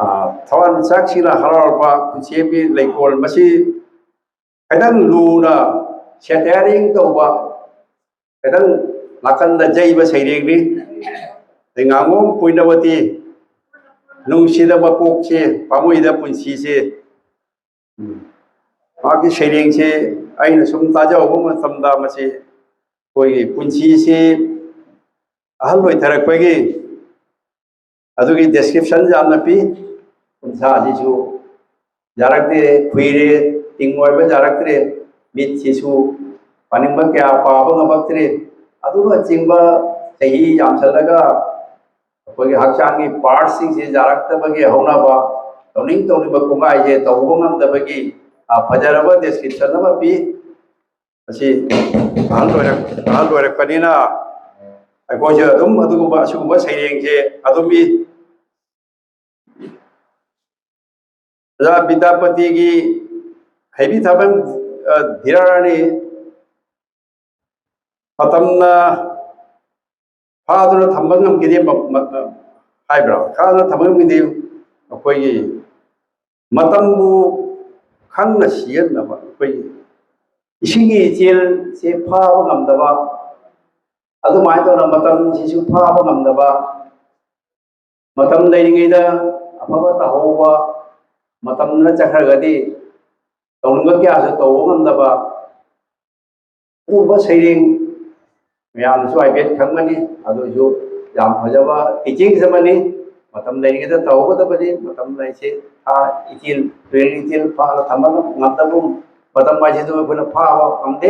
ꯑ, ꯊꯋꯥꯟꯃꯤꯆꯥꯛꯁꯤꯡꯅ ꯍꯔꯥꯎꯔꯛꯄ ꯈꯨꯠꯁꯦꯝꯒꯤ ꯂꯩꯀꯣꯜ꯫ ꯃꯁꯤ ꯈꯤꯇꯪ ꯂꯨꯅ ꯁꯦꯇꯤꯌꯥꯔꯤꯡ ꯇꯧꯕ, ꯈꯤꯇꯪ ꯅꯥꯀꯟꯗ ꯌꯩꯕ ꯁꯩꯔꯦꯡꯅꯤ꯫ ꯑꯗꯩ ꯉꯥꯉꯣꯝ ꯄꯣꯏꯅꯕꯇꯤ, ꯅꯨꯡꯁꯤꯗ ꯃꯄꯣꯛꯁꯦ, ꯄꯥꯝꯃꯨꯏꯗ ꯄꯨꯟꯁꯤꯁꯦ꯫ ꯎꯝ꯫ ꯃꯥꯒꯤ ꯁꯩꯔꯦꯡꯁꯦ ꯑꯩꯅ ꯁꯨꯝ ꯇꯥꯖꯍꯧꯕ ꯃꯇꯝꯗ ꯃꯁꯤ ꯑꯩꯈꯣꯏꯒꯤ ꯄꯨꯟꯁꯤꯁꯤ ꯑꯍꯜ ꯑꯣꯏꯊꯔꯛꯄꯒꯤ ꯑꯗꯨꯒꯤ ꯗꯦꯁꯀ꯭ꯔꯤꯞꯁꯟ ꯌꯥꯝꯅ ꯄꯤ꯫ ꯎꯟꯁꯥꯁꯤꯁꯨ ꯌꯥꯔꯛꯇꯦ, ꯈꯨꯏꯔꯦ, ꯇꯤꯡ ꯑꯣꯏꯕ ꯌꯥꯔꯛꯇ꯭ꯔꯦ, ꯃꯤꯠꯁꯤꯁꯨ ꯄꯥꯅꯤꯡꯕ ꯀꯌꯥ ꯄꯥꯕ ꯉꯝꯃꯛꯇ꯭ꯔꯦ꯫ ꯑꯗꯨꯅꯆꯤꯡꯕ ꯆꯍꯤ ꯌꯥꯝꯁꯜꯂꯒ ꯑꯩꯈꯣꯏꯒꯤ ꯍꯛꯆꯥꯡꯒꯤ ꯄꯥꯔꯠꯁꯤꯡꯁꯤ ꯌꯥꯔꯛꯇꯕꯒꯤ ꯍꯧꯅꯕ, ꯇꯧꯅꯤꯡ ꯇꯧꯅꯤꯡꯕ ꯀꯣꯡꯒꯥꯏꯁꯦ ꯇꯧꯕ ꯉꯝꯗꯕꯒꯤ, ꯑ, ꯐꯖꯔꯕ ꯗꯦꯁꯀ꯭ꯔꯤꯞꯁꯟ ꯑꯃ ꯄꯤ꯫ ꯑꯁꯤ ꯑꯍꯜ ꯑꯣꯏꯔꯛ-, ꯑꯍꯜ ꯑꯣꯏꯔꯛꯄꯅꯤꯅ ꯑꯩꯈꯣꯏꯁꯨ ꯑꯗꯨꯝ ꯑꯗꯨꯒꯨꯝꯕ, ꯑꯁꯤꯒꯨꯝꯕ ꯁꯩꯔꯦꯡꯁꯦ ꯑꯗꯨꯝ ꯏ꯫ ꯑꯣꯖꯥ ꯕꯤꯗ꯭ꯌꯥꯄꯇꯤꯒꯤ ꯍꯩꯕꯤ ꯊꯥꯕꯟ, ꯑ, ꯙꯤꯔꯥꯔꯥꯅꯤ, ꯃꯇꯝꯅ ꯐꯥꯗꯨꯅ ꯊꯝꯕ ꯉꯝꯈꯤꯗꯦ, ꯃ-, ꯃ-, ꯍꯥꯏꯕ꯭ꯔꯥ? ꯐꯥꯗꯨꯅ ꯊꯝꯕ ꯉꯝꯈꯤꯗꯦ꯫ ꯑꯩꯈꯣꯏꯒꯤ ꯃꯇꯝꯕꯨ ꯈꯪꯅ ꯁꯤꯖꯤꯟꯅꯕ, ꯑꯩꯈꯣꯏꯒꯤ ꯏꯁꯤꯡꯒꯤ ꯏꯆꯦꯜꯁꯦ ꯐꯥꯕ ꯉꯝꯗꯕ, ꯑꯗꯨꯃꯥꯏꯅ ꯇꯧꯅ ꯃꯇꯝꯁꯤꯁꯨ ꯐꯥꯕ ꯉꯝꯗꯕ, ꯃꯇꯝ ꯂꯩꯔꯤꯉꯩꯗ ꯑꯐꯕ ꯇꯧꯍꯧꯕ, ꯃꯇꯝꯗꯨꯅ ꯆꯠꯈ꯭ꯔꯒꯗꯤ ꯇꯧꯅꯤꯡꯕ ꯀꯌꯥꯁꯨ ꯇꯧꯕ ꯉꯝꯗꯕ, ꯑꯗꯨꯒꯨꯝꯕ ꯁꯩꯔꯦꯡ ꯃꯌꯥꯝꯅꯁꯨ ꯍꯥꯏꯐꯦꯠ ꯈꯪꯒꯅꯤ꯫ ꯑꯗꯨ ꯑꯣꯏꯁꯨ ꯌꯥꯝ ꯐꯖꯕ ꯇꯤꯆꯤꯡꯁ ꯑꯃꯅꯤ꯫ ꯃꯇꯝ ꯂꯩꯔꯤꯉꯩꯗ ꯇꯧꯍꯧꯒꯗꯕꯅꯤ꯫ ꯃꯇꯝ ꯂꯩꯁꯦ ꯐꯥ-, ꯏꯆꯦꯜ, ꯇꯨꯔꯦꯜ ꯏꯆꯦꯜ ꯐꯥꯅ ꯊꯝꯕ ꯉꯝꯗꯕꯒꯨꯝ, ꯃꯇꯝ ꯍꯥꯏꯁꯤꯁꯨ ꯑꯩꯈꯣꯏꯅ ꯐꯥꯕ ꯉꯝꯗꯦ꯫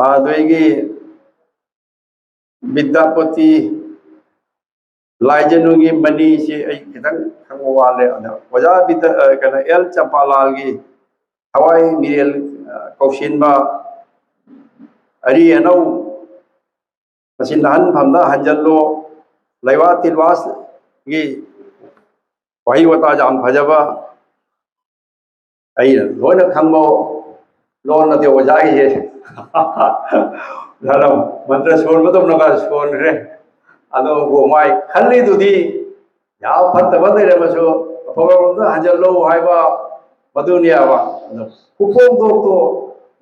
ꯑꯗꯨꯗꯒꯤ ꯕꯤꯗ꯭ꯌꯥꯄꯇꯤ ꯂꯥꯏꯖꯅꯨꯒꯤ ꯃꯅꯤꯁꯤ ꯑꯩ ꯈꯤꯇꯪ ꯈꯪꯕ ꯋꯥꯠꯂꯦ꯫ ꯑꯗ ꯑꯣꯖꯥ ꯕꯤꯗ꯭ꯌꯥ-, ꯑ, ꯀꯩꯅꯣ, ꯑꯦꯜ ꯆꯝꯄꯥꯂꯥꯜꯒꯤ ꯊꯋꯥꯏ ꯃꯤꯔꯦꯜ, ꯀꯧꯁꯤꯟꯕ, ꯑꯔꯤ ꯑꯅꯧ ꯃꯁꯤ ꯅꯍꯟ ꯐꯝꯗ ꯍꯟꯖꯜꯂꯣ, ꯂꯩꯋꯥ ꯇꯤꯜꯋꯥꯒꯤ ꯋꯥꯍꯩ ꯋꯥꯇꯥ ꯌꯥꯝ ꯐꯖꯕ, ꯑꯩꯅ ꯂꯣꯏꯅ ꯈꯪꯕ ꯂꯣꯟ ꯅꯠꯇꯦ ꯑꯣꯖꯥꯒꯤꯁꯦ꯫ ꯃꯟꯇ꯭ꯔ ꯁꯣꯟꯕꯗꯧꯅꯒ ꯁꯣꯟꯈ꯭ꯔꯦ꯫ ꯑꯗꯣ ꯃꯥꯏ ꯈꯜꯂꯤꯗꯨꯗꯤ ꯌꯥꯝ ꯐꯠꯇꯕ ꯂꯩꯔꯝꯃꯁꯨ ꯑꯐꯕꯔꯣꯝꯗ ꯍꯟꯖꯜꯂꯣ ꯍꯥꯏꯕ ꯃꯗꯨꯅꯦꯕ꯫ ꯑꯗꯣ ꯈꯨꯐꯣꯡꯗꯣꯛꯇꯣ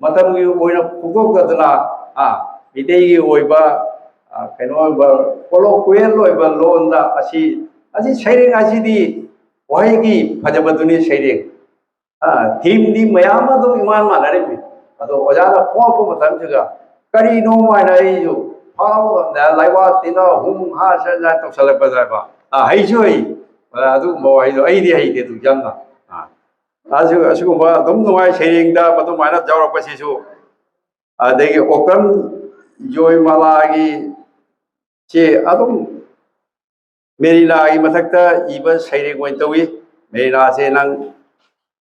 ꯃꯇꯝꯒꯤ ꯑꯣꯏꯅ ꯐꯣꯡꯗꯣꯛꯇꯗꯅ, ꯑ, ꯃꯤꯇꯩꯒꯤ ꯑꯣꯏꯕ, ꯑ, ꯀꯩꯅꯣ ꯑꯣꯏꯕ, ꯀꯣꯂꯣꯀ꯭ꯋꯦꯜ ꯑꯣꯏꯕ ꯂꯣꯟꯗ ꯑꯁꯤ, ꯑꯁꯤ ꯁꯩꯔꯦꯡ ꯑꯁꯤꯗꯤ ꯋꯥꯍꯩꯒꯤ ꯐꯖꯕꯗꯨꯅꯤ ꯁꯩꯔꯦꯡ꯫ ꯑ, ꯊꯤꯝꯗꯤ ꯃꯌꯥꯝ ꯑꯗꯨꯝ ꯏꯃꯥꯟ ꯃꯥꯟꯅꯔꯤꯕꯅꯤ꯫ ꯑꯗꯣ ꯑꯣꯖꯥꯅ ꯐꯣꯡꯉꯛꯄ ꯃꯇꯝꯁꯤꯗ ꯀꯔꯤꯅꯣ ꯍꯥꯏꯅ ꯑꯩꯁꯨ ꯐꯥꯕ ꯉꯝꯗ ꯂꯩꯕꯥꯛ ꯇꯤꯟꯅ ꯍꯨꯝ ꯍꯥ ꯁꯠ ꯁꯠ ꯇꯧꯁꯜꯂꯛꯄꯗꯕ꯫ ꯑ, ꯍꯩꯁꯨ ꯍꯩ꯫ ꯑ, ꯑꯗꯨꯒꯨꯝꯕ ꯋꯥꯍꯩꯗꯣ ꯑꯩꯗꯤ ꯍꯩꯇꯦ ꯑꯗꯨ ꯌꯥꯝꯅ꯫ ꯑ, ꯑꯁꯤ-, ꯑꯁꯤꯒꯨꯝꯕ ꯑꯗꯨꯝ ꯅꯨꯡꯉꯥꯏ ꯁꯩꯔꯦꯡꯗ ꯃꯗꯨꯃꯥꯏꯅ ꯌꯥꯎꯔꯛꯄꯁꯤꯁꯨ꯫ ꯑꯗꯒꯤ ꯑꯣꯀ꯭ꯔꯝ ꯖꯣꯏꯃꯥꯂꯥꯒꯤ ꯁꯤ ꯑꯗꯨꯝ ꯃꯦꯔꯤꯅꯥꯒꯤ ꯃꯊꯛꯇ ꯏꯕ ꯁꯩꯔꯦꯡ ꯑꯣꯏꯅ ꯇꯧꯏ꯫ ꯃꯦꯔꯤꯅꯥꯁꯦ ꯅꯪ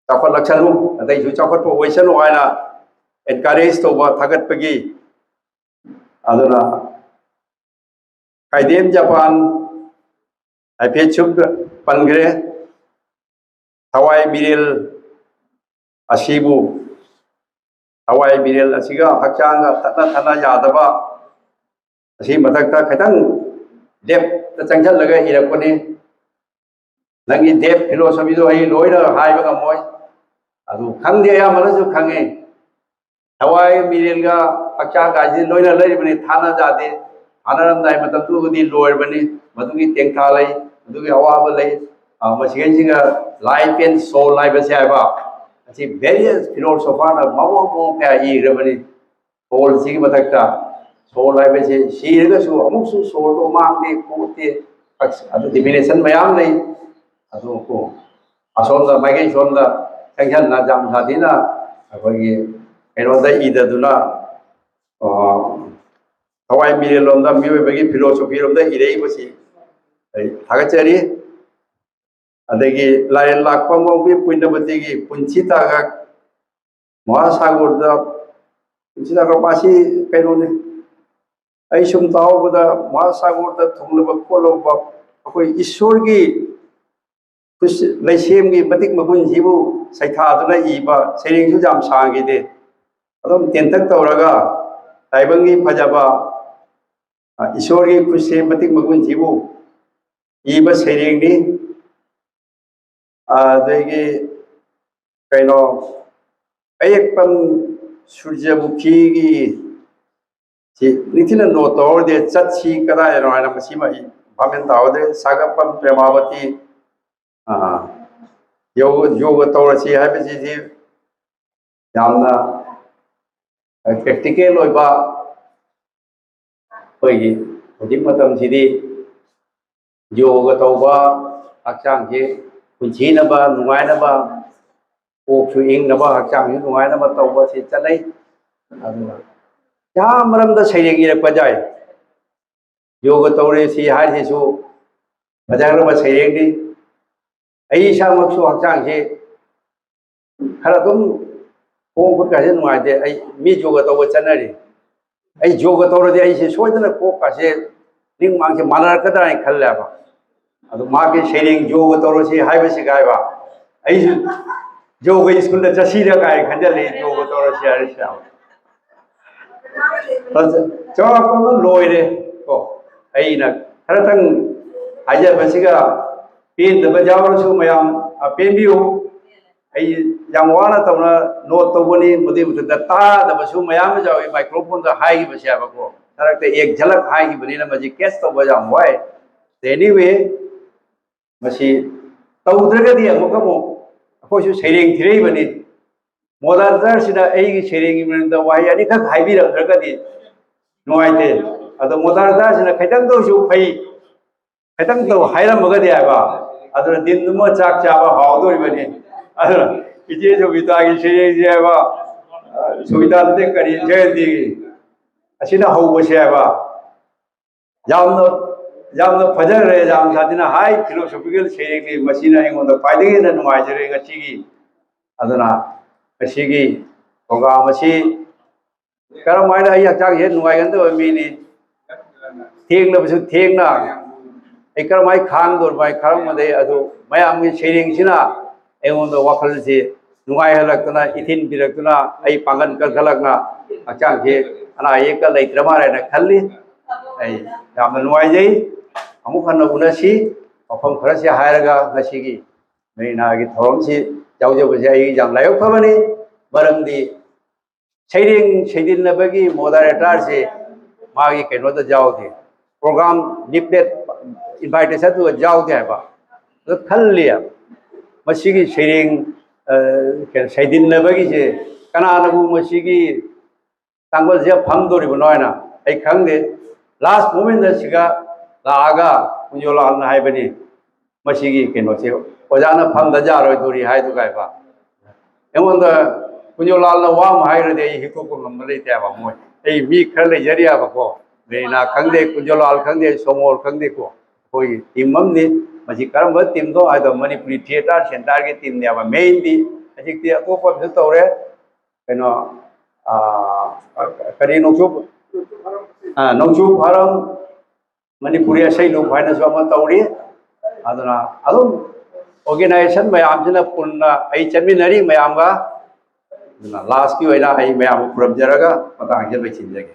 ꯆꯥꯎꯈꯠꯂꯛꯁꯅꯨ, ꯑꯇꯩꯁꯨ ꯆꯥꯎꯈꯠꯄ ꯑꯣꯏꯁꯅꯨ ꯍꯥꯏꯅ encourage ꯇꯧꯕ, ꯊꯥꯒꯠꯄꯒꯤ꯫ ꯑꯗꯨꯅ ꯈꯥꯏꯗꯦꯝ ꯖꯄꯥꯟ ꯍꯥꯏꯐꯦꯠ ꯁꯨꯝ ꯄꯟꯈ꯭ꯔꯦ꯫ ꯊꯋꯥꯏ ꯃꯤꯔꯦꯜ ꯑꯁꯤꯕꯨ, ꯊꯋꯥꯏ ꯃꯤꯔꯦꯜ ꯑꯁꯤꯒ ꯍꯛꯆꯥꯡꯒ ꯇꯠꯅ ꯊꯠꯅ ꯌꯥꯗꯕ, ꯑꯁꯤ ꯃꯊꯛꯇ ꯈꯤꯇꯪ depth ꯇ ꯆꯪꯁꯤꯜꯂꯒ ꯏꯔꯛꯄꯅꯤ꯫ ꯅꯪꯒꯤ depth philosophy ꯗꯣ ꯑꯩ ꯂꯣꯏꯅ ꯍꯥꯏꯕ ꯉꯝꯃꯣꯏ꯫ ꯑꯗꯨ ꯈꯪꯗꯦ, ꯑꯌꯥꯝꯕꯅꯁꯨ ꯈꯪꯉꯦ꯫ ꯊꯋꯥꯏ ꯃꯤꯔꯦꯜꯒ ꯍꯛꯆꯥꯡ ꯀꯥꯏꯁꯤ ꯂꯣꯏꯅ ꯂꯩꯔꯤꯕꯅꯤ, ꯊꯥꯅ ꯌꯥꯗꯦ꯫ ꯊꯥꯅꯔꯝꯗꯥꯏ ꯃꯇꯝꯗꯨꯕꯨꯗꯤ ꯂꯣꯏꯔꯕꯅꯤ, ꯃꯗꯨꯒꯤ ꯇꯦꯡꯊꯥ ꯂꯩ, ꯃꯗꯨꯒꯤ ꯑꯋꯥꯕ ꯂꯩ꯫ ꯑ, ꯃꯁꯤꯈꯩꯁꯤꯒ life and soul ꯍꯥꯏꯕꯁꯦ ꯍꯥꯏꯕ, ꯑꯁꯤ various philosopher ꯅ ꯃꯑꯣꯡ ꯃꯑꯣꯡ ꯀꯌꯥ ꯏꯈ꯭ꯔꯕꯅꯤ꯫ Soul ꯁꯤꯒꯤ ꯃꯊꯛꯇ, soul ꯍꯥꯏꯕꯁꯤ ꯁꯤꯔꯒꯁꯨ ꯑꯃꯨꯛꯁꯨ soul ꯗꯣ ꯃꯥꯡꯗꯦ ꯈꯣꯠꯇꯦ, ꯑꯗꯨ definition ꯃꯌꯥꯝ ꯂꯩ꯫ ꯑꯗꯨ ꯀꯣ, ꯑꯁꯣꯝꯗ ꯃꯥꯏꯀꯩ ꯁꯣꯝꯗ ꯁꯦꯡꯁꯟꯅ ꯌꯥꯝ ꯁꯥꯊꯤꯅ ꯑꯩꯈꯣꯏꯒꯤ ꯀꯩꯅꯣꯗ ꯏꯗꯗꯨꯅ, ꯑ, ꯊꯋꯥꯏ ꯃꯤꯔꯦꯜ ꯂꯣꯝꯗ, ꯃꯤꯑꯣꯏꯕꯒꯤ philosophy ꯔꯣꯝꯗ ꯏꯔꯛꯏꯕꯁꯤ ꯑꯩ ꯊꯥꯒꯠꯆꯔꯤ꯫ ꯑꯗꯒꯤ ꯂꯥꯏꯔꯦꯟ ꯂꯥꯛꯄ ꯉꯧꯕꯤ ꯄꯨꯏꯅꯕꯇꯤꯒꯤ ꯄꯨꯟꯁꯤ ꯇꯥꯒ ꯃꯍꯥꯁꯥꯒꯔꯗ ꯁꯤꯗ ꯃꯁꯤ ꯀꯩꯅꯣꯅꯤ꯫ ꯑꯩ ꯁꯨꯝ ꯇꯥꯍꯧꯕꯗ ꯃꯍꯥꯁꯥꯒꯔꯗ ꯊꯨꯡꯂꯕ ꯈꯣꯠꯂꯕ ꯑꯩꯈꯣꯏ ꯏꯁꯣꯔꯒꯤ ꯈꯨꯠꯁ-, ꯂꯩꯁꯦꯝꯒꯤ ꯃꯇꯤꯛ ꯃꯒꯨꯟꯁꯤꯕꯨ ꯁꯩꯊꯥꯗꯨꯅ ꯏꯕ ꯁꯩꯔꯦꯡꯁꯨ ꯌꯥꯝ ꯁꯥꯡꯈꯤꯗꯦ꯫ ꯑꯗꯨꯝ ꯇꯦꯟꯇꯛ ꯇꯧꯔꯒ ꯇꯥꯏꯕꯪꯒꯤ ꯐꯖꯕ, ꯑ, ꯏꯁꯣꯔꯒꯤ ꯈꯨꯠꯁꯦꯝ ꯃꯇꯤꯛ ꯃꯒꯨꯟꯁꯤꯕꯨ ꯏꯕ ꯁꯩꯔꯦꯡꯅꯤ꯫ ꯑꯗꯒꯤ ꯀꯩꯅꯣ, ꯑꯌꯦꯛꯄꯝ ꯁꯨꯔꯖꯃꯨꯈꯤꯒꯤ ꯁꯤ ꯅꯤꯡꯊꯤꯅ ꯅꯣꯠ ꯇꯧꯍꯧꯔꯗꯤ, ꯆꯠꯁꯤ ꯀꯗꯥꯏꯗꯅꯣ ꯍꯥꯏꯅ ꯃꯁꯤꯃ ꯑꯩ ꯚꯥꯞ ꯃꯦꯟ ꯇꯥꯍꯧꯗ꯭ꯔꯦ꯫ ꯁꯥꯒꯠꯄꯝ ꯄ꯭ꯔꯦꯃꯥꯕꯇꯤ, ꯑꯥ, ꯌꯣꯒ, ꯌꯣꯒ ꯇꯧꯔꯁꯤ ꯍꯥꯏꯕꯁꯤꯗꯤ ꯌꯥꯝꯅ ꯄ꯭ꯔꯦꯛꯇꯤꯀꯦꯜ ꯑꯣꯏꯕ, ꯑꯩꯈꯣꯏꯒꯤ ꯍꯧꯖꯤꯛ ꯃꯇꯝꯁꯤꯗꯤ ꯌꯣꯒ ꯇꯧꯕ, ꯍꯛꯆꯥꯡꯁꯤ ꯄꯨꯟꯁꯤꯅꯕ, ꯅꯨꯡꯉꯥꯏꯅꯕ, ꯀꯣꯛꯁꯨ ꯏꯪꯅꯕ, ꯍꯛꯆꯥꯡꯁꯨ ꯅꯨꯡꯉꯥꯏꯅꯕ ꯇꯧꯕ ꯑꯁꯤ ꯆꯠꯅꯩ꯫ ꯑꯗꯨꯅ ꯌꯥꯝ ꯃꯔꯝꯗ ꯁꯩꯔꯦꯡ ꯏꯔꯛꯄ ꯌꯥꯏ꯫ ꯌꯣꯒ ꯇꯧꯔꯦ ꯁꯤ ꯍꯥꯏꯔꯤꯁꯤꯁꯨ ꯐꯖꯈ꯭ꯔꯕ ꯁꯩꯔꯦꯡꯅꯤ꯫ ꯑꯩ ꯏꯁꯥꯃꯛꯁꯨ ꯍꯛꯆꯥꯡꯁꯤ ꯈꯔ ꯑꯗꯨꯝ ꯈꯣꯡ ꯈꯨꯠꯀꯥꯁꯦ ꯅꯨꯡꯉꯥꯏꯇꯦ꯫ ꯑꯩ ꯃꯤ ꯌꯣꯒ ꯇꯧꯕ ꯆꯠꯅꯔꯤ꯫ ꯑꯩ ꯌꯣꯒ ꯇꯧꯔꯗꯤ ꯑꯩꯁꯦ ꯁꯣꯏꯗꯅ ꯀꯣꯛꯀꯥꯁꯦ ꯅꯤꯡ ꯃꯥꯡꯁꯦ ꯃꯥꯟꯅꯔꯛꯀꯗ꯭ꯔꯥ ꯍꯥꯏꯅ ꯈꯜꯂꯦꯕ꯫ ꯑꯗꯨ ꯃꯥꯒꯤ ꯁꯩꯔꯦꯡ ꯌꯣꯒ ꯇꯧꯔꯁꯤ ꯍꯥꯏꯕꯁꯤꯒ ꯍꯥꯏꯕ, ꯑꯩꯁꯨ ꯌꯣꯒ ꯁ꯭ꯀꯨꯜꯗ ꯆꯠꯁꯤꯔ ꯀꯥꯏꯅ ꯈꯟꯖꯜꯂꯛꯑꯦ, ꯌꯣꯒ ꯇꯧꯔꯁꯤ ꯍꯥꯏꯔꯁꯤ ꯌꯥꯕ꯫ ꯆꯥꯎꯔꯥꯛꯄ ꯑꯃ ꯂꯣꯏꯔꯦ꯫ ꯀꯣ, ꯑꯩꯅ ꯈꯔꯇꯪ ꯍꯥꯏꯖꯕꯁꯤꯒ ꯄꯦꯟꯗꯕ ꯌꯥꯎꯔꯁꯨ ꯃꯌꯥꯝ, ꯑ, ꯄꯦꯟꯕꯤꯌꯨ꯫ ꯑꯩ ꯌꯥꯝ ꯋꯥꯅ ꯇꯧꯅ ꯅꯣꯠ ꯇꯧꯕꯅꯤ, ꯃꯗꯨꯒꯤ ꯃꯊꯛꯇ ꯇꯥꯗꯕꯁꯨ ꯃꯌꯥꯝ ꯑꯃ ꯌꯥꯎꯏ꯫ ꯃꯥꯏꯀ꯭ꯔꯣꯐꯣꯟꯗ ꯍꯥꯏꯈꯤꯕꯁꯦ ꯍꯥꯏꯕꯀꯣ, ꯃꯔꯛꯇ ꯑꯦꯛ ꯖꯂꯛ ꯍꯥꯏꯈꯤꯕꯅꯤꯅ ꯃꯁꯤ ꯀꯦꯠꯆ ꯇꯧꯕ ꯌꯥꯝ ꯋꯥꯏ꯫ Anyway, ꯃꯁꯤ ꯇꯧꯗ꯭ꯔꯒꯗꯤ ꯑꯃꯨꯛꯀ ꯑꯃꯨꯛ ꯑꯩꯈꯣꯏꯁꯨ ꯁꯩꯔꯦꯡ ꯊꯤꯔꯛꯏꯕꯅꯤ꯫ ꯃꯣꯗꯥꯔꯗꯔꯁꯤꯅ ꯑꯩꯒꯤ ꯁꯩꯔꯦꯡꯒꯤ ꯃꯔꯝꯗ ꯋꯥꯍꯩ ꯑꯅꯤꯈꯛ ꯍꯥꯏꯕꯤꯔꯝꯗ꯭ꯔꯒꯗꯤ ꯅꯨꯡꯉꯥꯏꯇꯦ꯫ ꯑꯗꯣ ꯃꯣꯗꯥꯔꯗꯔꯁꯤꯅ ꯈꯤꯇꯪꯗ ꯑꯣꯏꯁꯨ ꯐꯩ, ꯈꯤꯇꯪ ꯇꯧ ꯍꯥꯏꯔꯝꯃꯒꯗꯤ ꯍꯥꯏꯕ꯫ ꯑꯗꯨꯅ ꯗꯤꯟꯗꯨꯃ ꯆꯥꯛ ꯆꯥꯕ ꯍꯥꯎꯗꯣꯔꯤꯕꯅꯤ꯫ ꯑꯗꯨꯅ ꯏꯆꯦ ꯁꯣꯕꯤꯇꯥꯒꯤ ꯁꯩꯔꯦꯡꯁꯦ ꯍꯥꯏꯕ, ꯑ, ꯁꯣꯕꯤꯇꯥ ꯅꯠꯇꯦ, ꯀꯔꯤ, ꯖꯌꯟꯇꯤꯒꯤ, ꯑꯁꯤꯅ ꯍꯧꯕꯁꯦ ꯍꯥꯏꯕ, ꯌꯥꯝꯅ, ꯌꯥꯝꯅ ꯐꯖꯈ꯭ꯔꯦ, ꯌꯥꯝ ꯁꯥꯊꯤꯅ ꯍꯥꯏ ꯐꯤꯂꯣꯁꯣꯐꯤꯀꯦꯜ ꯁꯩꯔꯦꯡꯅꯤ꯫ ꯃꯁꯤꯅ ꯑꯩꯉꯣꯟꯗ ꯈ꯭ꯋꯥꯏꯗꯒꯤ ꯍꯦꯟꯅ ꯅꯨꯡꯉꯥꯏꯖꯔꯦ ꯉꯁꯤꯒꯤ꯫ ꯑꯗꯨꯅ ꯉꯁꯤꯒꯤ ꯄ꯭ꯔꯣꯒ꯭ꯔꯥꯝ ꯑꯁꯤ ꯀꯔꯝꯍꯥꯏꯅ, ꯑꯩ ꯍꯛꯆꯥꯡꯁꯦ ꯅꯨꯡꯉꯥꯏꯒꯟꯗꯕ ꯃꯤꯅꯤ, ꯊꯦꯡꯂꯕꯁꯨ ꯊꯦꯡꯅ ꯑꯩ ꯀꯔꯝꯍꯥꯏꯅ ꯈꯥꯡꯗꯣꯔꯤꯕ ꯍꯥꯏ ꯈꯪꯉꯝꯗꯦ꯫ ꯑꯗꯨ ꯃꯌꯥꯝꯒꯤ ꯁꯩꯔꯦꯡꯁꯤꯅ ꯑꯩꯉꯣꯟꯗ ꯋꯥꯈꯜꯁꯤ ꯅꯨꯡꯉꯥꯏꯍꯜꯂꯛꯇꯅ, ꯏꯊꯤꯟ ꯄꯤꯔꯛꯇꯨꯅ, ꯑꯩ ꯄꯥꯡꯒꯜ ꯀꯟꯈꯠꯂꯛꯅ ꯍꯛꯆꯥꯡꯁꯤ ꯑꯅꯥ ꯑꯌꯦꯛꯀ ꯂꯩꯇ꯭ꯔ ꯃꯥꯜꯂꯦꯅ ꯈꯜꯂꯤ꯫ ꯑꯩ ꯌꯥꯝꯅ ꯅꯨꯡꯉꯥꯏꯖꯩ꯫ ꯑꯃꯨꯛ ꯍꯟꯅ ꯎꯅꯁꯤ꯫ ꯋꯥꯐꯝ ꯈꯔꯁꯤ ꯍꯥꯏꯔꯒ ꯉꯁꯤꯒꯤ ꯃꯦꯔꯤꯅꯥꯒꯤ ꯊꯧꯔꯝꯁꯤ ꯌꯥꯎꯖꯕꯁꯦ ꯑꯩ ꯌꯥꯝ ꯂꯥꯏꯕꯛ ꯐꯕꯅꯤ꯫ ꯃꯔꯝꯗꯤ ꯁꯩꯔꯦꯡ ꯁꯩꯗꯤꯟꯅꯕꯒꯤ ꯃꯣꯗꯔꯦꯇꯔꯁꯦ ꯃꯥꯒꯤ ꯀꯩꯅꯣꯗ ꯌꯥꯎꯗꯦ, ꯄ꯭ꯔꯣꯒ꯭ꯔꯥꯝ ꯂꯤꯐꯂꯦꯠ ꯏꯟꯚꯥꯏꯇꯦꯁꯟꯗꯨꯗ ꯌꯥꯎꯗꯦ ꯍꯥꯏꯕ꯫ ꯑꯗꯨ ꯈꯜꯂꯤ, ꯃꯁꯤꯒꯤ ꯁꯩꯔꯦꯡ, ꯑ, ꯀꯩꯅꯣ, ꯁꯩꯗꯤꯟꯅꯕꯒꯤꯁꯦ ꯀꯅꯥꯅꯕꯨ ꯃꯁꯤꯒꯤ ꯇꯥꯡꯕꯜꯁꯦ ꯐꯪꯗꯣꯔꯤꯕꯅꯣ ꯍꯥꯏꯅ ꯑꯩ ꯈꯪꯗꯦ꯫ ꯂꯥꯁ ꯃꯣꯃꯦꯟꯗ ꯁꯤꯒ ꯂꯥꯛꯑꯒ ꯀꯨꯟꯖꯣꯂꯥꯜꯅ ꯍꯥꯏꯕꯅꯤ, "ꯃꯁꯤꯒꯤ ꯀꯩꯅꯣꯁꯦ ꯑꯣꯖꯥꯅ ꯐꯪꯗ ꯌꯥꯔꯣꯏꯗꯣꯔꯤ" ꯍꯥꯏꯗꯨꯒ ꯍꯥꯏꯕ꯫ ꯑꯩꯉꯣꯟꯗ ꯀꯨꯟꯖꯣꯂꯥꯜꯅ ꯋꯥ ꯑꯃ ꯍꯥꯏꯈ꯭ꯔꯗꯤ ꯑꯩ ꯍꯤꯛꯇꯣꯛꯄ ꯉꯝꯕ ꯂꯩꯇꯦꯕ꯫ ꯃꯣꯏ, ꯑꯩ ꯃꯤ ꯈꯔ ꯂꯩꯖꯔꯤꯑꯕꯀꯣ, ꯃꯦꯔꯤꯅꯥ ꯈꯪꯗꯦ, ꯀꯨꯟꯖꯣꯂꯥꯜ ꯈꯪꯗꯦ, ꯁꯣꯃꯣꯔ ꯈꯪꯗꯦꯀꯣ, ꯑꯩꯈꯣꯏꯒꯤ ꯇꯤꯝ ꯑꯃꯅꯤ꯫ ꯃꯁꯤ ꯀꯔꯝꯕ ꯇꯤꯝꯅꯣ ꯍꯥꯏꯗꯣ, ꯃꯅꯤꯄꯨꯔꯤ ꯊꯤꯌꯦꯇꯔ ꯁꯦꯟꯇꯔꯒꯤ ꯇꯤꯝꯅꯦꯕ ꯃꯦꯟꯗꯤ꯫ ꯍꯧꯖꯤꯛꯇꯤ ꯑꯇꯣꯞꯄ ꯑꯃꯁꯨ ꯇꯧꯔꯦ, ꯀꯩꯅꯣ, ꯑ, ꯀꯔꯤ, ꯅꯣꯡꯆꯨꯞ, ꯑ, ꯅꯣꯡꯆꯨꯞ ꯐꯥꯔꯝ, ꯃꯅꯤꯄꯨꯔꯤ ꯑꯁꯩ ꯂꯨꯞ ꯍꯥꯏꯅꯁꯨ ꯑꯃ ꯇꯧꯔꯤ꯫ ꯑꯗꯨꯅ ꯑꯗꯨꯝ ꯑꯣꯔꯒꯦꯅꯥꯏꯖꯦꯁꯟ ꯃꯌꯥꯝꯁꯤꯅ ꯄꯨꯟꯅ ꯑꯩ ꯆꯠꯃꯤꯟꯅꯔꯤ ꯃꯌꯥꯝꯒ꯫ ꯑꯗꯨꯅ ꯂꯥꯁꯀꯤ ꯑꯣꯏꯅ ꯑꯩ ꯃꯌꯥꯝꯕꯨ ꯈꯨꯔꯨꯝꯖꯔꯒ ꯃꯇꯥꯡꯁꯤꯗ ꯂꯣꯏꯁꯤꯟꯖꯒꯦ꯫